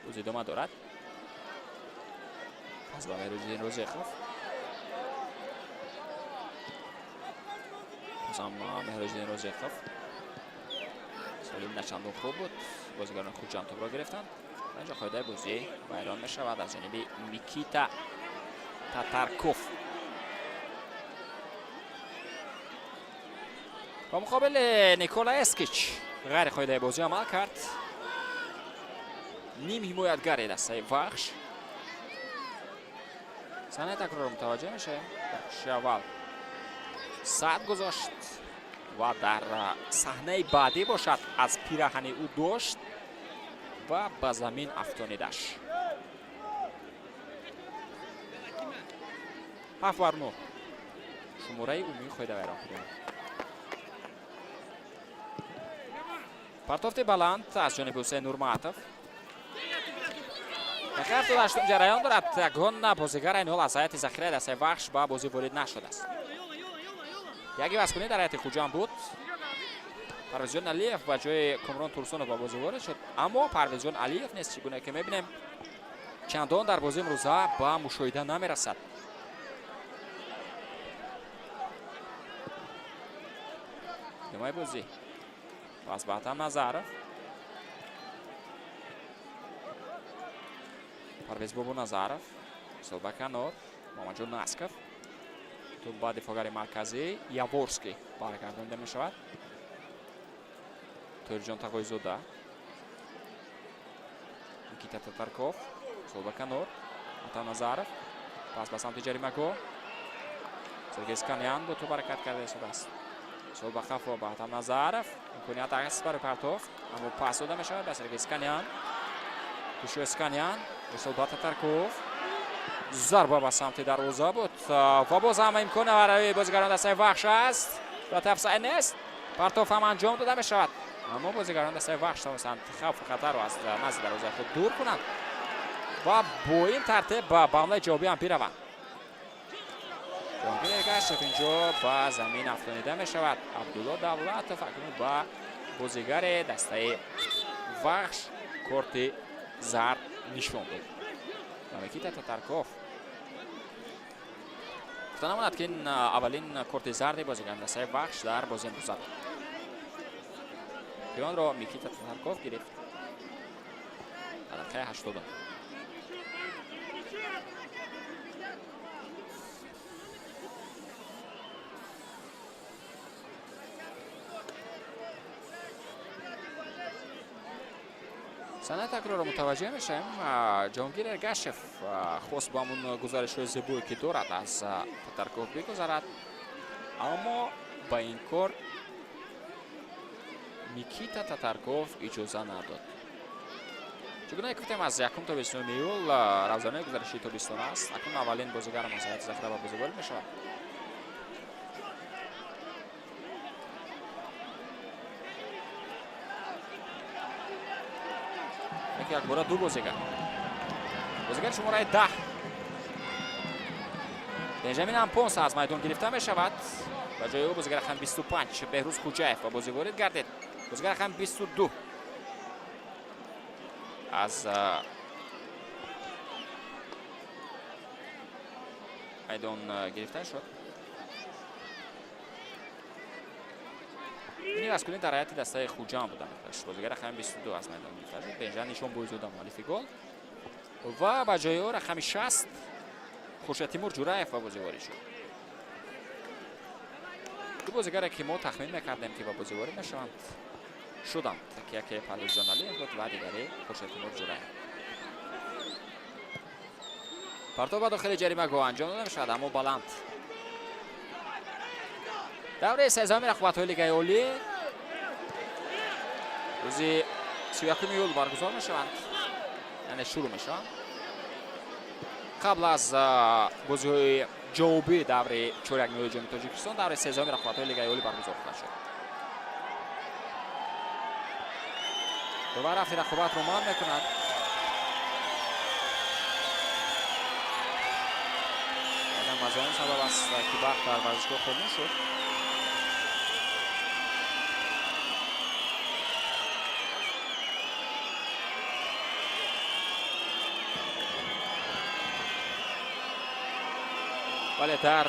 Бозӣ идома дорад. Пас ба Меҳруҷиддин Розиқов. Бозам Меҳруҷиддин Розиқов. Солим начандон хуб буд. Бозигарони Хуҷанд тӯбро гирифтанд. Ва инҷо қоидаи бозӣ вайрон мешавад аз ҷониби Никита Татарков. Ба муқобили Никола Эскич ғайри қоидаи бозӣ амал кард ним ҳимоятгари дастаи Вахш. Саҳнаи такрорро мутаваҷҷӯҳ мешавем. Дар кӯшиши аввал сад гузошт ва дар саҳнаи баъдӣ бошад, аз пираҳани ӯ дошт ва ба замин афтонидаш. 7 бар 9 шумораи умумии қоидавайронкунӣ. Партофти баланд аз ҷониби Ҳусейн Нурматов. Дақиқаи 78 ҷараён дорад. Ягон бозигар айни ҳол аз ҳайати захираи дастаи Вахш ба бозӣ ворид нашудааст. Як ивазкунӣ дар ҳайати Хуҷанд буд. Парвезҷон Алиев ба ҷои Комрон Турсунов ба бозӣ ворид шуд, аммо Парвезҷон Алиев нест, чӣ гуна ки мебинем, чандон дар бозии имрӯза ба мушоҳида намерасад. Идомаи бозӣ. Пас ба Атам Назаров. Парвез Бобоназаров. Ирсол ба канор. Муҳаммадҷон Насков. Тӯб ба дифоъгари марказӣ Яворский баргардонида мешавад. Тоирҷон Тағоизода. Никита Татарков. Ирсол ба канор. Атам Назаров. Пас ба самти ҷаримагоҳ. Сергей Сканян бо тӯб ҳаракат карда истодааст. Ирсол ба қафо ба Атам Назаров. Имконият аст барои партоф, аммо пас дода мешавад ба Сергей Сканян. Кушо Сканян. Ирсол ба Татарков. Зарба ба самти дарвоза буд ва боз ҳам имкон барои бозигарон дастаи Вахш аст ва офсайд нест. Партоф ҳам анҷом дода мешавад, аммо бозигарон дастаи Вахш тавонистанд хавфу хатарро аз назди дарвозаи худ дур кунанд ва бо ин тартиб ба ҳамлаи ҷавобӣ ҳам бираванд. Ҷаҳонгир Эргашев инҷо ба замин афтонида мешавад. Абдулло Давлатов акнун ба бозигари дастаи Вахш корти зард нишон дод. Ва Никита Татарков гуфта намонад, ки ин аввалин корти зарди бозигари дастаи Вахш дар бозии имрӯза буд, ки онро Микита Татарков гирифт дар дақиқаи 80-ум. Санаи такрорро мутаваҷҷеҳ мешавем. Ҷаҳонгир Эргашев хост ба ҳамун гузаришҳои зебое, ки дорад, аз Татарков бигузарад, аммо ба ин кор Никита Татарков иҷоза надод. Чӣ гуна гуфтем, аз 1 то 29 июл равзанаи гузариши тобистон аст. Акнун аввалин бозигарам аз ҳайати захира ба бозӣ ворид мешавад. Якбора ду бозигар, бозигари шумораи 10 Бенҷамин Ампонс аз майдон гирифта мешавад. Ба ҷои ӯ бозигар рақами 25 Беҳрӯз Хуҷаев ба бозӣ ворид гардид. Бозигар рақами 22 аз майдон гирифта шуд. Ин ивазкунӣ дар ҳайати дастаи Хуҷанд буда. Бозигар рақами 22 аз майдон гирифта шуд, Бенҷан Нишонбойзода, муаллифи гол, ва ба ҷои ӯ рақами 60 Хуршед Тимур Ҷураев ба бозӣ ворид шуд. Ду бозигаре, ки мо тахмин мекардем, ки ба бозӣ ворид мешаванд, шуданд, ки яке Парвизҷон Алиев буд ва дигаре Хуршед Тимур Ҷураев. Партов ба дохили ҷаримагоҳ анҷом дода мешавад, аммо баланд. Давраи сездаҳуми рақобатҳои Лигаи Олӣ рӯзи 31 июл баргузор мешаванд, яъне шурӯъ мешаванд. Қабл аз бозиҳои ҷавобии даври чорякниҳои Ҷоми Тоҷикистон давраи сездаҳуми рақобатҳои Лигаи Олӣ баргузор хоҳад шуд. Довар рафти рақобатро манъ мекунад. Аз он сабаб аст, ки барқ дар варзишгоҳ хомӯш шуд. Вале дар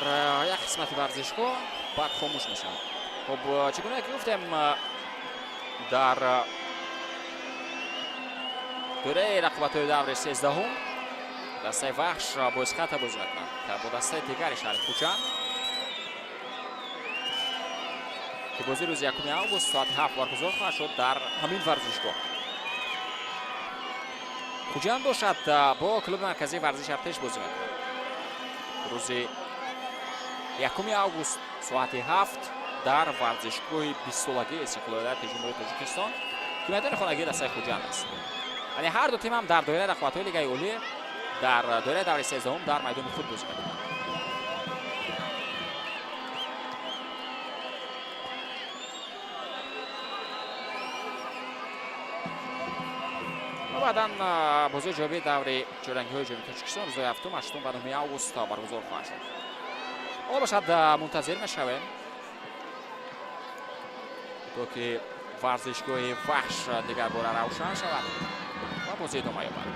як қисмати варзишгоҳ барқ хомӯш мешавад. Хуб, чӣ гуна ки гуфтем, дар доираи рақобатҳои даври сездаҳум дастаи Вахш бо Эсхата бозӣ мекунанд бо дастаи дигари шаҳри Хуҷанд, ки бозӣ рӯзи 1 август соати 7 баргузор хоҳад шуд дар ҳамин варзишгоҳ. Хуҷанд бошад, бо клуби марказии варзиши Артеш бозӣ мекунад рӯзи 1 август соати 7 дар варзишгоҳи бистсолагии Истиқлолияти Ҷумҳурии Тоҷикистон, ки майдони хонагии дастаи Хуҷанд аст. Яъне ҳар ду тим ҳам дар доираи рақобатҳои Лигаи Олӣ дар доираи давраи сездаҳум дар майдони худ бозӣ мекунанд. Ва баъдан бозии ҷавобии даври чорангиҳои Ҷоми Тоҷикистон рӯзҳои 7, 8 ва 9 август баргузор хоҳад шуд. Ҳоло бошад, мунтазир мешавем, то ки варзишгоҳи Вахш дигарбора равшан шавад ва бозӣ идома ёбад.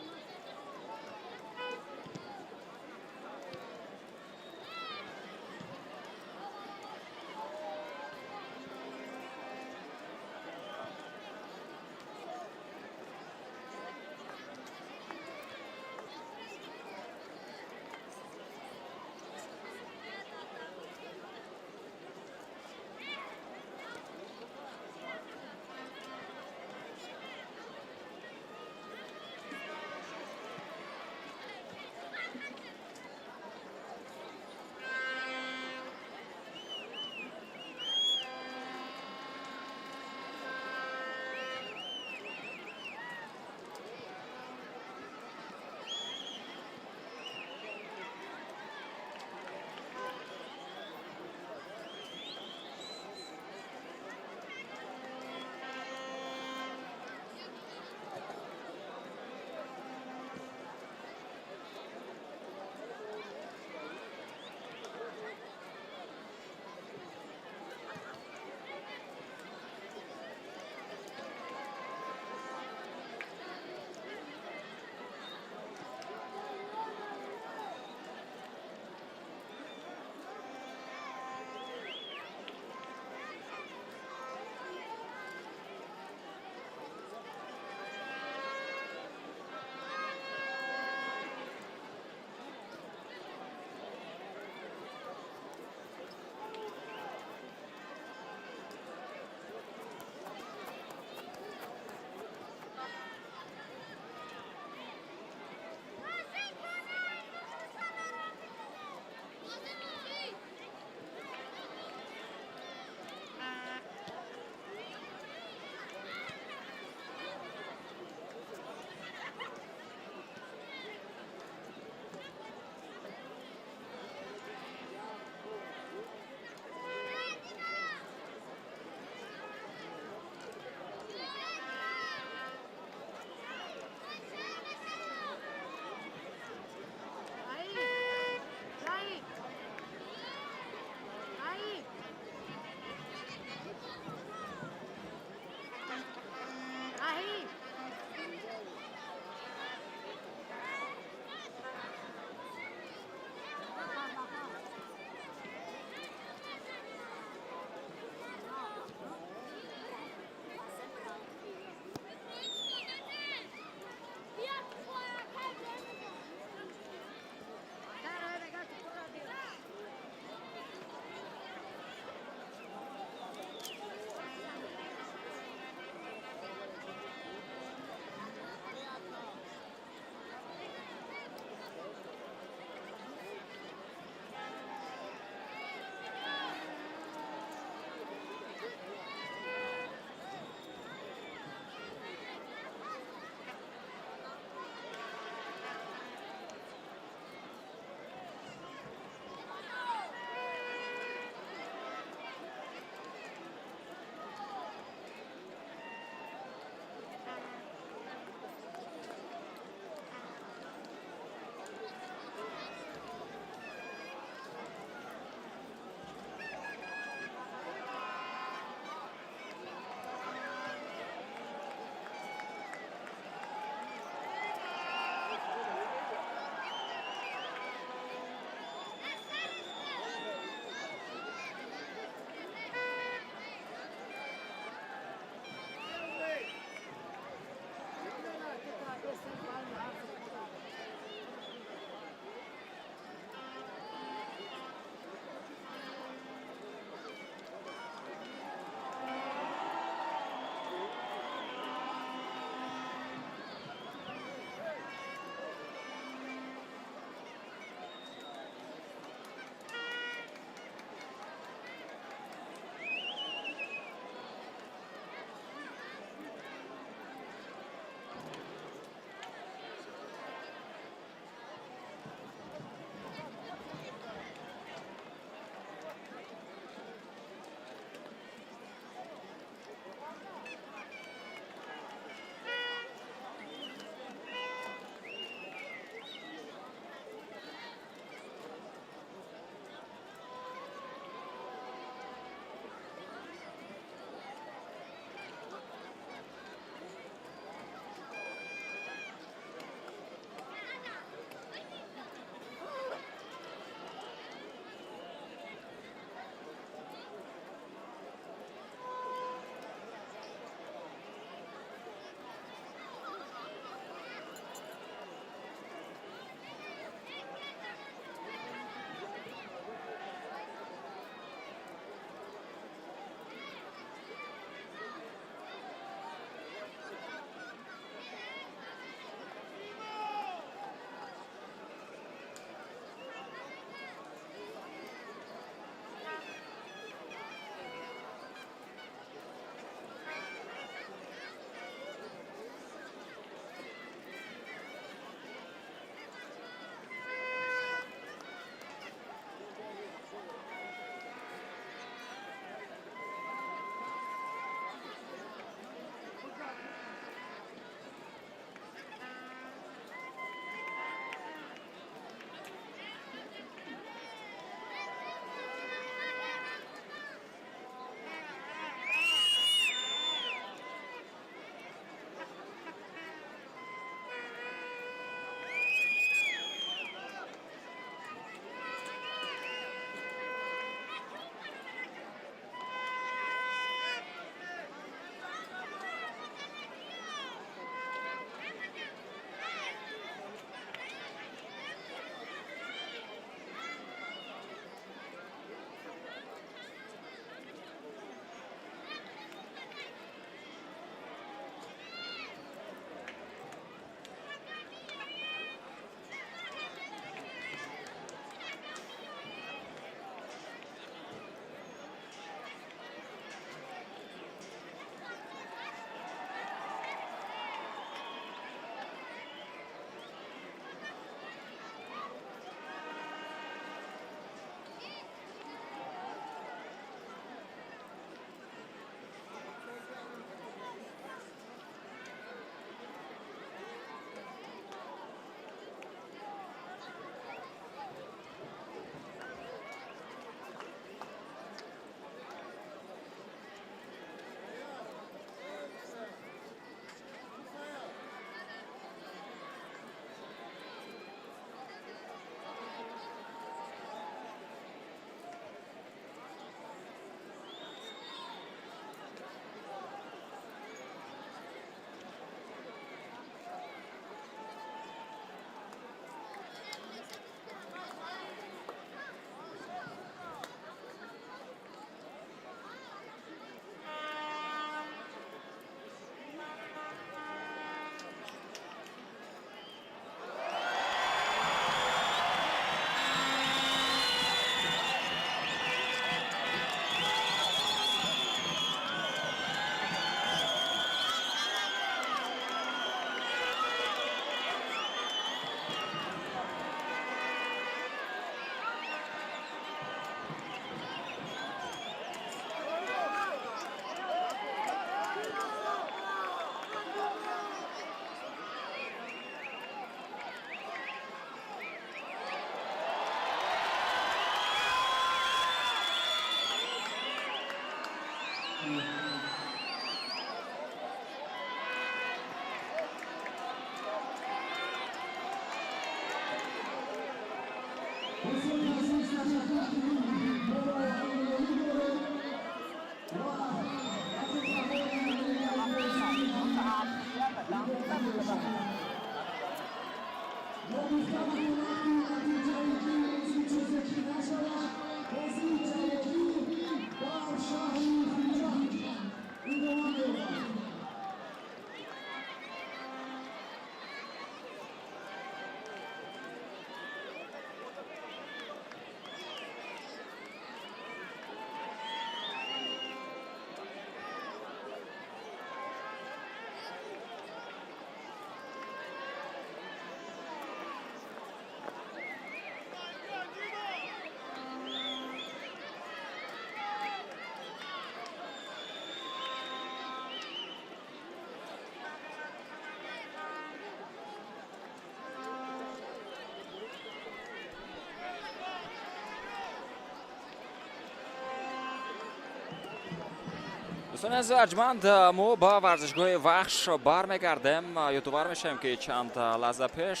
Дӯстони азиз арҷманд, мо ба варзишгоҳи Вахш бармегардем. Ёдовар мешавем, ки чанд лаҳза пеш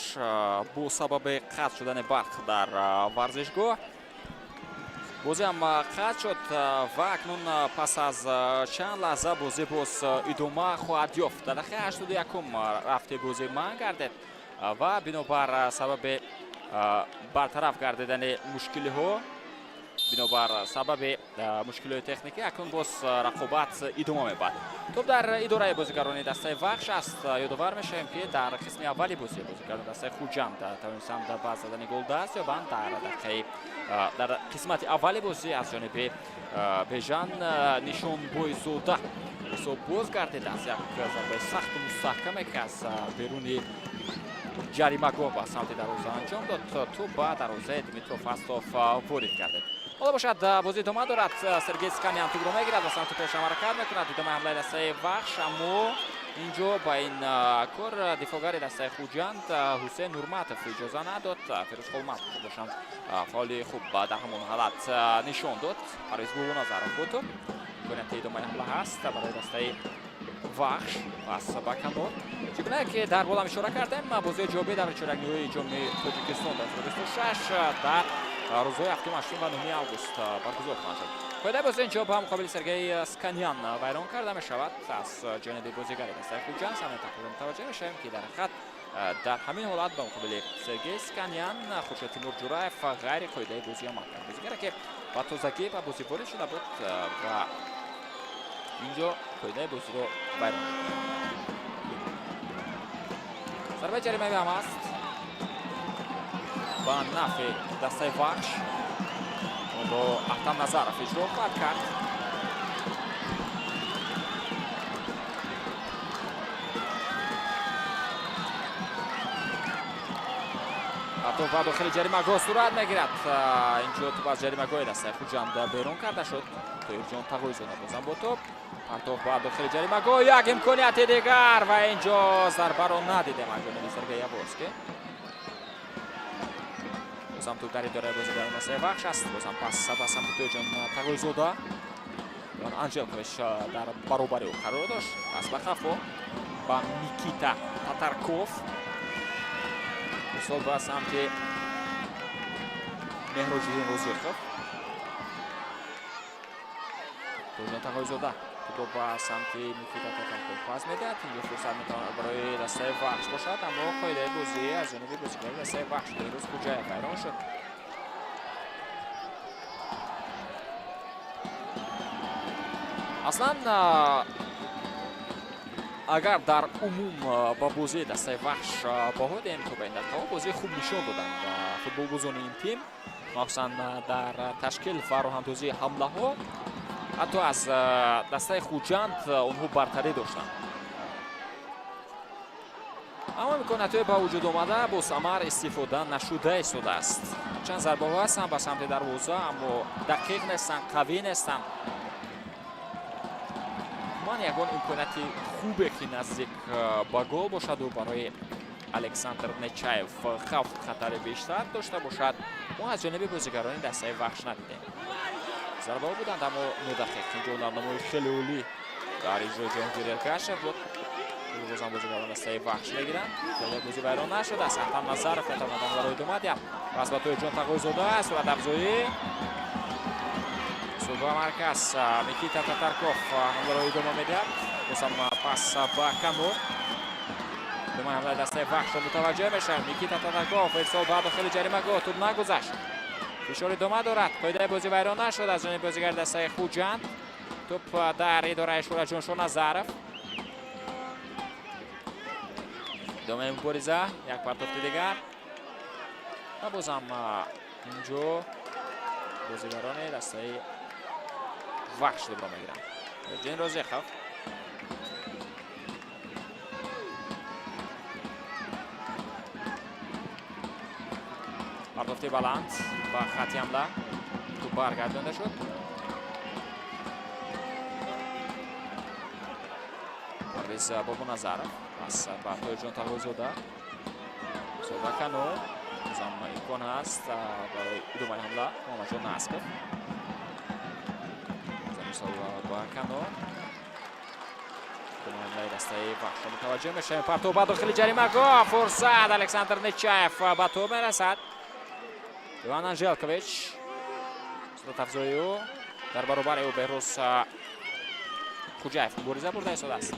бо сабаби қатъ шудани барқ дар варзишгоҳ бозӣ ҳам қатъ шуд ва акнун пас аз чанд лаҳза бозӣ боз идома хоҳад ёфт. Дар дақиқаи 81 рафти бозӣ манъ гардид ва бинобар сабаби бартараф гардидани мушкилиҳо, бинобар сабаби мушкилиҳои техникӣ, акнун боз рақобат идома меёбад. Тӯб дар идораи бозигарони дастаи Вахш аст. Ёдовар мешавем, ки дар қисми аввали бозӣ бозигарони дастаи Хуҷанд тавонистанд ба задани гол даст ёбанд. Дар дақиқаи дар қисмати аввали бозӣ аз ҷониби Бежан Нишонбойзода ҳисоб боз гардид аз як зарбаи сахту мустаҳкаме, ки аз беруни ҷаримагоҳ ба самти дарвоза анҷом дод. Тӯб ба дарвозаи Дмитро Фастов ворид гардид. Ҳоло бошад, бозӣ идома дорад. Сергей Сканян тӯбро мегирад ва самти пеш ҳаракат мекунад. Идомаи ҳамлаи дастаи Вахш, аммо инҷо ба ин кор дифоъгари дастаи Хуҷанд Ҳусейн Нурматов иҷоза надод. Фирӯз Холматов бошанд фаъоли хуб дар ҳамон ҳолат нишон дод. Парвиз Бобоназаров бо тӯб. Имконияти идомаи ҳамла ҳаст барои дастаи Вахш. Пас ба канор. Чӣ гуна ки дар болам ишора кардем, бозиҳои ҷавобӣ дар чорякниҳои Ҷоми Тоҷикистон 2026 дар рӯзҳои 7, 8 ва 9 август баргузор хоҳанд шуд. Қоидаи бозӣ инҷо ба муқобили Сергей Сканян вайрон карда мешавад аз ҷониби бозигари дастаи Хуҷанд. Саҳнаи такрорро мутаваҷҷеҳ мешавем, ки дар ҳақиқат дар ҳамин ҳолат ба муқобили Сергей Сканян Хуршед Тимур Ҷураев ғайри қоидаи бозӣ амал кард. Бозигаре ки ба тозагӣ ба бозӣ ворид шуда буд ва инҷо қоидаи бозиро вайрон мекунад. Зарбаи ҷаримавӣ ҳам аст ба нафъи дастаи Вахш. Онро Аҳтам Назаров иҷро хоҳад кард. Партов ба дохили ҷаримагоҳ сурат мегирад. Инҷо тӯб аз ҷаримагоҳи дастаи Хуҷанд берун карда шуд. Тоирҷон Тағоизода бозам бо тӯб. Партов ба дохили ҷаримагоҳ, як имконияти дигар ва инҷо зарбаро надидем аз ҷониби Сергей Яворский. Бозам тӯб дар идораи бозигарони дастаи Вахш аст. Бозам пас ба самти Тоирҷон Тағоизода. Анжелкович дар баробари ӯ қарор дошт. Пас ба қафо ба Никита Татарков. Ирсол ба самти Меҳроҷиддин Розиқов. Тоирҷон Тағоизода тӯбро ба самти Никита Татарков пас медиҳад. Инҷо фурсат метавонад барои дастаи Вахш бошад, аммо қоидаи бозӣ аз ҷониби бозигари дастаи Вахш Беҳрӯз Хуҷаев вайрон шуд. Аслан агар дар умум ба бозии дастаи Вахш баҳо диҳем, то ба ин дақиқаҳо бозии хуб нишон доданд футболбозони ин тим, махсусан дар ташкил ва роҳандозии ҳамлаҳо. Ҳатто аз дастаи Хуҷанд онҳо бартарӣ доштанд, аммо имкониятҳои ба вуҷуд омада бо самар истифода нашуда истодааст. Чанд зарбаҳо ҳастанд ба самти дарвоза, аммо дақиқ нестанд, қавӣ нестанд. Ман ягон имконияти хубе, ки наздик ба гол бошаду барои Александр Нечаев хавф хатари бештар дошта бошад, мо аз ҷониби бозигарони дастаи Вахш надидем. Зарбаҳо буданд, аммо нодақиқ. Инҷо ҳунарнамои хеле олӣ дар иҷрои Ҷаҳонгир Эргашев буд. Бозам бозигарон дастаи Вахш мегиранд. Қоидаи бозӣ вайрон нашудааст. Ахтам Назаров метавонад ҳамларо идома диҳад. Пас ба Тоҳирҷон Тағойзода, суратафзоӣ. Ба марказ Никита Татарков ҳамларо идома медиҳад. Бозам пас ба канор. Идомаи ҳамлаи дастаи Вахшро мутаваҷҷеҳ мешавем. Никита Татарков ирсол ба дохили ҷаримагоҳ, туп нагузашт. Фишор идома дорад. Қоидаи бозӣ вайрон нашуд аз ҷониби бозигари дастаи Хуҷанд. Туп дар идораи Шӯраҷон Шоназаров. Идомаи мубориза, як партофти дигар. Ва бозам инҷо бозигарони дастаи Вахш тӯбро мегиранд. Ҷен Розехов. Партофти баланд ба хати ҳамла. Туп баргардонда шуд. Парвиз Бобоназаров пас ба Тоҳирҷон Тағойзода. Ба канор. Бозам имкон ҳаст барои идомаи ҳамла. Муҳаммадҷон Насков. Мисол ба канор. Идомаи ҳамлаи дастаи Вахшро мутаваҷҷеҳ мешавем. Партов ба дохили ҷаримагоҳ. Фурсат. Александр Нечаев ба тӯб мерасад. Иван Анжелкович. Суратафзои ӯ дар баробари ӯ Беҳрӯз Хуҷаев мубориза бурда истодааст.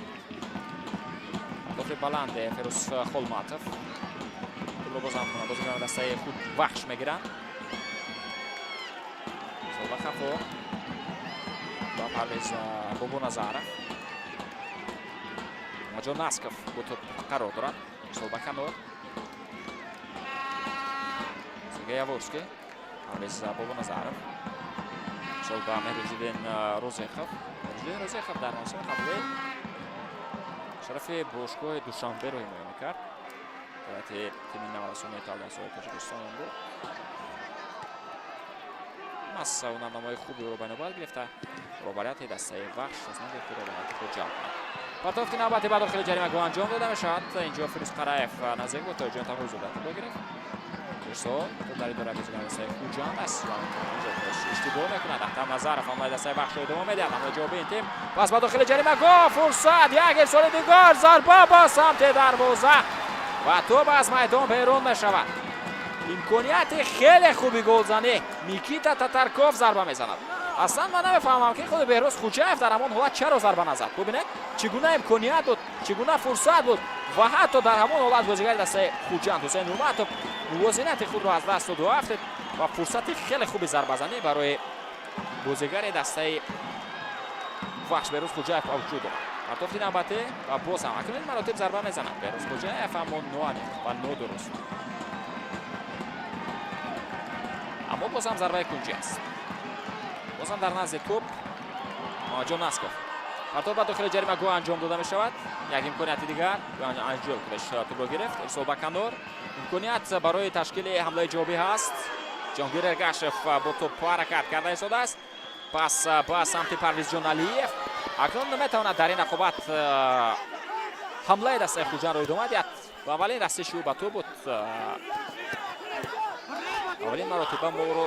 Партофи баланде Ферӯз Холматов. Тӯбро бозам бозигарони дастаи худ Вахш мегиранд. Ба хафо. Ба Парвиз Бобоназаров. Муҳаммадҷон Насков бо тӯб қарор дорад. Ба канор. Сергей Яворский. Парвиз Бобоназаров. Ба Меҳрӯзиддин Розехов. Меҳрӯзиддин Розехов дар мавсими қаблӣ шарафи бошгоҳи Душанберо ҳимоя мекард. Ҳайати тими наврасони Италиясои Тоҷикистон буд. Мас ҳунарнамои хуби ӯро ба навбат гирифта. Роҳбарияти дастаи Вахш тасмим гирифт, ки роҳбарияти худ ҷалб кунад. Партофти навбати ба дохили ҷаримагоҳ анҷом дода мешавад. Инҷо Фирӯз Қараев наздик буд, Тоҳирҷон Тағойзода тӯбро гирифт. Ирсол туп дар идораи бозигарони дастаи Хуҷанд аст ва инҷо иштибоҳ мекунад. Ахтам Назаров ҳамлаи дастаи Вахшро идома медиҳад. Ҳамлаи ҷавоби ин тим. Пас ба дохили ҷаримагоҳ. Фурсат. Як ирсоли дигар. Зарба ба самти дарвоза ва тӯб аз майдон берун мешавад. Имконияти хеле хуби голзанӣ. Никита Татарков зарба мезанад. Аслан ман намефаҳмам, ки худи Беҳрӯз Хуҷаев дар ҳамон ҳолат чаро зарба назад. Бубинед, чӣ гуна имконият буд, чӣ гуна фурсат буд ва ҳатто дар ҳамон ҳолат бозигари дастаи Хуҷанд Ҳусайн Нурматов мувозинати худро аз даст доду афтид ва фурсати хеле хуби зарбазанӣ барои бозигари дастаи Вахш Беҳрӯз Хуҷаев ба вуҷуд омад. Партофти навбатӣ ва боз ҳам акнун маротиб зарба мезанад Беҳрӯз Хуҷаев, аммо ноаниқ ва нодуруст. Аммо боз ҳам зарбаи кунҷӣ аст. Боз ҳам дар назди тӯб Муҳаммадҷон Насков. Партов ба дохили ҷаримагоҳ анҷом дода мешавад. Як имконияти дигар. Анжелкович тӯбро гирифт. Ирсол ба канор. Имконият барои ташкили ҳамлаи ҷавобӣ ҳаст. Ҷаҳонгир Эргашев бо тӯб ҳаракат карда истодааст. Пас ба самти Парвизҷон Алиев. Акнун наметавонад дар ин рақобат ҳамлаи дастаи Хуҷандро идома диҳад. Ва аввалин расиши ӯ ба тӯб буд. Аввалин маротиба мо ӯро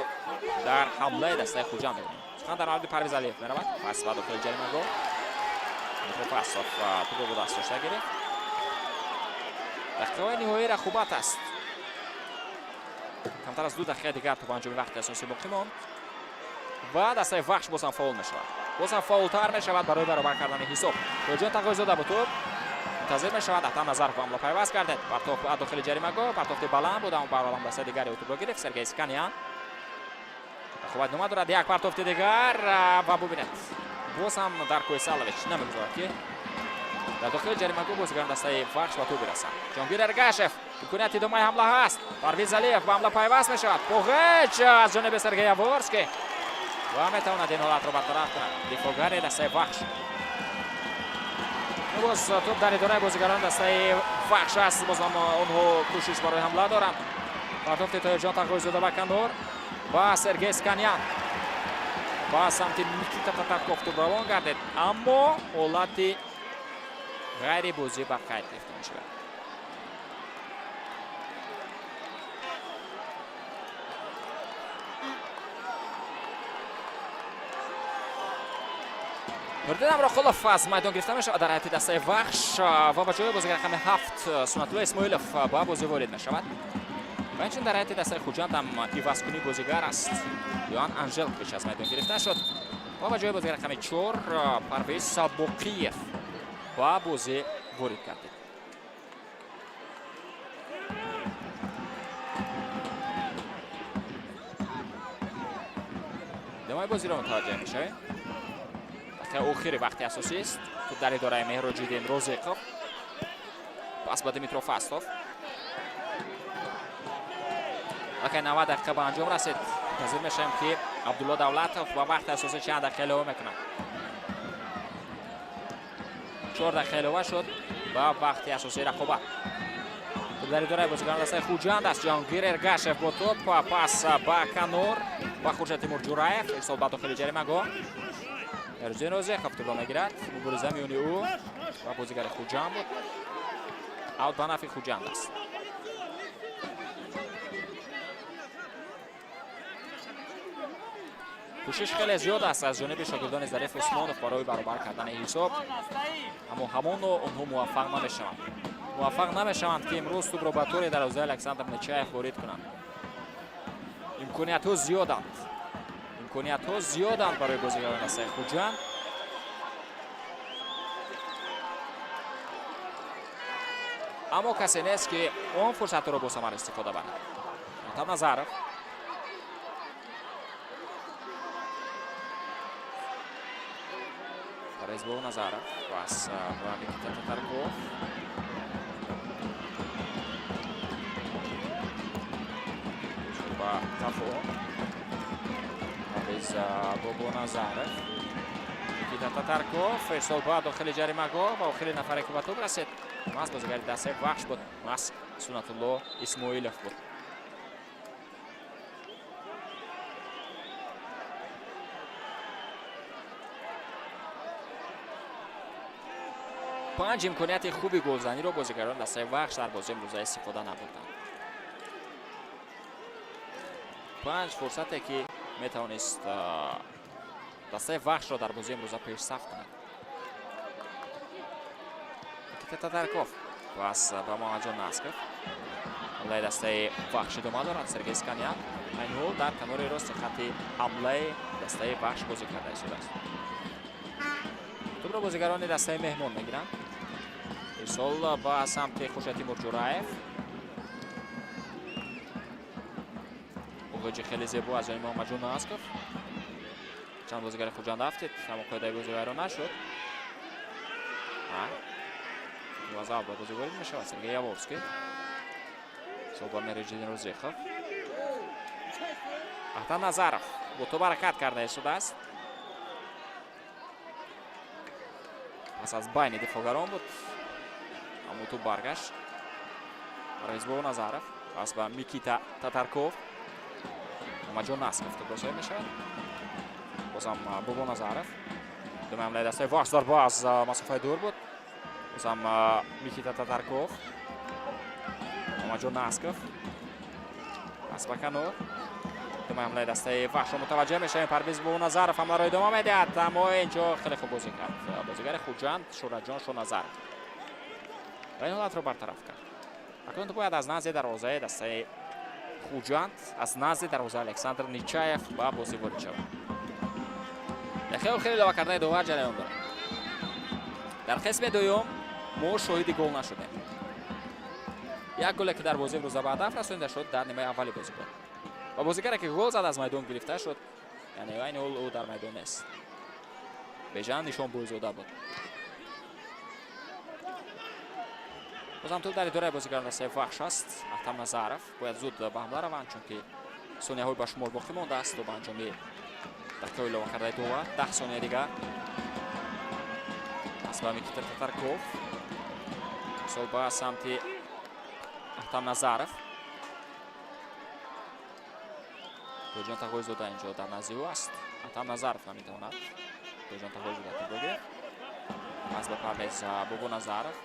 дар ҳамлаи дастаи Хуҷанд мебинем. Сухан дар мавриди Парвиз Алиев меравад. Пас ба дохили ҷаримагоҳ. Митрофасов тӯбро бо даст дошта гирифт. Дақиқаҳои ниҳоии рақобат аст. Камтар аз 2 дақиқаи дигар то ба анҷоми вақти асосӣ боқӣ монд. Ва дастаи Вахш боз ҳам фаъол мешавад. Боз ҳам фаъолтар мешавад барои баробар кардани ҳисоб. Тоҳирҷон Тағойзода бо тӯб мунтазир мешавад. Ахтам Назаров ба ҳамла пайваст кардед. Партоф ба дохили ҷаримагоҳ. Партофти баланд буд, аммо баролам дастаи дигари ӯ тӯбро гирифт. Сергей Сканян. Рақобат идома дорад. Як партофти дигар ва бубинед. Боз ҳам Дарко Исалович намегузорад, ки дар дохили ҷаримагоҳ бозигарон дастаи Вахш ба тӯб бирасанд. Ҷаҳонгир Эргашев. Имконияти идомаи ҳамла ҳаст. Парвиз Алиев ба ҳамла пайваст мешавад. Поғеч аз ҷониби Сергей Яворский ва метавонад ин ҳолатро бартараф кунад. Дифоъгари дастаи Вахш. Боз тӯб дар идораи бозигарони дастаи Вахш аст. Боз ҳам онҳо кӯшиш барои ҳамла доранд. Партофти Тоҳирҷон Тағойзода ба канор ва Сергей Сканян ба самти Никита Татарков тӯб равон гардид, аммо ҳолати ғайрибозӣ ба қайд гирифта мешавад. Нуриддин Амроқулов аз майдон гирифта мешавад дар ҳайати дастаи Вахш ва ба ҷои бозигари рақами 7 Сунатулло Исмоилов ба бозӣ ворид мешавад. Ва инчунин дар ҳайати дастаи Хуҷанд ҳам ивазкунии бозигар аст. Йоан Анжелкович аз майдон гирифта шуд ва ба ҷои бозигари рақами 4 Парвиз Боқиев ба бозӣ ворид гардид. Идомаи бозиро мутаваҷҷеҳ мешавем. Дақиқаи охири вақти асосӣ аст. Туп дар идораи Меҳроҷиддин Розиқов. Пас ба Димитро Фастов. Аллакай 90 дақиқа ба анҷом расид. Мунтазир мешавем, ки Абдулло Давлатов ба вақти асосӣ чанд дақиқа илова мекунад. 4 дақиқа илова шуд ба вақти асосии рақобат. Туп дар идораи бозигарони дастаи Хуҷанд аст. Ҷаҳонгир Эргашев бо топ, пас ба канор ба Хуршед Тимур Ҷураев, ирсол ба дохили ҷаримагоҳ. Меҳроҷиддин Розиқов тӯбро мегирад. Мубориза миёни ӯ ва бозигари Хуҷанд буд. Аут ба нафъи Хуҷанд аст. Кӯшиш хеле зиёд аст аз ҷониби шогирдони Зариф Усмонов барои баробар кардани ҳисоб, аммо ҳамоно онҳо муваффақ намешаванд. Муваффақ намешаванд, ки имрӯз тӯбро ба тори дарвозаи Александр Нечаев ворид кунанд. Имкониятҳо зиёданд. Имкониятҳо зиёданд барои бозигарони дастаи Хуҷанд. Аммо касе нест, ки он фурсатро бо самар истифода барад. Муҳтам Назаров. Парвиз Назаров. Пас ба Никита Татарков. Ба қафо. Парвиз Бобоназаров. Никита Татарков. Ирсол ба дохили ҷаримагоҳ ва охири нафаре, ки ба тӯб расид, маҳз бозигари дастаи Вахш буд. Маҳз Сунатулло Исмоилов буд. Панҷ имконияти хуби голзаниро бозигарони дастаи Вахш дар бозии имрӯза истифода набурданд. Панҷ фурсате, ки метавонист дастаи Вахшро дар бозии имрӯза пешсаф кунад. Никита Татарков пас ба Муҳаммадҷон Насков. Ҳамлаи дастаи Вахш идома дорад. Сергей Сканян айни ҳол дар канори рости хатти ҳамлаи дастаи Вахш бозӣ карда истодааст. Тӯбро бозигарони дастаи меҳмон мегиранд. Ирсол ба самти Хуршед Тимур Ҷураев. Оғоҷи хеле зебо аз ҷониби Муҳаммадҷон Насков. Чанд бозигари Хуҷанд афтид, аммо қоидаи бозӣ вайрон нашуд. Ивазав ба бозӣ ворид мешавад Сергей Яворский. Ирсол ба Меҳроҷиддин Розиқов. Аҳтам Назаров бо тӯб ҳаракат карда истодааст. Пас аз байни дифоъгарон буд, аммо тӯб баргашт. Парвиз Бобоназаров пас ба Микита Татарков. Муҳаммадҷон Насков тӯбро соҳиб мешавад. Бозам Бобоназаров. Думи ҳамлаи дастаи Вахш, зарба аз масофаи дур буд. Бозам Микита Татарков. Муҳаммадҷон Насков. Пас ба канор. Думи ҳамлаи дастаи Вахшро мутаваҷҷеҳ мешавем. Парвиз Бобоназаров ҳамларо идома медиҳад, аммо инҷо хеле хуб бозӣ кард бозигари Хуҷанд Шӯраҷон Шоназаров ва ин ҳолатро бартараф кард. Акнун бояд аз назди дарвозаи дастаи Хуҷанд, аз назди дарвозаи Александр Нечаев ба бозӣ ворид шавад. Дақиқаи охири илова кардани довар ҷараён дорад. Дар қисми дуюм мо шоҳиди гол нашудем. Як голе, ки дар бозии имрӯза ба ҳадаф расонида шуд, дар нимаи аввали бозӣ буд. Ва бозигаре, ки гол зад, аз майдон гирифта шуд. Яъне айни ҳол ӯ дар майдон нест. Бежан Нишонбойзода буд. Бозам тӯб дар идораи бозигарони дастаи Вахш аст. Аҳтам Назаров бояд зуд ба ҳамла раванд, чунки сонияҳои ба шумор боқӣ мондааст то ба анҷоми дақиқаҳои илова кардаи довар. 10 сония дигар. Пас ба Микита Татарков. Ирсол ба самти Аҳтам Назаров. Тоҷон Тағоизода инҷо дар назди ӯ аст. Аҳтам Назаров наметавонад. Тоҷон Тағоизода тӯбро гирифт. Пас ба Парвез Бобоназаров.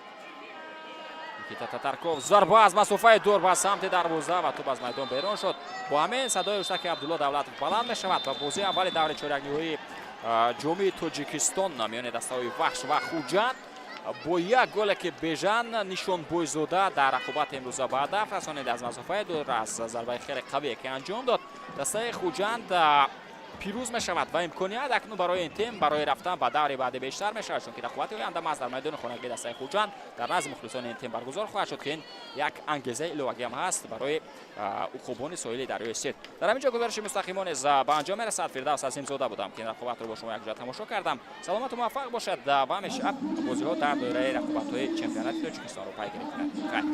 Никита Татарков, зарба аз масофаи дур ба самти дарвоза ва тӯб аз майдон берун шуд. Бо ҳамин садои ҳуштаки Абдулло Давлатов баланд мешавад ва бозии аввали даври чорякниҳоии Ҷоми Тоҷикистон миёни дастаҳои Вахш ва Хуҷанд бо як голе ки Бежан Нишонбойзода дар рақобати имрӯза ба ҳадаф расонид аз масофаи дур, аз зарбаи хеле қавие ки анҷом дод, дастаи Хуҷанд пирӯз мешавад ва имконият акнун барои ин тим барои рафтан ба даври баъди бештар мешавад, чунки рақобати оянда маҳз дар майдони хонагии дастаи Хуҷанд дар назди мухлисони ин тим баргузор хоҳад шуд, ки ин як ангезаи иловагӣ ҳам ҳаст барои уқубони соҳили дарёи Сир. Дар ҳамин ҷо гузориши мустақимо низ ба анҷом мерасад. Фирдавс Азимзода будам, ки ин рақобатро бо шумо якҷоя тамошо кардам. Саломату муваффақ бошад ва ҳамеша бозиҳо дар доираи рақобатҳои чемпионати Тоҷикистонро пайгирӣ кунад. Хайр.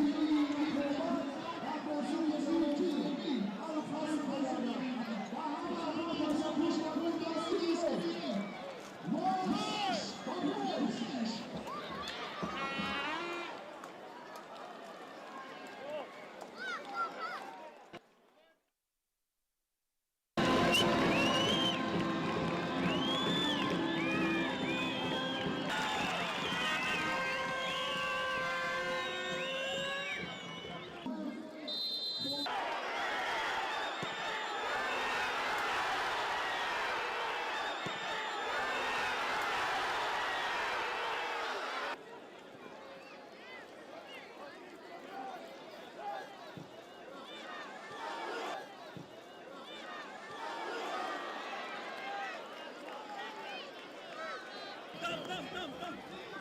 Там, там, там.